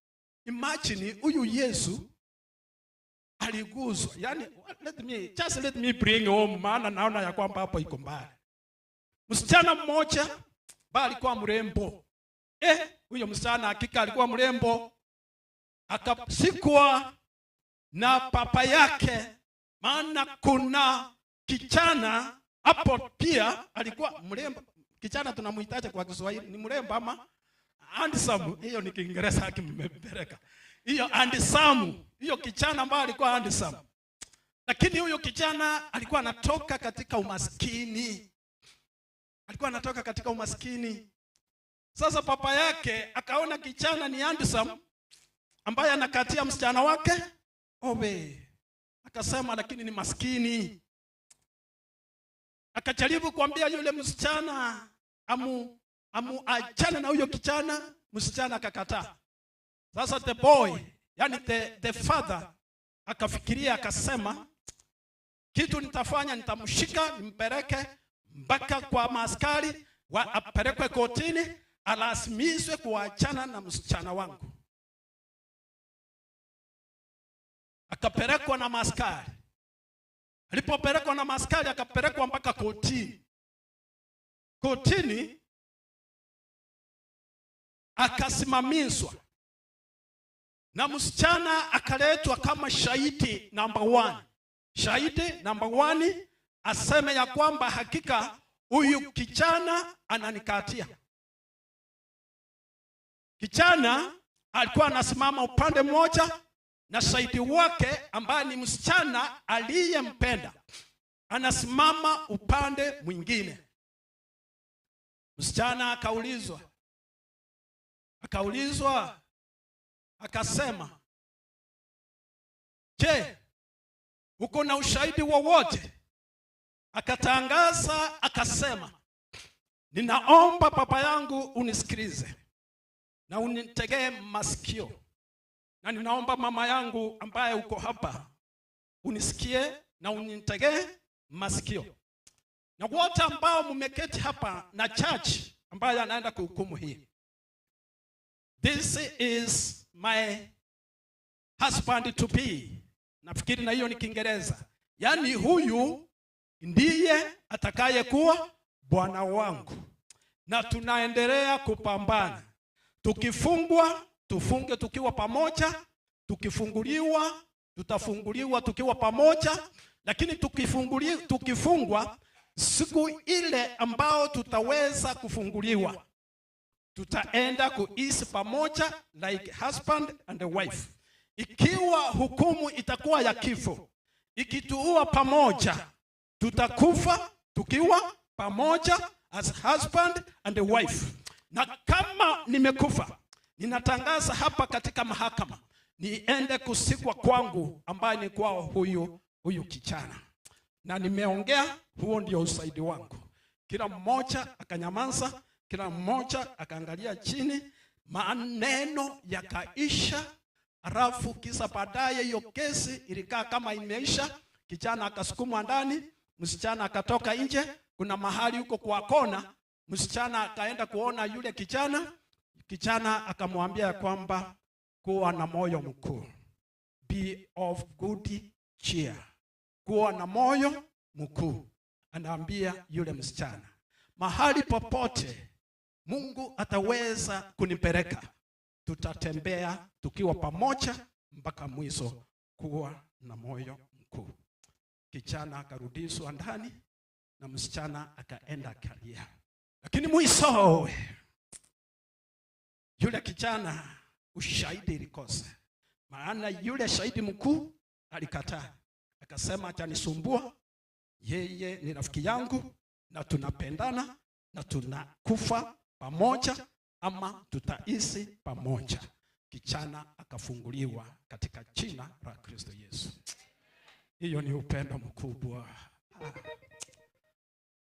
imagine huyu Yesu aliguswa. Yani let me bring home, maana naona ya kwamba hapo iko mbali. Msichana mmoja bali alikuwa mrembo. Huyo msichana hakika alikuwa mrembo. Akasikwa na papa yake, maana kuna kijana hapo pia alikuwa mrembo. Kijana tunamuitaje kwa Kiswahili? Ni mrembo ama handsome? Hiyo ni Kiingereza kimepeleka. Hiyo handsome, hiyo kijana ambaye alikuwa handsome. Lakini huyo kijana alikuwa anatoka katika umaskini. Alikuwa anatoka katika umaskini. Sasa papa yake akaona kijana ni handsome ambaye anakatia msichana wake obe. Akasema lakini ni maskini. Akajaribu kuambia yule msichana amuachane na huyo kijana, msichana akakataa. Sasa the boy, yani the father akafikiria akasema, kitu nitafanya, nitamshika nimpeleke mpaka kwa maaskari, apelekwe kotini, alazimishwe kuachana na msichana wangu. Akapelekwa na maaskari. Alipopelekwa na maaskari akapelekwa mpaka kotini. Kotini akasimamishwa. Na msichana akaletwa kama shahidi number 1. Shahidi number 1 aseme ya kwamba hakika huyu kijana ananikatia. Kijana alikuwa anasimama upande mmoja na shahidi wake ambaye ni msichana aliyempenda anasimama upande mwingine. Msichana akaulizwa akasema, je, uko na ushahidi wowote? Akatangaza akasema, ninaomba papa yangu unisikilize na unitegee masikio, na ninaomba mama yangu ambaye uko hapa unisikie na unitegee masikio, na wote ambao mmeketi hapa na church ambaye anaenda kuhukumu hii. This is my husband to be. Nafikiri na hiyo ni Kiingereza. Yani huyu ndiye atakayekuwa bwana wangu. Na tunaendelea kupambana. Tukifungwa, tufunge tukiwa pamoja. Tukifunguliwa, tutafunguliwa tukiwa pamoja. Lakini tukifungwa, siku ile ambao tutaweza kufunguliwa, tutaenda kuishi pamoja like husband and wife. Ikiwa hukumu itakuwa ya kifo, ikituua pamoja, tutakufa tukiwa pamoja as husband and wife. Na kama nimekufa, ninatangaza hapa katika mahakama, niende kusikwa kwangu ambaye ni kwao huyu kijana. Na nimeongea, huo ndio usaidi wangu. Kila mmoja akanyamaza, kila mmoja akaangalia chini, maneno yakaisha. Alafu kisa baadaye hiyo kesi ilikaa kama imeisha. Kijana akasukumwa ndani, msichana akatoka nje. Kuna mahali huko kwa kona, msichana akaenda kuona yule kijana. Kijana akamwambia kwamba kuwa na moyo mkuu, be of good cheer, kuwa na moyo mkuu. Anaambia yule msichana, mahali popote Mungu ataweza kunipeleka, tutatembea tukiwa pamoja mpaka mwisho Kuwa na moyo mkuu. Kijana akarudishwa ndani na msichana akaenda akalia. Lakini mwishowe yule kijana ushahidi ilikosa, maana yule shahidi mkuu alikataa, akasema atanisumbua, yeye ni rafiki yangu na tunapendana na tunakufa pamoja ama tutaishi pamoja. Kijana akafunguliwa katika jina la Kristo Yesu. Hiyo ni upendo mkubwa.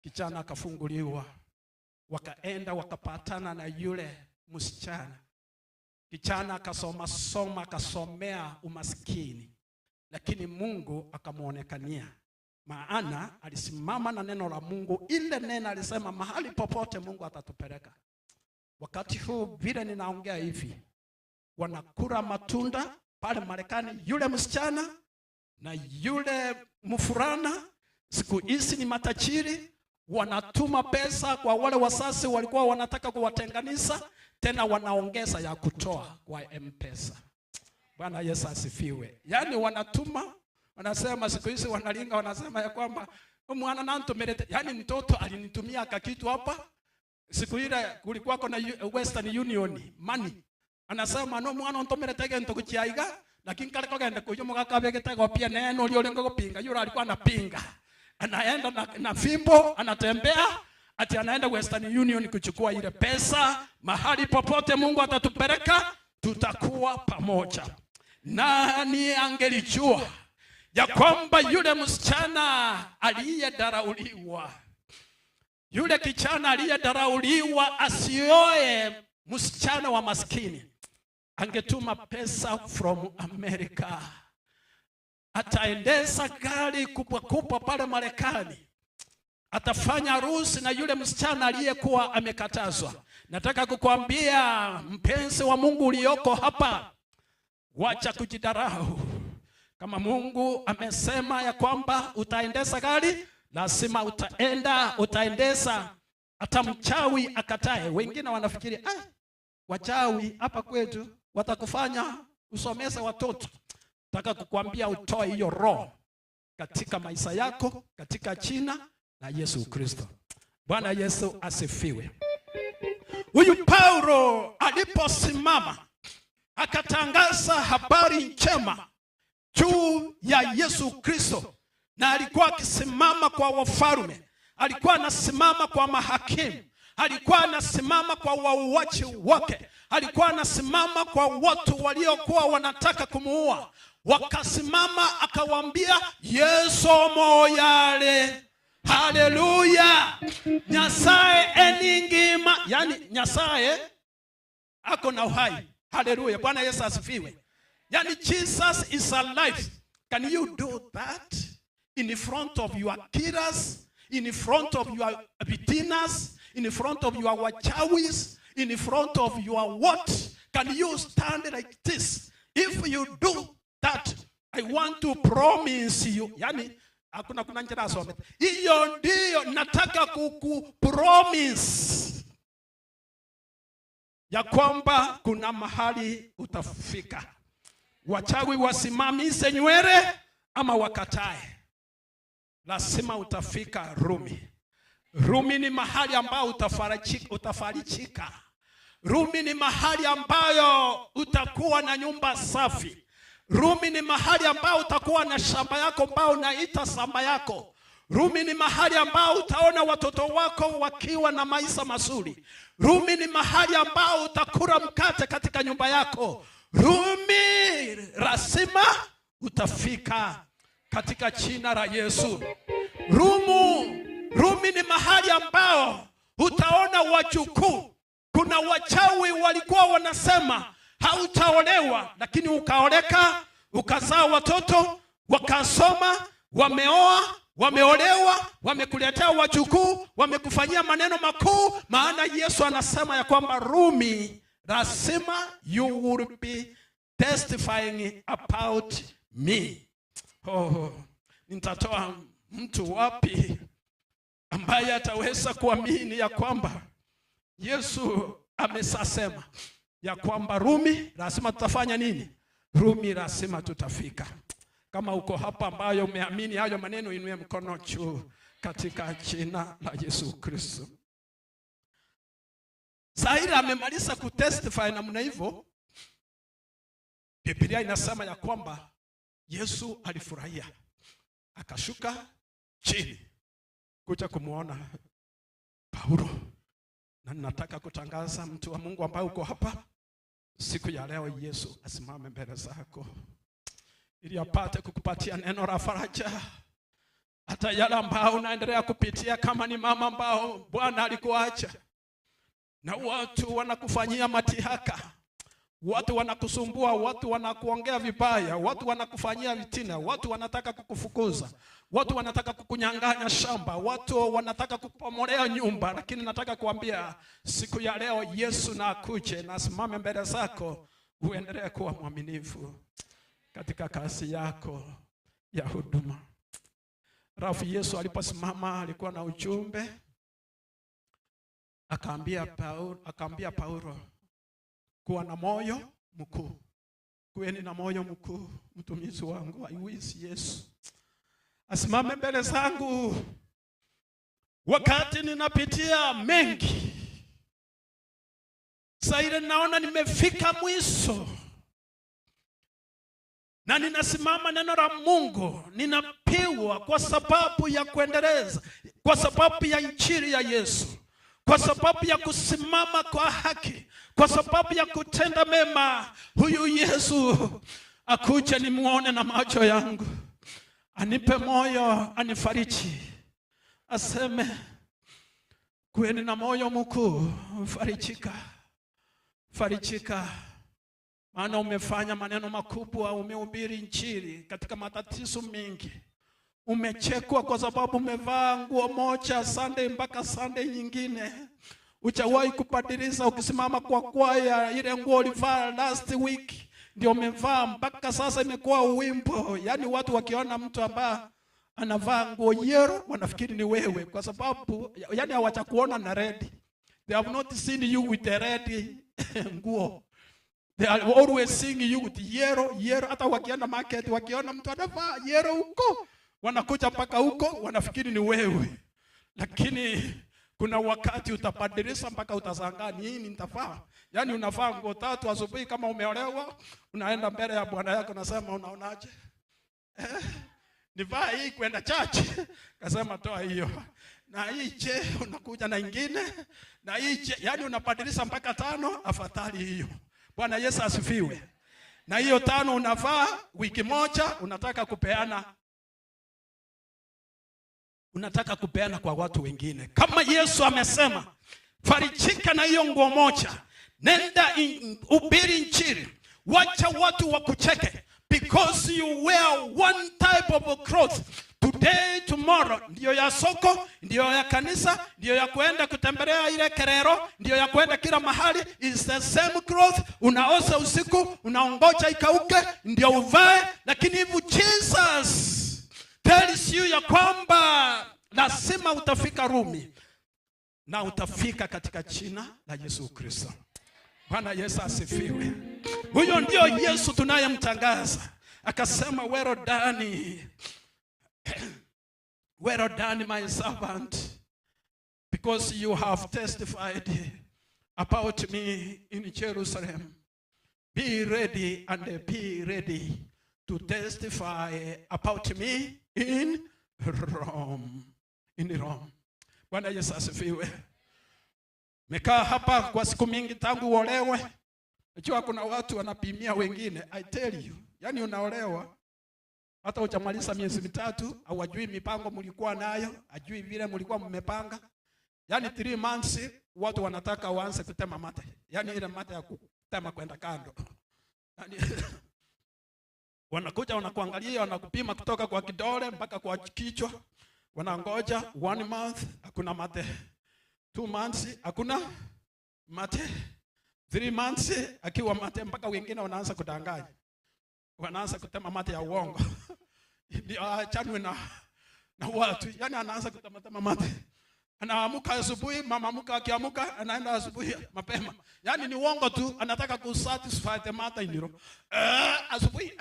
Kijana akafunguliwa, wakaenda wakapatana na yule msichana. Kijana akasoma soma, akasomea umaskini, lakini Mungu akamuonekania, maana alisimama na neno la Mungu. Ile neno alisema mahali popote Mungu atatupeleka. Wakati huu vile ninaongea hivi, wanakula matunda pale Marekani, yule msichana na yule mfulana siku hizi ni matajiri, wanatuma pesa kwa wale wasasi walikuwa wanataka kuwatenganisha, tena wanaongeza ya kutoa kwa M-Pesa. Bwana Yesu asifiwe. Yaani wanatuma, wanasema siku hizi wanalinga, wanasema ya kwamba mwana nantumelete, yaani mtoto alinitumia kakitu hapa. Siku ile kulikuwa na Western Union money. Anasema no mwana ntomelete gento kuchiaiga, lakini kale kogenda kuyo mugakabegete gopia neno lio lengo kupinga, yule alikuwa anapinga. Anaenda na fimbo, anatembea ati anaenda Western Union kuchukua ile pesa. Mahali popote Mungu atatupeleka tutakuwa pamoja. Nani angelijua ya kwamba yule msichana aliyedharauliwa, yule kijana aliyedharauliwa asioe msichana wa maskini, angetuma pesa from America, ataendesha gari kubwa kubwa pale Marekani, atafanya harusi na yule msichana aliyekuwa amekatazwa. Nataka kukuambia mpenzi wa Mungu ulioko hapa, wacha kujidharau. Kama Mungu amesema ya kwamba utaendesha gari, lazima utaenda, utaendesha. Hata mchawi akatae. Wengine wanafikiri wachawi hapa kwetu watakufanya usomeze watoto. Nataka kukuambia utoe hiyo roho katika maisha yako, katika jina la Yesu Kristo. Bwana Yesu asifiwe. Huyu Paulo aliposimama akatangaza habari njema juu ya Yesu Kristo, na alikuwa akisimama kwa wafalme, alikuwa anasimama kwa mahakimu, alikuwa anasimama kwa wauaji wake, alikuwa anasimama kwa watu waliokuwa wanataka kumuua. Wakasimama akawaambia Yesu moyale. Haleluya. Nyasaye eningima, yani Nyasaye ako na uhai. Haleluya. Bwana Yesu asifiwe. Yani Jesus is alive. Can you do that in front of your killers, in front of your beatiners, in front of your wachawis, in front of your what? Can you stand like this? If you do that, I want to promise you. Yani hakuna kuna njia asome. Hiyo ndio nataka kukupromise ya kwamba kuna mahali utafika. Wachawi wasimamize nywele ama wakatae, lazima utafika Rumi. Rumi ni mahali ambayo utafarijika. Rumi ni mahali ambayo utakuwa na nyumba safi. Rumi ni mahali ambayo utakuwa na shamba yako ambayo unaita shamba yako. Rumi ni mahali ambao utaona watoto wako wakiwa na maisha mazuri. Rumi ni mahali ambao utakula mkate katika nyumba yako. Rumi lazima utafika katika jina la Yesu. Rumi ni mahali ambao utaona wajukuu. Kuna wachawi walikuwa wanasema hautaolewa, lakini ukaoleka, ukazaa watoto, wakasoma, wameoa, wameolewa, wamekuletea wajukuu, wamekufanyia maneno makuu. Maana Yesu anasema ya kwamba Rumi lazima you will be testifying about me. Oh, nitatoa mtu wapi ambaye ataweza kuamini ya kwamba Yesu amesasema ya kwamba Rumi lazima tutafanya nini? Rumi lazima tutafika. Kama uko hapa ambayo umeamini hayo maneno, inue mkono juu katika jina la Yesu Kristo. Saila amemaliza kutestify namna hivyo. Biblia inasema ya kwamba Yesu alifurahia, akashuka chini kuja kumuona Paulo. Na nataka kutangaza, mtu wa Mungu ambaye uko hapa siku ya leo, Yesu asimame mbele zako ili apate kukupatia neno la faraja, hata yale ambao unaendelea kupitia, kama ni mama ambao Bwana alikuacha na watu wanakufanyia matihaka, watu wanakusumbua, watu wanakuongea vibaya, watu wanakufanyia vitina, watu wanataka kukufukuza, watu wanataka kukunyang'anya shamba, watu wanataka kupomolea nyumba. Lakini nataka kuambia siku ya leo, Yesu na akuje na asimame mbele zako, uendelee kuwa mwaminifu katika kazi yako ya huduma. Rafu Yesu aliposimama alikuwa na ujumbe, akaambia Paulo, kuwa na moyo mkuu, kuweni na moyo mkuu, mtumishi wangu. I wish Yesu asimame mbele zangu wakati ninapitia mengi. Saa ile naona nimefika mwisho na ninasimama neno la Mungu, ninapiwa kwa sababu ya kuendeleza, kwa sababu ya injili ya Yesu, kwa sababu ya kusimama kwa haki, kwa sababu ya kutenda mema. Huyu Yesu akuje nimuone na macho yangu, anipe moyo, anifariji, aseme kuweni na moyo mkuu, farijika, farijika, maana umefanya maneno makubwa, umehubiri injili katika matatizo mengi. Umechekwa kwa sababu umevaa nguo moja Sunday mpaka Sunday nyingine. Hujawahi kubadilisha. Ukisimama kwa kwaya, ile nguo ulivaa last week ndio umevaa mpaka sasa, imekuwa wimbo. Yaani watu wakiona mtu ambaye anavaa nguo yellow wanafikiri ni wewe, kwa sababu yani hawajakuona na red. They have not seen you with the red nguo. They are always seeing you with yellow, yellow. Hata wakienda market wakiona mtu anavaa yellow huko, wanakuja mpaka huko wanafikiri ni wewe. Lakini kuna wakati utabadilisha mpaka utashangaa nini nitavaa. Yaani unavaa nguo tatu asubuhi kama umeolewa, unaenda mbele ya bwana yako unasema unaonaje? Nivaa hii kwenda church. Kasema toa hiyo. Na hii je, unakuja na ingine? Na hii je, yaani unabadilisha mpaka tano, afadhali hiyo. Bwana Yesu asifiwe. Na hiyo tano unavaa wiki moja, unataka kupeana. Unataka kupeana kwa watu wengine. Kama Yesu amesema, farijika na hiyo nguo moja. Nenda ubiri injili. Wacha watu wakucheke. Because you wear one type of clothes today, tomorrow. Ndio ya soko, ndio ya kanisa, ndio ya kuenda kutembelea ile kerero, ndio ya kuenda kila mahali. It's the same clothes. Unaosa usiku, unaongoja ikauke, ndio uvae. Lakini hivi Jesus tells you ya kwamba lazima utafika Rumi na utafika katika jina la Yesu Kristo. Bwana Yesu asifiwe. Huyo ndio Yesu tunayemtangaza. Akasema, well done, well done my servant, because you have testified about me in Jerusalem. Be ready and be ready to testify about me in Rome. In Rome. Bwana Yesu asifiwe. Mekaa hapa kwa siku mingi tangu uolewe. Najua kuna watu wanapimia wengine. I tell you. Yaani unaolewa hata hujamaliza miezi mitatu, hawajui mipango mlikuwa nayo, hajui vile mlikuwa mmepanga. Yaani 3 months watu wanataka waanze kutema mate. Yaani ile mate ya kutema kwenda kando. Yaani wanakuja wanakuangalia, wanakupima kutoka kwa kidole mpaka kwa kichwa. Wanangoja 1 month hakuna mate. 2 months hakuna mate. 3 months akiwa mate, mpaka wengine wanaanza kudanganya. Wanaanza kutema mate ya uongo. Ndio aachanwe na watu. Yaani anaanza kutema mate. Anaamuka asubuhi, mama mke akiamuka anaenda asubuhi mapema. Yaani ni uongo tu, anataka kusatisfy the mother in law. Asubuhi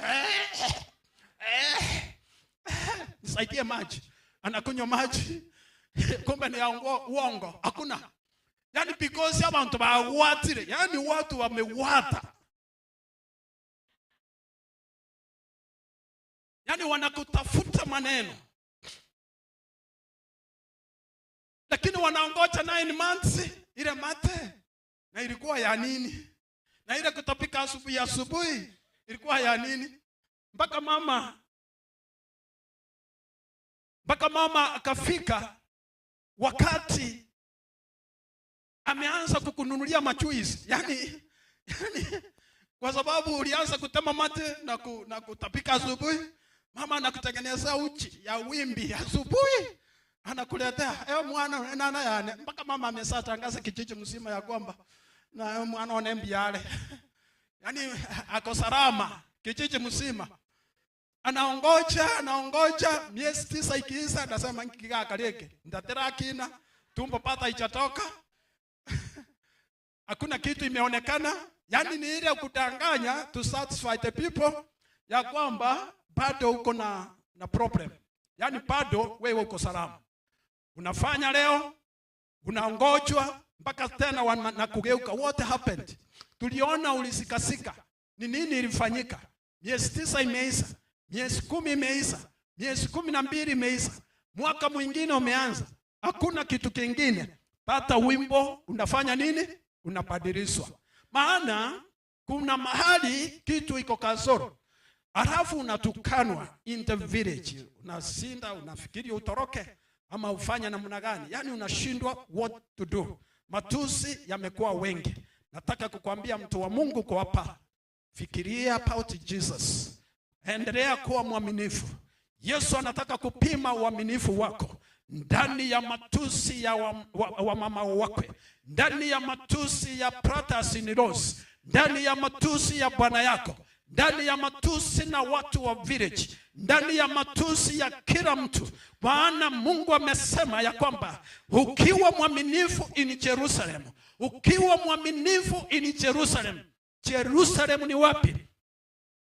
Nisaidie maji. Anakunywa maji. Kumbe ni uongo. Hakuna. Yani because abantu bawatire. Yani watu wamewata. Yani wanakutafuta maneno. Lakini wanaongoja 9 months ile mate na ilikuwa ya nini? Na ile kutapika asubuhi asubuhi ilikuwa ya nini? Mpaka mama akafika wakati ameanza kukununulia machuizi. Yani kwa sababu ulianza kutema mate na kutapika asubuhi, mama anakutengenezea uchi ya wimbi asubuhi. Anakuletea mwana nana yane. Mpaka mama ameshatangaza kijiji mzima ya kwamba na mwana onembiale. Yani ako salama kijiji mzima. Anaongoja miezi 9 ikiisha anasema nkikaa kaleke. Ndatera kina tumbo pata ichatoka. Hakuna kitu imeonekana. Yani ni ile kudanganya to satisfy the people ya kwamba bado uko na problem. Yani bado wewe uko salama. Unafanya leo, unaongojwa mpaka tena wanakugeuka. What happened? Tuliona ulisikasika. Ni nini ilifanyika? Miezi 9 imeisha, miezi 10 imeisha, miezi 12 imeisha. Mwaka mwingine umeanza. Hakuna kitu kingine. Pata wimbo, unafanya nini? Unabadilishwa. Maana kuna mahali kitu iko kasoro. Alafu unatukanwa in the village. Unasinda, unafikiri utoroke ama ufanye namna gani. Yani unashindwa what to do. Matusi yamekuwa wengi. Nataka kukwambia mtu wa Mungu kwa hapa, fikiria about Jesus. Endelea kuwa mwaminifu. Yesu anataka kupima uaminifu wako. Ndani ya matusi ya wa mama wakwe, ndani ya matusi ya brothers in laws, ndani ya matusi ya bwana yako, ndani ya matusi na watu wa village, ndani ya matusi ya kila mtu. Maana Mungu amesema ya kwamba ukiwa mwaminifu in Jerusalem, ukiwa mwaminifu in Jerusalem. Jerusalem ni wapi?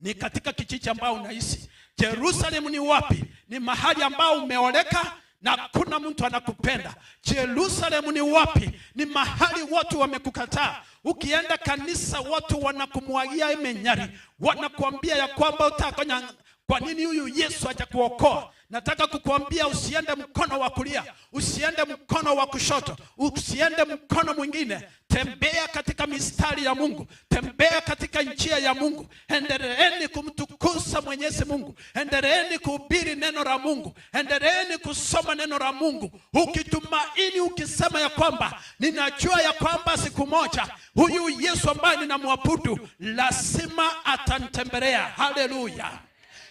Ni katika kijiji ambao unaishi. Jerusalem ni wapi? Ni mahali ambao umeoleka na kuna mtu anakupenda. Jerusalem ni wapi? Ni mahali watu wamekukataa. Ukienda kanisa watu wanakumwagia imenyari, wanakuambia ya kwamba utakonya. Kwa nini huyu Yesu hajakuokoa? Nataka kukuambia usiende mkono wa kulia, usiende mkono wa kushoto, usiende mkono mwingine. Tembea katika mistari ya Mungu, tembea katika njia ya Mungu. Endeleeni kumtukuza Mwenyezi Mungu, endeleeni kuhubiri neno la Mungu, endeleeni kusoma neno la Mungu, ukitumaini, ukisema ya kwamba ninajua ya kwamba siku moja huyu Yesu ambaye ninamwabudu lazima atanitembelea. Haleluya.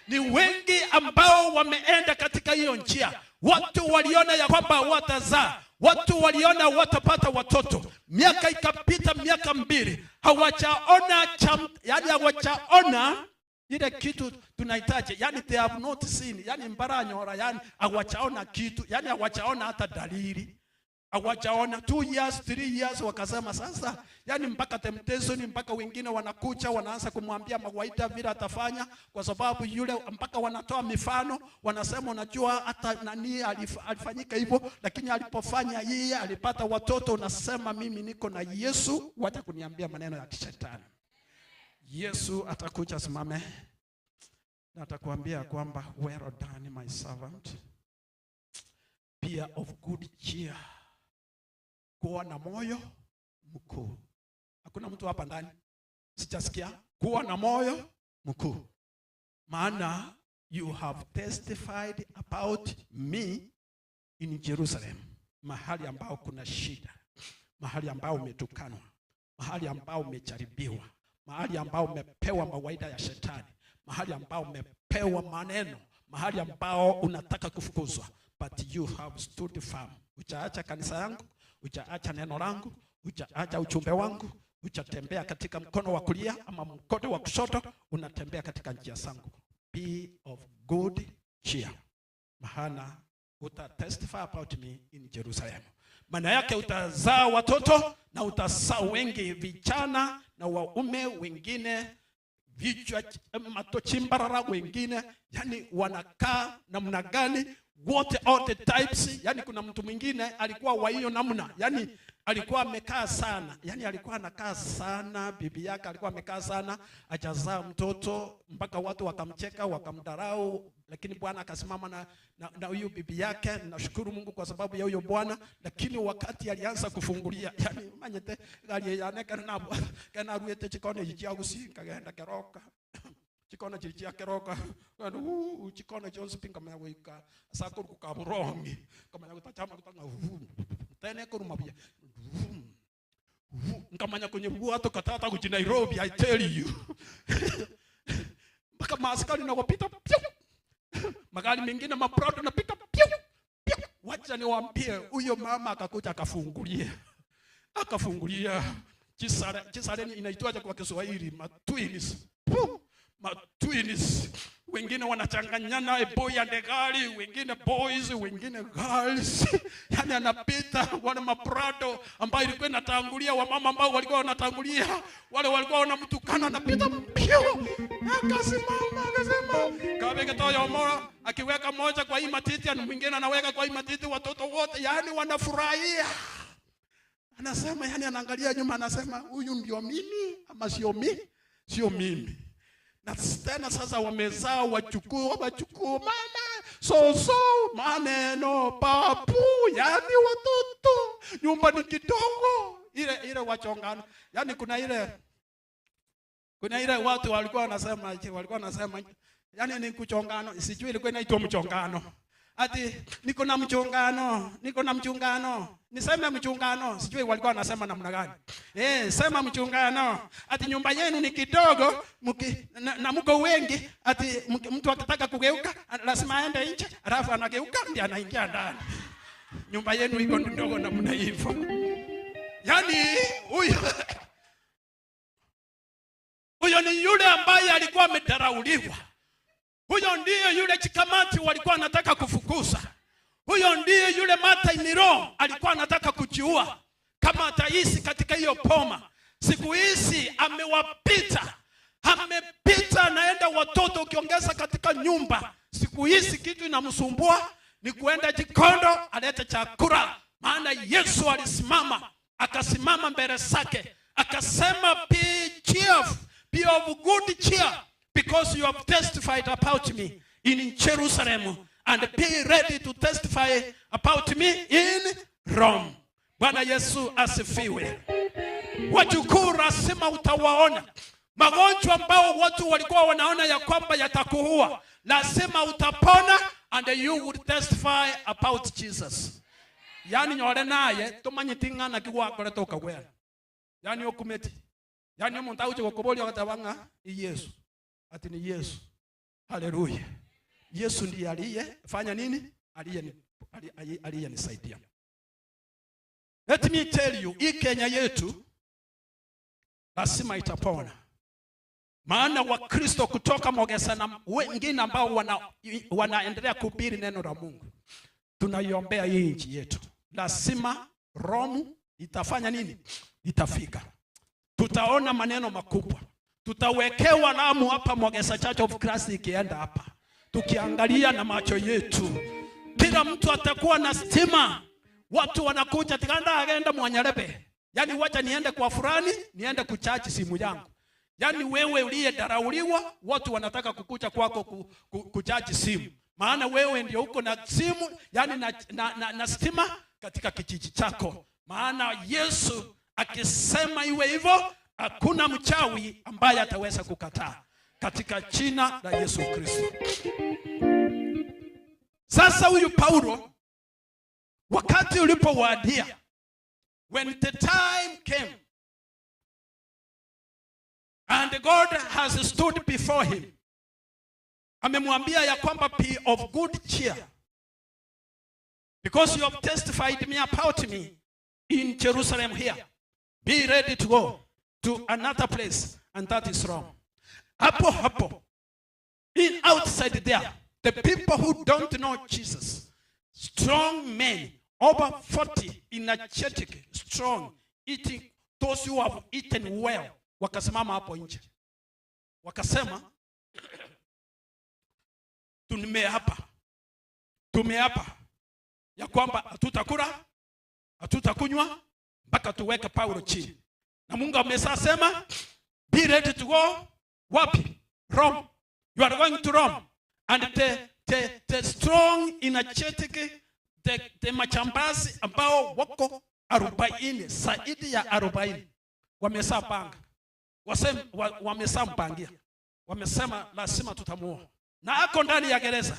Ni wengi ambao wameenda katika hiyo njia. Watu waliona ya kwamba watazaa, watu waliona watapata watoto. Miaka ikapita, miaka 2, hawajaona yani hawajaona ile kitu tunahitaji. Yani they have not seen, yani mbaranyora, yani hawajaona kitu, yani hawajaona hata dalili. Hawajaona 2 years, 3 years, wakasema sasa, yani mpaka temptation, mpaka wengine wanakucha wanaanza kumwambia mawaida vile atafanya, kwa sababu yule mpaka wanatoa mifano, wanasema unajua hata nani alifanyika hivyo, lakini alipofanya yeye alipata watoto. Unasema mimi niko na Yesu, wacha kuniambia maneno ya kishetani. Yesu atakuja simame na atakuambia kwamba well done my servant, be of good cheer. Kuwa na moyo mkuu. Hakuna mtu hapa ndani sijasikia kuwa na moyo mkuu. Maana you have testified about me in Jerusalem. Mahali ambao kuna shida, mahali ambao umetukanwa, mahali ambao umejaribiwa, mahali ambao umepewa mawaida ya shetani, mahali ambao umepewa maneno, mahali ambao unataka kufukuzwa, but you have stood firm. Uchaacha kanisa yangu, uchaacha neno langu, uchaacha uchumbe wangu, uchatembea katika mkono wa kulia ama mkono wa kushoto, unatembea katika njia zangu. Be of good cheer. Maana uta testify about me in Jerusalem. Maana yake utazaa watoto na utazaa wengi, vijana na waume wengine, vichwa matochimbarara, wengine yani wanakaa namna gani, wote all the types. Yani kuna mtu mwingine alikuwa wa hiyo namna, yani alikuwa amekaa sana, yani alikuwa anakaa sana, bibi yake alikuwa amekaa sana, ajazaa mtoto mpaka watu wakamcheka wakamdharau, lakini Bwana akasimama na huyu bibi yake. Nashukuru Mungu kwa sababu ya huyo bwana. Lakini wakati alianza kufungulia, yani manyete aliyaneka nabo kana ruete chikone chia gusinka genda keroka chikona chiri chia keroka kana chikona chonse pinga manya goika sako kukaburongi kamanya gutachama gutanga tene kuruma bia nkamanya kwenye watu katata kuji Nairobi, I tell you. Mpaka maaskari na wapita piu, magari mengine maprado na pita piu piu. Wacha niwaambie, huyo mama akakuja akafungulia, akafungulia chisare, chisare inaitwaje kwa Kiswahili? Matwins, matwins. Wengine wanachanganyana, a boy and a girl, wengine boys, wengine girls. Yani anapita wale maprado ambayo ilikuwa inatangulia, wamama ambao walikuwa wanatangulia, wale walikuwa wanamtukana, anapita mbio. Akasimama akasema, kabeke toyo mora, akiweka moja kwa hii matiti na mwingine anaweka kwa hii matiti, watoto wote yani wanafurahia. Anasema yani anaangalia nyuma anasema, huyu ndio mimi ama sio mimi? Sio mimi. Na tena sasa wamezaa wachukuu, wachukuu mama so maneno papu, yani watoto nyumba ni kidogo, ile ile wachongano. Yani kuna ile watu walikuwa wanasema, yani ni kuchongano, sijui ilikuwa inaitwa mchongano. Ati niko na mchongano, niko na mchungano. Niseme mchungano, sijui walikuwa wanasema namna gani. Sema mchungano. Ati nyumba yenu ni kidogo, na mko wengi, ati mtu akitaka kugeuka lazima aende nje, alafu anageuka ndiye anaingia ndani. Nyumba yenu iko ndogo namna hivyo. Yani huyo ni yule ambaye alikuwa amedharauliwa. Huyo ndiye yule chikamati walikuwa wanataka kufukuza. Huyo ndiye yule Martha Iniro alikuwa anataka kujiua kama ataishi katika hiyo poma. Siku hizi amewapita. Amepita naenda watoto ukiongeza katika nyumba. Siku hizi kitu inamsumbua ni kuenda jikondo alete chakula. Maana Yesu alisimama, akasimama mbele zake, akasema be cheerful, be of good cheer, because you have testified about me in Jerusalem, and be ready to testify about me in Rome. Bwana Yesu asifiwe. Wajukuu lazima utawaona. Magonjwa ambao watu walikuwa wanaona ya kwamba yatakuua, lazima utapona, and you would testify about Jesus. Yani nyore naye tumanyiti ng'ana kiwakore tokagwera. Yani okumeti. Yani omuntu auje gokobori agataba Yesu. Ati ni Yesu. Haleluya. Yesu ndiye aliye fanya nini? Aliye nisaidia. Let me tell you, hii Kenya yetu lazima itapona. Maana Wakristo kutoka Mogesa na wengine ambao wanaendelea kuhubiri neno la Mungu, tunaiombea hii nchi yetu. Lazima Rome itafanya nini? Itafika. Tutaona maneno makubwa. Tutawekewa lamu hapa Mogesa Church of Christ ikienda hapa. Tukiangalia na macho yetu, kila mtu atakuwa na stima. Watu wanakuja tikanda agenda Mwanyarebe. Yani wacha niende kwa fulani, niende kuchaji simu yangu. Yani wewe uliyedarauliwa, watu wanataka kukuja kwako kuchaji simu. Maana wewe ndio uko na simu, yani na stima katika kijiji chako. Maana Yesu akisema iwe hivyo, hakuna mchawi ambaye ataweza kukataa, katika jina la Yesu Kristo. Sasa huyu Paulo wakati ulipowadia, when the time came and God has stood before him, amemwambia ya kwamba be of good cheer, because you have testified me about me in Jerusalem here. Be ready to go to another place, and that is Rome. Hapo hapo, in outside there, the people who don't know Jesus, strong men, over 40, energetic, strong, eating, those who have eaten well, wakasimama hapo nje. Wakasema tumeapa ya kwamba hatutakula, hatutakunywa mpaka tuweke Paulo chini. Na Mungu amesema be ready to go wapi? Rome. You are going to Rome. And the strong energetic the machambazi ambao wako 40, zaidi ya 40 wamesapanga. Wamesampangia. Wamesema lazima tutamuoa. Na ako ndani ya gereza.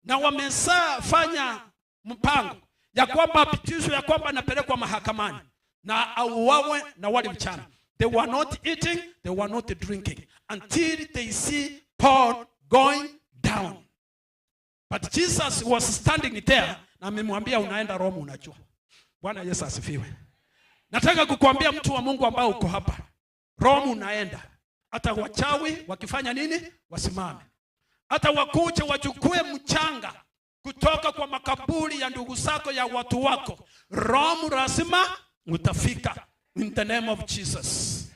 Na wamesafanya mpango ya kwamba pitisho ya kwamba anapelekwa mahakamani na auawe na wale mchana. They were not eating, they were not drinking until they see Paul going down. But Jesus was standing there na amemwambia unaenda Rome unajua. Bwana Yesu asifiwe. Nataka kukuambia mtu wa Mungu ambao uko hapa, Rome unaenda. Hata wachawi wakifanya nini? Wasimame. Hata wakuche wachukue mchanga kutoka kwa makaburi ya ndugu zako, ya watu wako, Rome lazima utafika in the name of Jesus.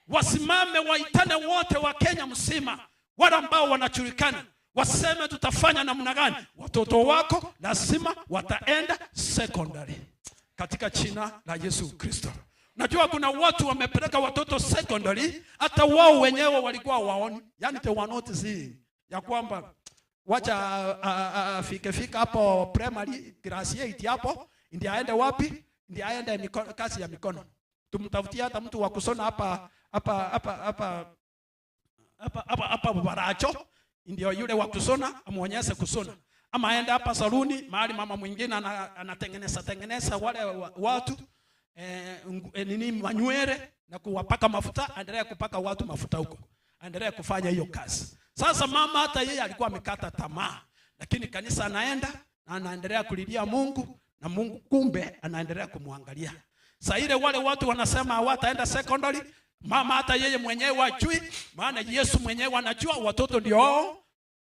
Wasimame waitane wote wa Kenya mzima, wale ambao wanajulikana, waseme tutafanya namna gani. Watoto wako lazima wataenda secondary katika jina la Yesu Kristo. Najua kuna watu wamepeleka watoto secondary, hata wao wenyewe walikuwa waoni, yani they were not seeing ya kwamba wacha fika hapo primary class 8 hapo ndiye aende wapi, ndiye aende mikono, kazi ya mikono. Tumtafutie hata mtu wa kusona hapa hapa hapa hapa hapa hapa hapa Baracho, ndio yule wa kusona amuonyeshe kusona. Ama aende hapa saluni mahali mama mwingine anatengeneza tengeneza wale watu nini manywele na kuwapaka mafuta, aendelee kupaka watu mafuta huko, aendelee kufanya hiyo kazi. Sasa mama hata yeye alikuwa amekata tamaa, lakini kanisa anaenda na anaendelea kulilia Mungu, na Mungu kumbe anaendelea kumwangalia. Sasa ile wale watu wanasema hawataenda secondary, mama hata yeye mwenyewe hajui, maana Yesu mwenyewe anajua watoto ndio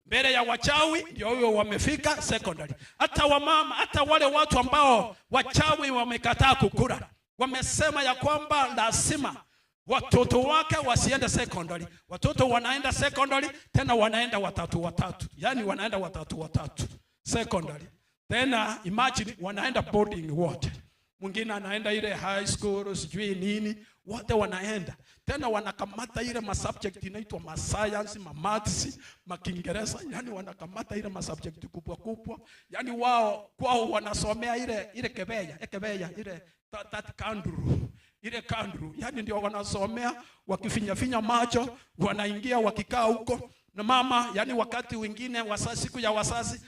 mbele ya wachawi ndio huyo wamefika secondary. Hata wamama, hata wale watu ambao wachawi wamekataa kukula, wamesema ya kwamba lazima watoto wake wasiende secondary. Watoto wanaenda secondary, tena wanaenda watatu watatu. Yani wanaenda watatu watatu secondary. Tena imagine wanaenda boarding wote. Mwingine anaenda ile high school sijui nini, wote wanaenda. Tena wanakamata ile ma subject inaitwa ma science, ma maths, ma Kiingereza, yani wanakamata ile ma subject kubwa kubwa. Yani wao kwao wanasomea ile kebeya, ile that kanduru. Ile kanduru, yani ndio wanasomea, wakifinya finya macho, wanaingia wakikaa huko. Na mama, yani wakati wengine wasasi, siku ya wasasi,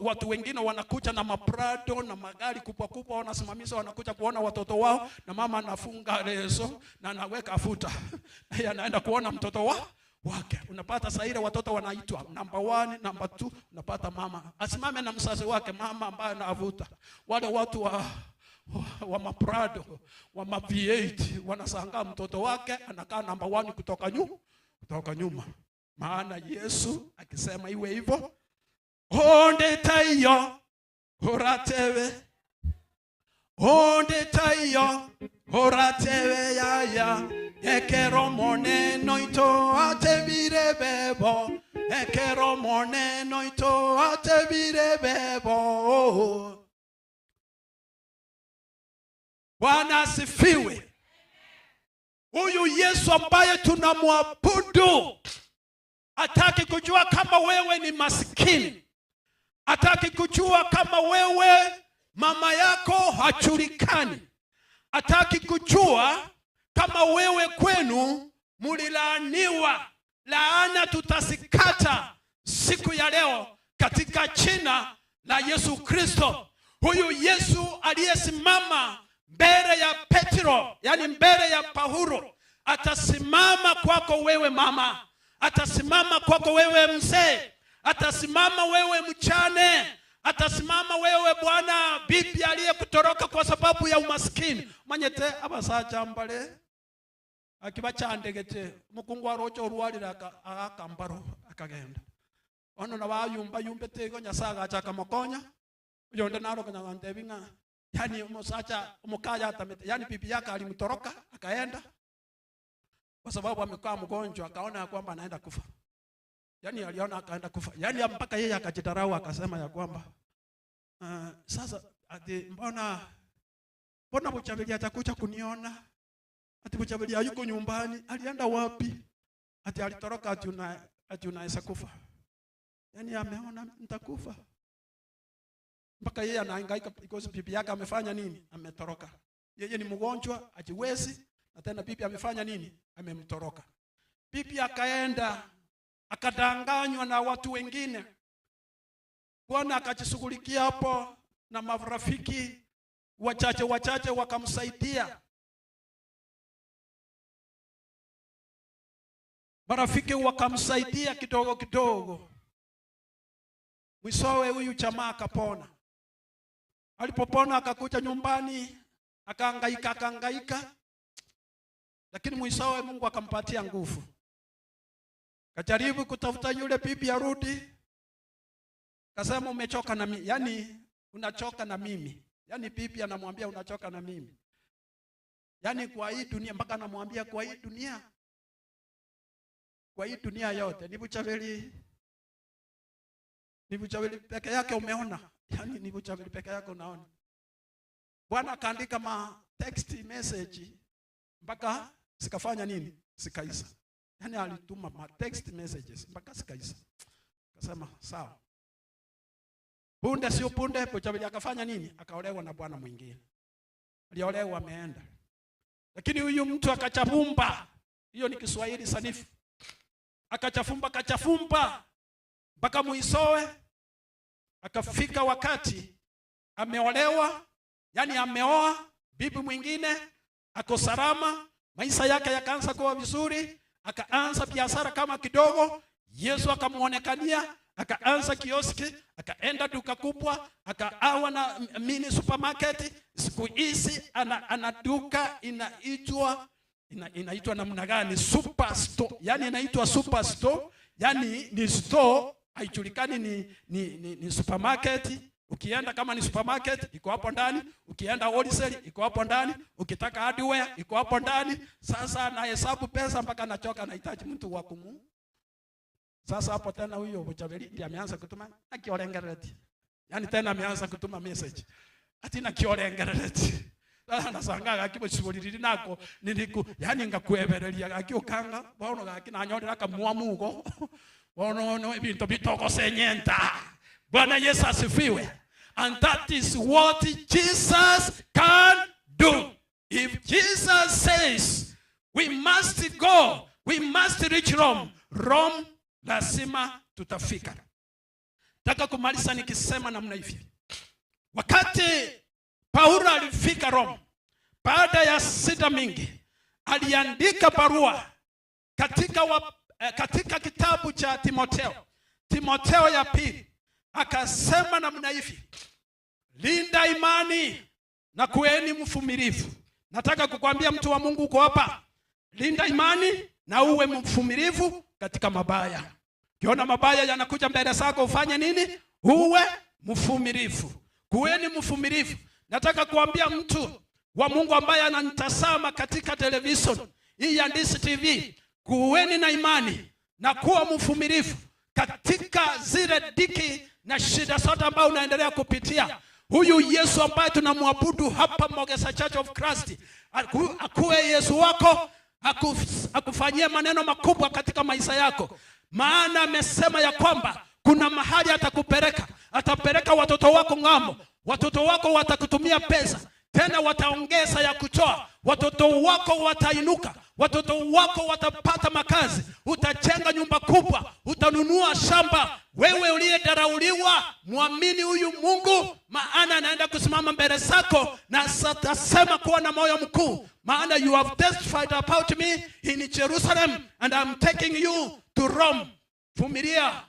watu wengine wanakuja na maprado na magari kubwa kubwa, wanasimamisha, wanakuja kuona watoto wao, na mama anafunga leso na anaweka futa. Na anaenda kuona mtoto wake. Unapata saa ile watoto wanaitwa number 1, number 2, unapata mama asimame na mzazi wake, mama ambaye anavuta. Wale watu wa maprado, wa ma V8 wanashangaa mtoto wake anakaa number 1 kutoka nyuma. Maana Yesu akisema iwe hivyo, onde tayo horatewe, onde tayo horatewe yaya, ekero moneno ito atebire bebo, ekero moneno ito atebire bebo. Bwana asifiwe. Huyu Yesu ambaye tunamwabudu hataki kujua kama wewe ni maskini. Hataki kujua kama wewe mama yako hajulikani. Hataki kujua kama wewe kwenu mulilaaniwa. Laana tutasikata siku ya leo katika jina la Yesu Kristo. Huyu Yesu aliyesimama mbele ya Petro, yani mbele ya Paulo, atasimama kwako wewe mama, atasimama kwako wewe mzee, atasimama wewe mchane, atasimama wewe bwana bibi aliyekutoroka kwa sababu ya umaskini. Manyete abasacha mbale akibachandegete mukungu arocho orwarira akambaro akagenda ono na bayumba yumbete go nyasaga achaka mokonya yonde naro kanya binga. Yani umusacha umukaya atamete, yani bibi yake alimtoroka akaenda. Kwa sababu amekuwa mgonjwa, akaona kwamba anaenda kufa. Yaani aliona akaenda kufa. Yaani mpaka yeye akajitarau akasema ya kwamba sasa ati mbona Buchabeli atakuja kuniona? Ati Buchabeli hayuko nyumbani, alienda wapi? Ati alitoroka ati unaweza kufa. Yaani ameona nitakufa. Mpaka yeye anahangaika because bibi yake amefanya nini? Ametoroka. Yeye ni mgonjwa, hajiwezi, na tena bibi amefanya nini? Amemtoroka. Bibi akaenda akadanganywa na watu wengine. Bwana akajishughulikia hapo na marafiki wachache wachache wakamsaidia. Marafiki wakamsaidia kidogo kidogo. Mwishowe huyu jamaa akapona. Alipopona akakuja nyumbani, akahangaika akahangaika. Lakini mwishowe Mungu akampatia nguvu. Kajaribu kutafuta yule bibi arudi. Kasema umechoka na mimi. Yaani unachoka na mimi. Yaani bibi anamwambia unachoka na mimi. Yaani kwa hii dunia, mpaka anamwambia kwa hii dunia. Kwa hii dunia yote ni Buchabeli. Ni Buchabeli peke yake umeona. Yaani ni Buchabeli peke yake unaona. Bwana akaandika ma text message mpaka sikafanya nini? Sikaisa. Yaani alituma ma text messages mpaka sikaisa. Akasema sawa. Punde sio punde Buchabeli akafanya nini? Akaolewa na bwana mwingine. Aliolewa ameenda. Lakini huyu mtu akachafumba. Hiyo ni Kiswahili sanifu. Akachafumba akachafumba mpaka mwisowe akafika wakati ameolewa, yani ameoa bibi mwingine, ako salama, maisha yake yakaanza kuwa vizuri, akaanza biashara kama kidogo, Yesu akamuonekania, akaanza kioski, akaenda duka kubwa, akaawa na mini supermarket. Siku hizi ana duka inaitwa inaitwa namna gani? Super store. Yani inaitwa super store. Yani ni store, haijulikani ni supermarket. Ukienda kama ni supermarket iko hapo ndani, ukienda wholesale iko hapo ndani, ukitaka hardware iko hapo ndani. Sasa nahesabu pesa mpaka nachoka, nahitaji mtu wa kumu. Sasa hapo tena huyo Buchabeli ndiye ameanza kutuma na kiolengereti. Yani tena ameanza kutuma message. Ati na kiolengereti. Sasa nashangaa akiboshibuliriri nako niliku yani ngakuebereria akiokanga bono gakinanyorera kamwamugo bono no ebintu bitokosenyenta. Bwana Yesu asifiwe. And that is what Jesus can do. If Jesus says we must go, we must reach Rome, Rome lazima tutafika. Nataka kumaliza nikisema namna hivi. Wakati Paulo alifika Rome, baada ya sita mingi, aliandika barua katika kitabu cha Timotheo, Timotheo ya pili, akasema namna hivi: linda imani na kueni mvumilivu. Nataka kukwambia mtu wa Mungu uko hapa, linda imani na uwe mvumilivu katika mabaya. Ukiona mabaya yanakuja mbele zako ufanye nini? Uwe mvumilivu. Kueni mvumilivu. Nataka kuambia mtu wa Mungu ambaye ananitazama katika television hii ya Ndisi TV, kuweni na imani na kuwa mvumilivu katika zile diki na shida zote ambazo unaendelea kupitia. Huyu Yesu ambaye tunamwabudu hapa Mogesa Church of Christ, akuwe Yesu wako, akufanyie maneno makubwa katika maisha yako. Maana amesema ya kwamba kuna mahali atakupeleka, atapeleka watoto wako ng'ambo. Watoto wako watakutumia pesa, tena wataongeza ya kutoa. Watoto wako watainuka, watoto wako watapata makazi, utajenga nyumba kubwa, utanunua shamba. Wewe uliyedharauliwa, muamini huyu Mungu, maana anaenda kusimama mbele zako na atasema kuwa na moyo mkuu, maana you have testified about me in Jerusalem and I'm taking you to Rome. Vumilia,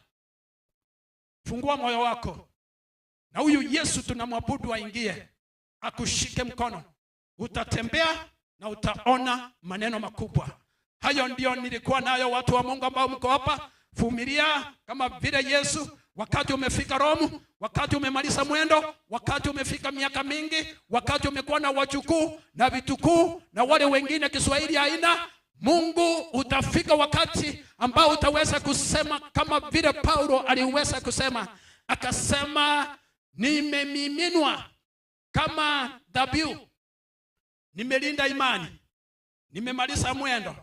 fungua moyo wako, na huyu Yesu tunamwabudu aingie, akushike mkono. Utatembea na utaona maneno makubwa. Hayo ndio nilikuwa nayo, watu wa Mungu ambao mko hapa. Vumilia kama vile Yesu. Wakati umefika Rome, wakati umemaliza mwendo, wakati umefika miaka mingi, wakati umekuwa na wajukuu na vitukuu na wale wengine Kiswahili haina, Mungu, utafika wakati ambao utaweza kusema kama vile Paulo aliweza kusema, akasema nimemiminwa kama dhabihu, nimelinda imani, nimemaliza mwendo,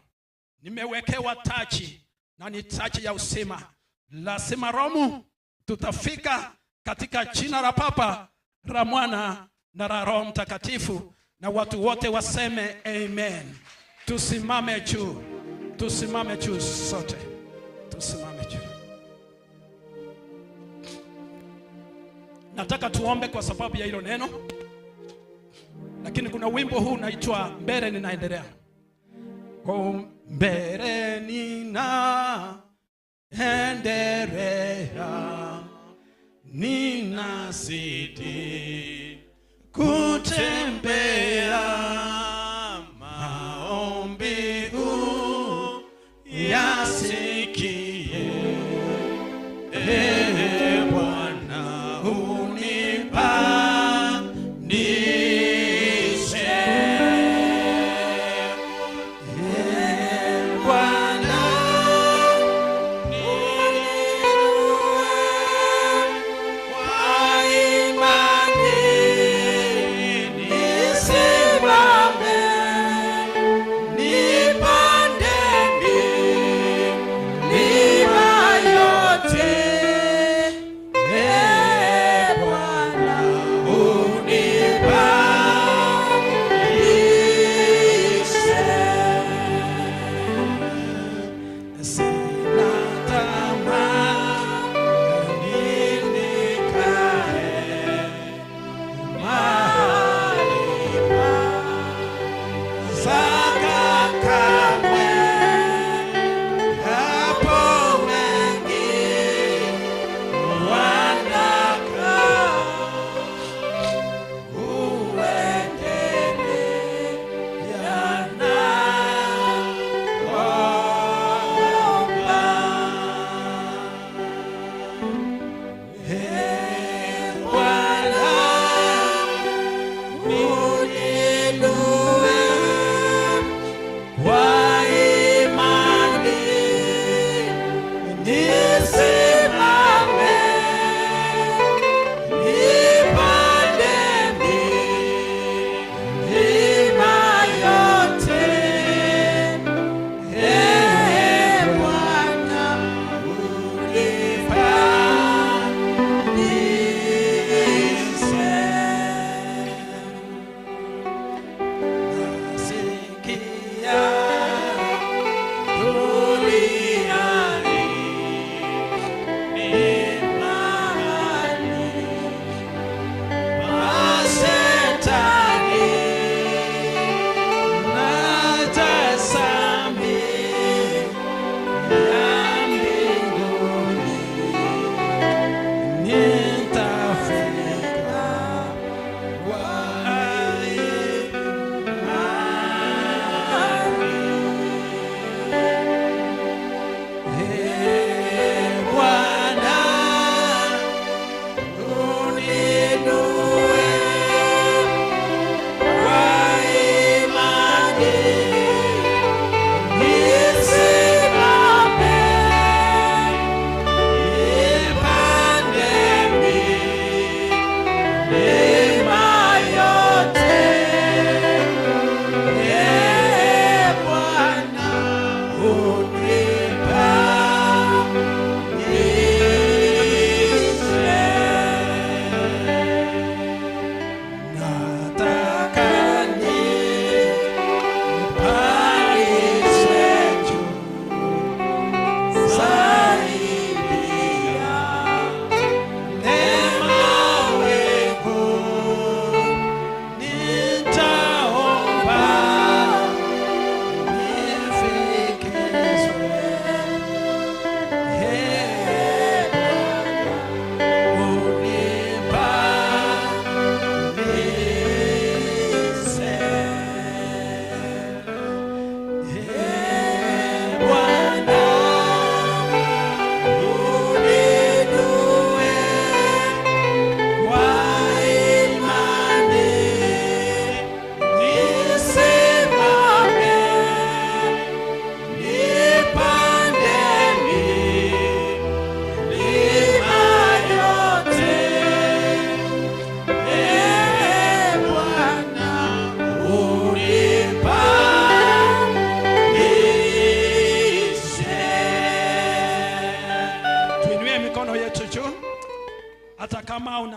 nimewekewa taji na ni taji ya uzima. Lazima Romu tutafika katika jina la Baba, la Mwana na la Roho Mtakatifu, na watu wote waseme amen. Tusimame juu, tusimame juu sote, tusimame juu. Nataka tuombe kwa sababu ya hilo neno, lakini kuna wimbo huu unaitwa Mbele Ninaendelea. Kwa mbele ninaendelea, ninazidi kutembea, maombi uyasikie, ee Bwana unipandishe. Ee Bwana kwa imani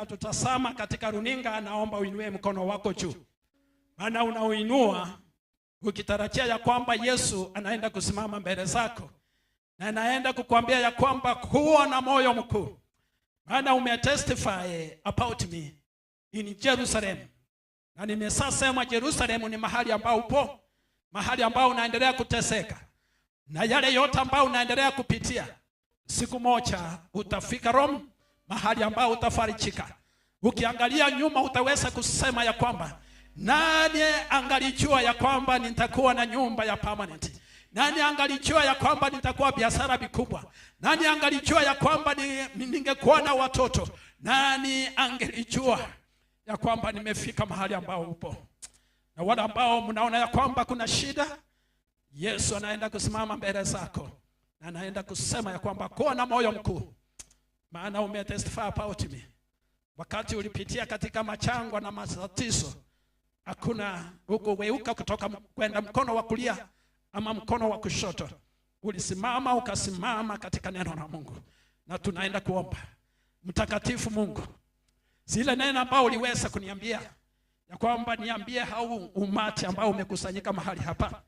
anatutazama katika runinga, naomba uinue mkono wako juu, maana unauinua ukitarajia ya kwamba Yesu anaenda kusimama mbele zako na anaenda kukuambia ya kwamba kuwa na moyo mkuu, maana umetestify about me in Jerusalem. Na nimesasema Jerusalem ni mahali ambao upo, mahali ambao unaendelea kuteseka na yale yote ambao unaendelea kupitia. Siku moja utafika Rome, mahali ambao utafarijika. Ukiangalia nyuma utaweza kusema ya kwamba nani angalijua ya kwamba nitakuwa na nyumba ya permanent? Nani angalijua ya kwamba nitakuwa biashara mikubwa? Nani angalijua ya kwamba ningekuwa na watoto? Nani angelijua ya kwamba nimefika mahali ambao upo? Na wale ambao mnaona ya kwamba kuna shida, Yesu anaenda kusimama mbele zako na anaenda kusema ya kwamba kuwa na moyo mkuu, maana umetestify about me. Wakati ulipitia katika machangwa na matatizo, hakuna hukuweuka kutoka kwenda mkono wa kulia ama mkono wa kushoto, ulisimama ukasimama katika neno la Mungu. Na tunaenda kuomba. Mtakatifu Mungu, zile neno ambao uliweza kuniambia ya kwamba niambie hao umati ambao umekusanyika mahali hapa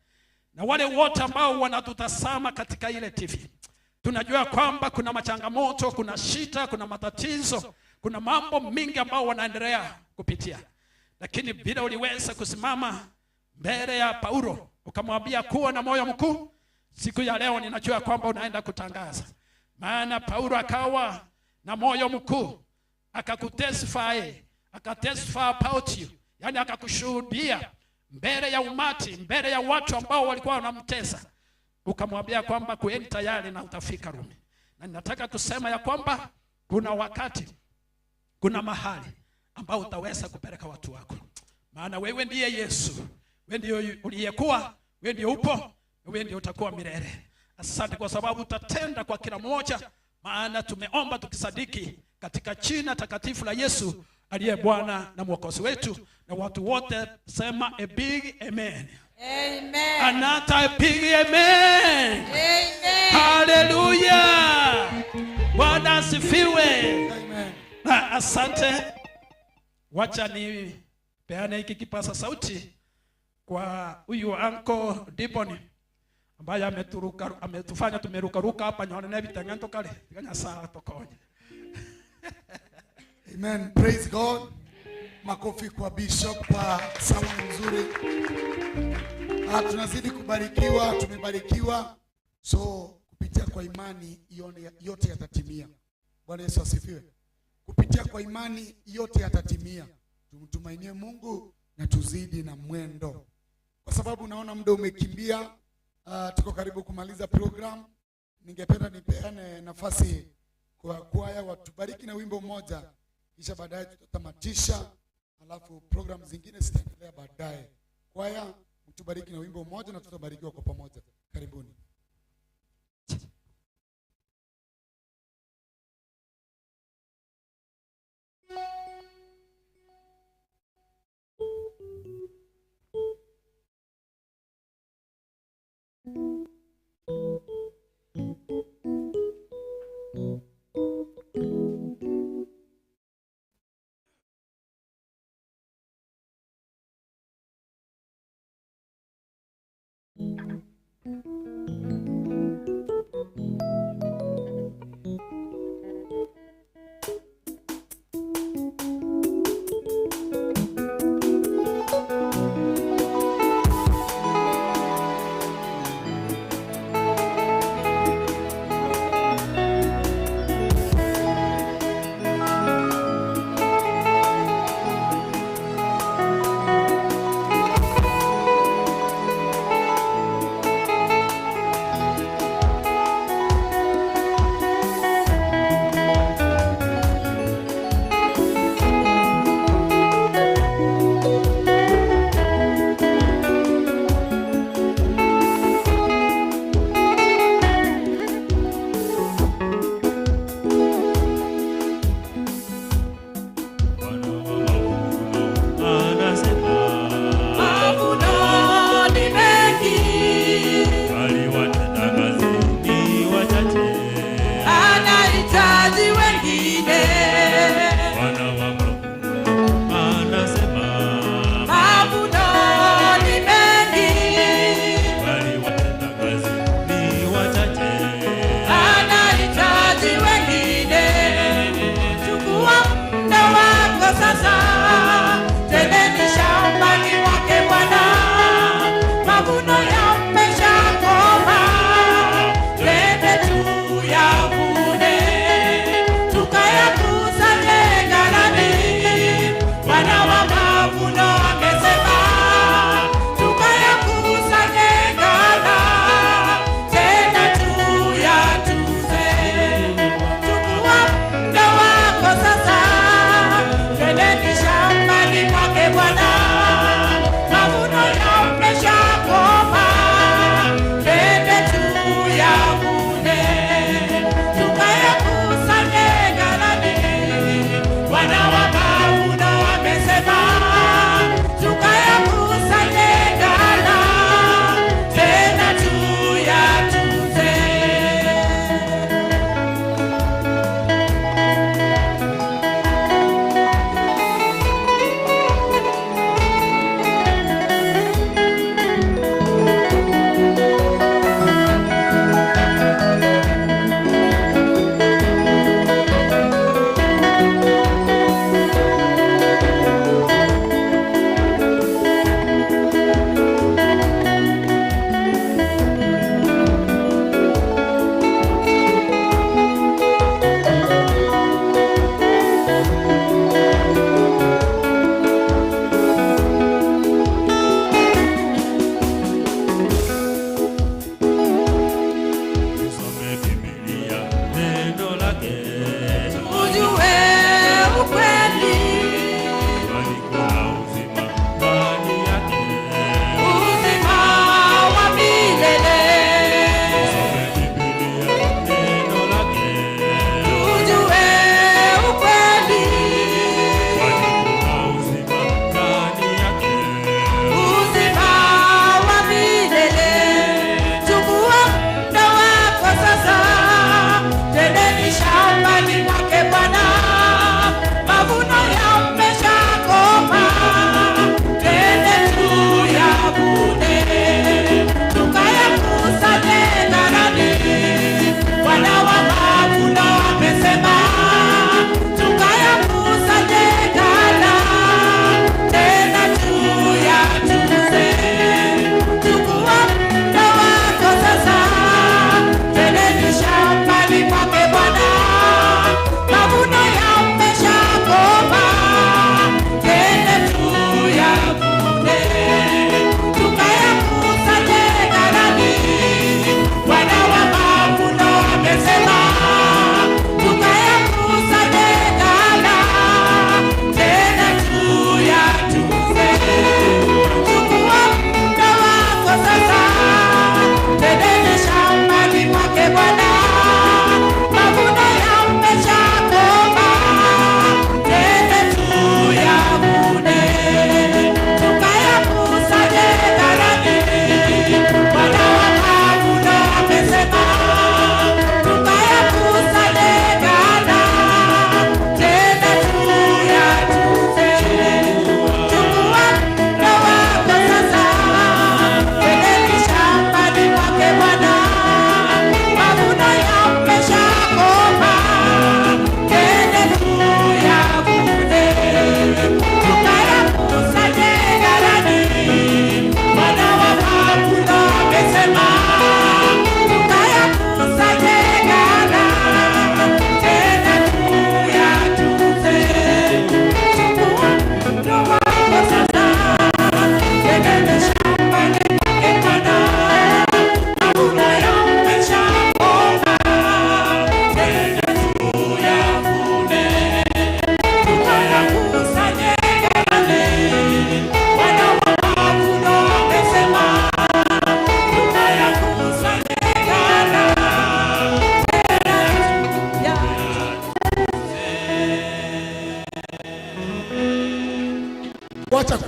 na wale wote ambao wanatutazama katika ile TV, tunajua kwamba kuna machangamoto, kuna shida, kuna matatizo, kuna mambo mingi ambao wanaendelea kupitia. Lakini bila uliweza kusimama mbele ya Paulo ukamwambia kuwa na moyo mkuu, siku ya leo ninajua kwamba unaenda kutangaza. Maana Paulo akawa na moyo mkuu, akakutestify, akatestify about you, yani akakushuhudia mbele ya umati, mbele ya watu ambao walikuwa wanamtesa. Ukamwambia kwamba kueni tayari na utafika Rumi. Na ninataka kusema ya kwamba kuna wakati, kuna mahali ambao utaweza kupeleka watu wako. Maana wewe ndiye Yesu, wewe ndiye uliyekuwa, wewe ndiye upo, wewe ndiye utakuwa milele. Asante kwa sababu utatenda kwa kila mmoja, maana tumeomba tukisadiki katika jina takatifu la Yesu aliye Bwana na Mwokozi wetu. Na watu wote sema a big amen. Amen. Another big amen. Amen. Hallelujah. Bwana asifiwe. Amen. Na asante. Wacha ni peane hiki kipaza sauti kwa huyu Uncle Dibon ambaye ametufanya tumerukaruka hapa nyone na bitangento kale tikanya saa tokonye. Amen. Praise God. Makofi kwa Bishop kwa salamu nzuri. Tunazidi kubarikiwa, tumebarikiwa. So kupitia kwa imani yote yatatimia. Bwana Yesu asifiwe. Kupitia kwa imani yote yatatimia. Tumtumainie Mungu na tuzidi na mwendo. Kwa sababu naona muda umekimbia, tuko karibu kumaliza program. Ningependa nipeane nafasi kwa kwaya watubariki na wimbo mmoja, kisha baadaye tutatamatisha, alafu program zingine zitaendelea baadaye. Kwaya mtubariki na wimbo mmoja na tutabarikiwa kwa pamoja. Karibuni.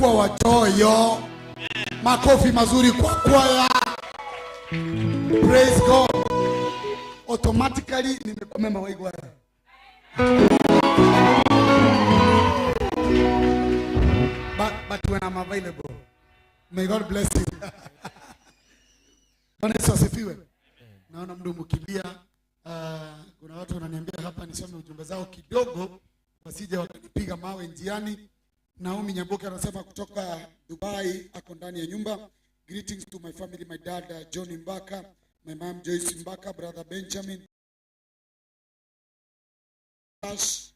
kuwa wachoyo. Makofi mazuri kwa kwaya. Praise God. Automatically nimekuwa member wa hii kwaya. But when I'm available, may God bless you. Bwana Yesu asifiwe. Naona mdu mkimbia. Kuna watu wananiambia hapa nisome ujumbe zao kidogo wasije wakanipiga mawe njiani. Naomi Nyamboke anasema kutoka Dubai, ako ndani ya nyumba. Greetings to my family, my dad John Mbaka, my mom Joyce Mbaka, brother Benjamin Ash,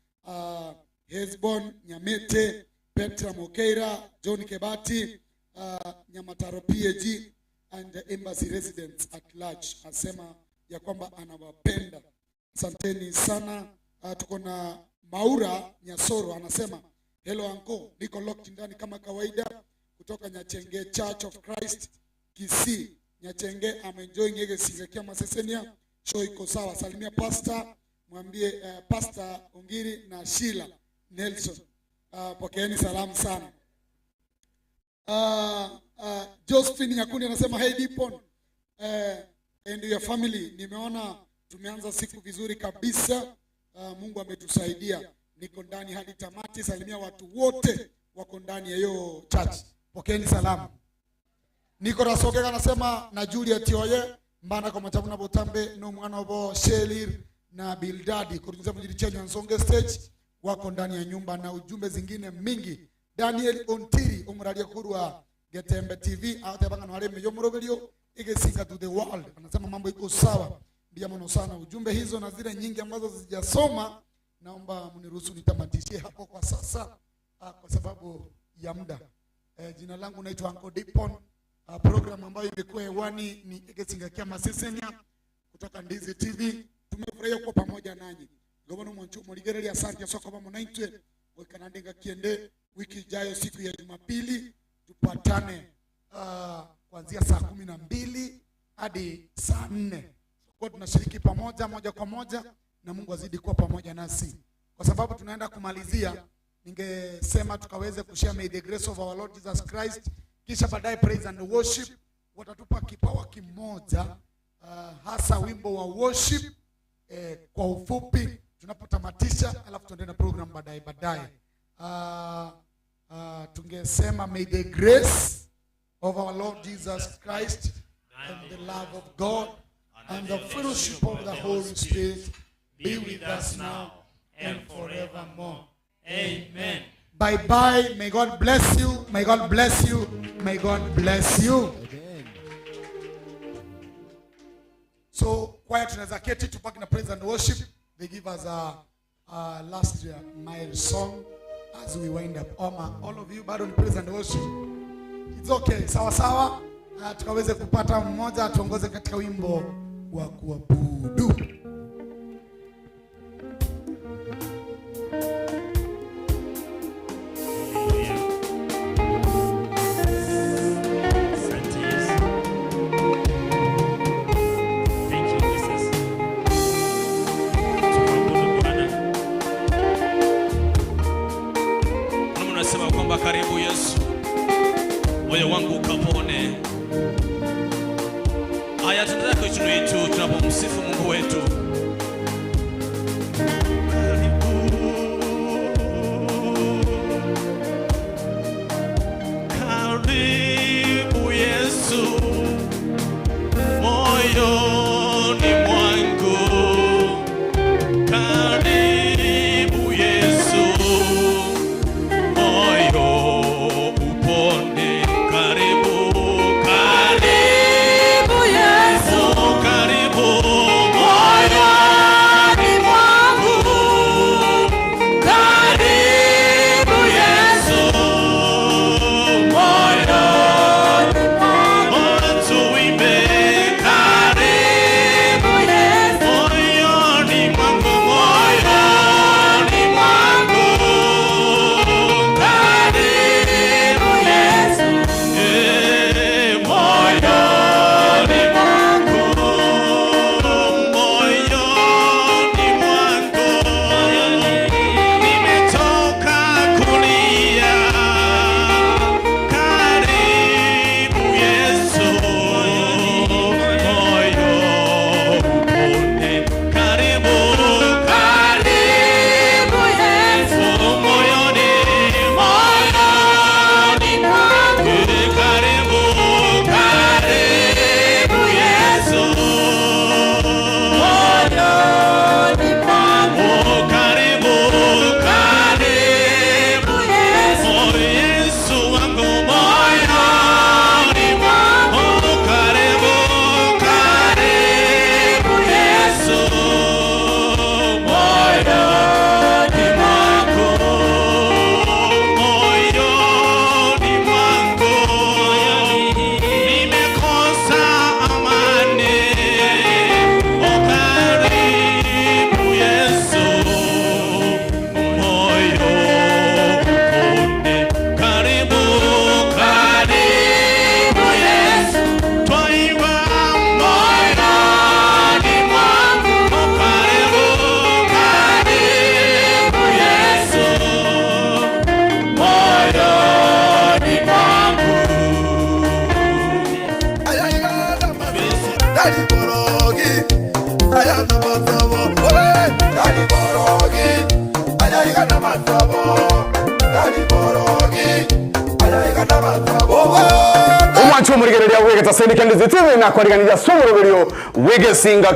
Hesbon Nyamete, Petra Mokeira, John Kebati, Nyamataro PAG and the embassy residents at large. Asema ya kwamba anawapenda. Asanteni sana. Tuko na Maura Nyasoro anasema hello uncle, niko locked ndani kama kawaida kutoka Nyachenge Church of Christ Kisii. Nyachenge, I'm enjoying Egesinga Masesenia. Show iko sawa. Salimia pastor, mwambie Pastor Ongiri na Sheila Nelson. Pokeeni salamu sana. Josephine Nyakundi anasema hey Dipon, and your family, nimeona tumeanza siku vizuri kabisa. Mungu ametusaidia. Niko ndani hadi tamati. Salimia watu wote wako ndani ya hiyo church. Pokeeni salamu. Nicolas Okega anasema na Juliet Oye mbana kwa machabu na botambe no mwana obo Shelir na Bildadi kurudiza mjini Chenya Nsonge stage wako ndani ya nyumba na ujumbe zingine mingi. Daniel Ontiri umralia kurwa Getembe TV atabanga na wale mrogelio Egesinga to the world anasema mambo iko sawa. Ndia mono sana ujumbe hizo na zile nyingi ambazo sijasoma, naomba mniruhusu nitamatishie hapo kwa sasa, kwa sababu ya muda. Jina langu naitwa Uncle Dipon. Program ambayo imekuwa hewani ni Egesinga kia Masesenia kutoka Ndizi TV. Tumefurahia kuwa pamoja nanyi. Gobano mwanchu mligereli asante soko pamoja naitwe wekanandinga kiende wiki ijayo siku ya Jumapili tupatane kuanzia saa 12 hadi saa 4. Kwa tunashiriki pamoja moja kwa moja na Mungu azidi kuwa pamoja nasi. Kwa sababu tunaenda kumalizia, ningesema tukaweze kushare may the grace of our Lord Jesus Christ, kisha baadaye praise and worship. Watatupa kipawa kimoja, hasa wimbo wa worship kwa ufupi tunapotamatisha, alafu tuendelee na program baadaye baadaye. Tungesema may the grace of our Lord Jesus Christ and the love of God and the fellowship of the Holy Spirit be with us now and forevermore. Amen. Bye bye. May God bless you. May God bless you. May God bless you. Amen. So choir tunaweza keti tupaki na praise and worship. They give us a last mile song as we wind up. Oma, all of you bado ni praise and worship. It's okay. Sawa sawa. Tukaweze kupata mmoja atuongoze katika wimbo wa kuabudu. Asante Yesu. Thank you Jesus. Tumwabudu Bwana. Kama unasema kwamba karibu Yesu, moyo wangu ukapone. Haya, tunataka kuichunu yetu tunapomsifu Mungu wetu. Karibu Yesu, moyoni mwangu. Karibu Yesu, moyo upone. Karibu, karibu Yesu, karibu moyoni mwangu. Karibu Yesu, moyo Omwanchi omorigereria bwegeta sendika ndizi TV na kwariganiria somoroberio bwegesinga.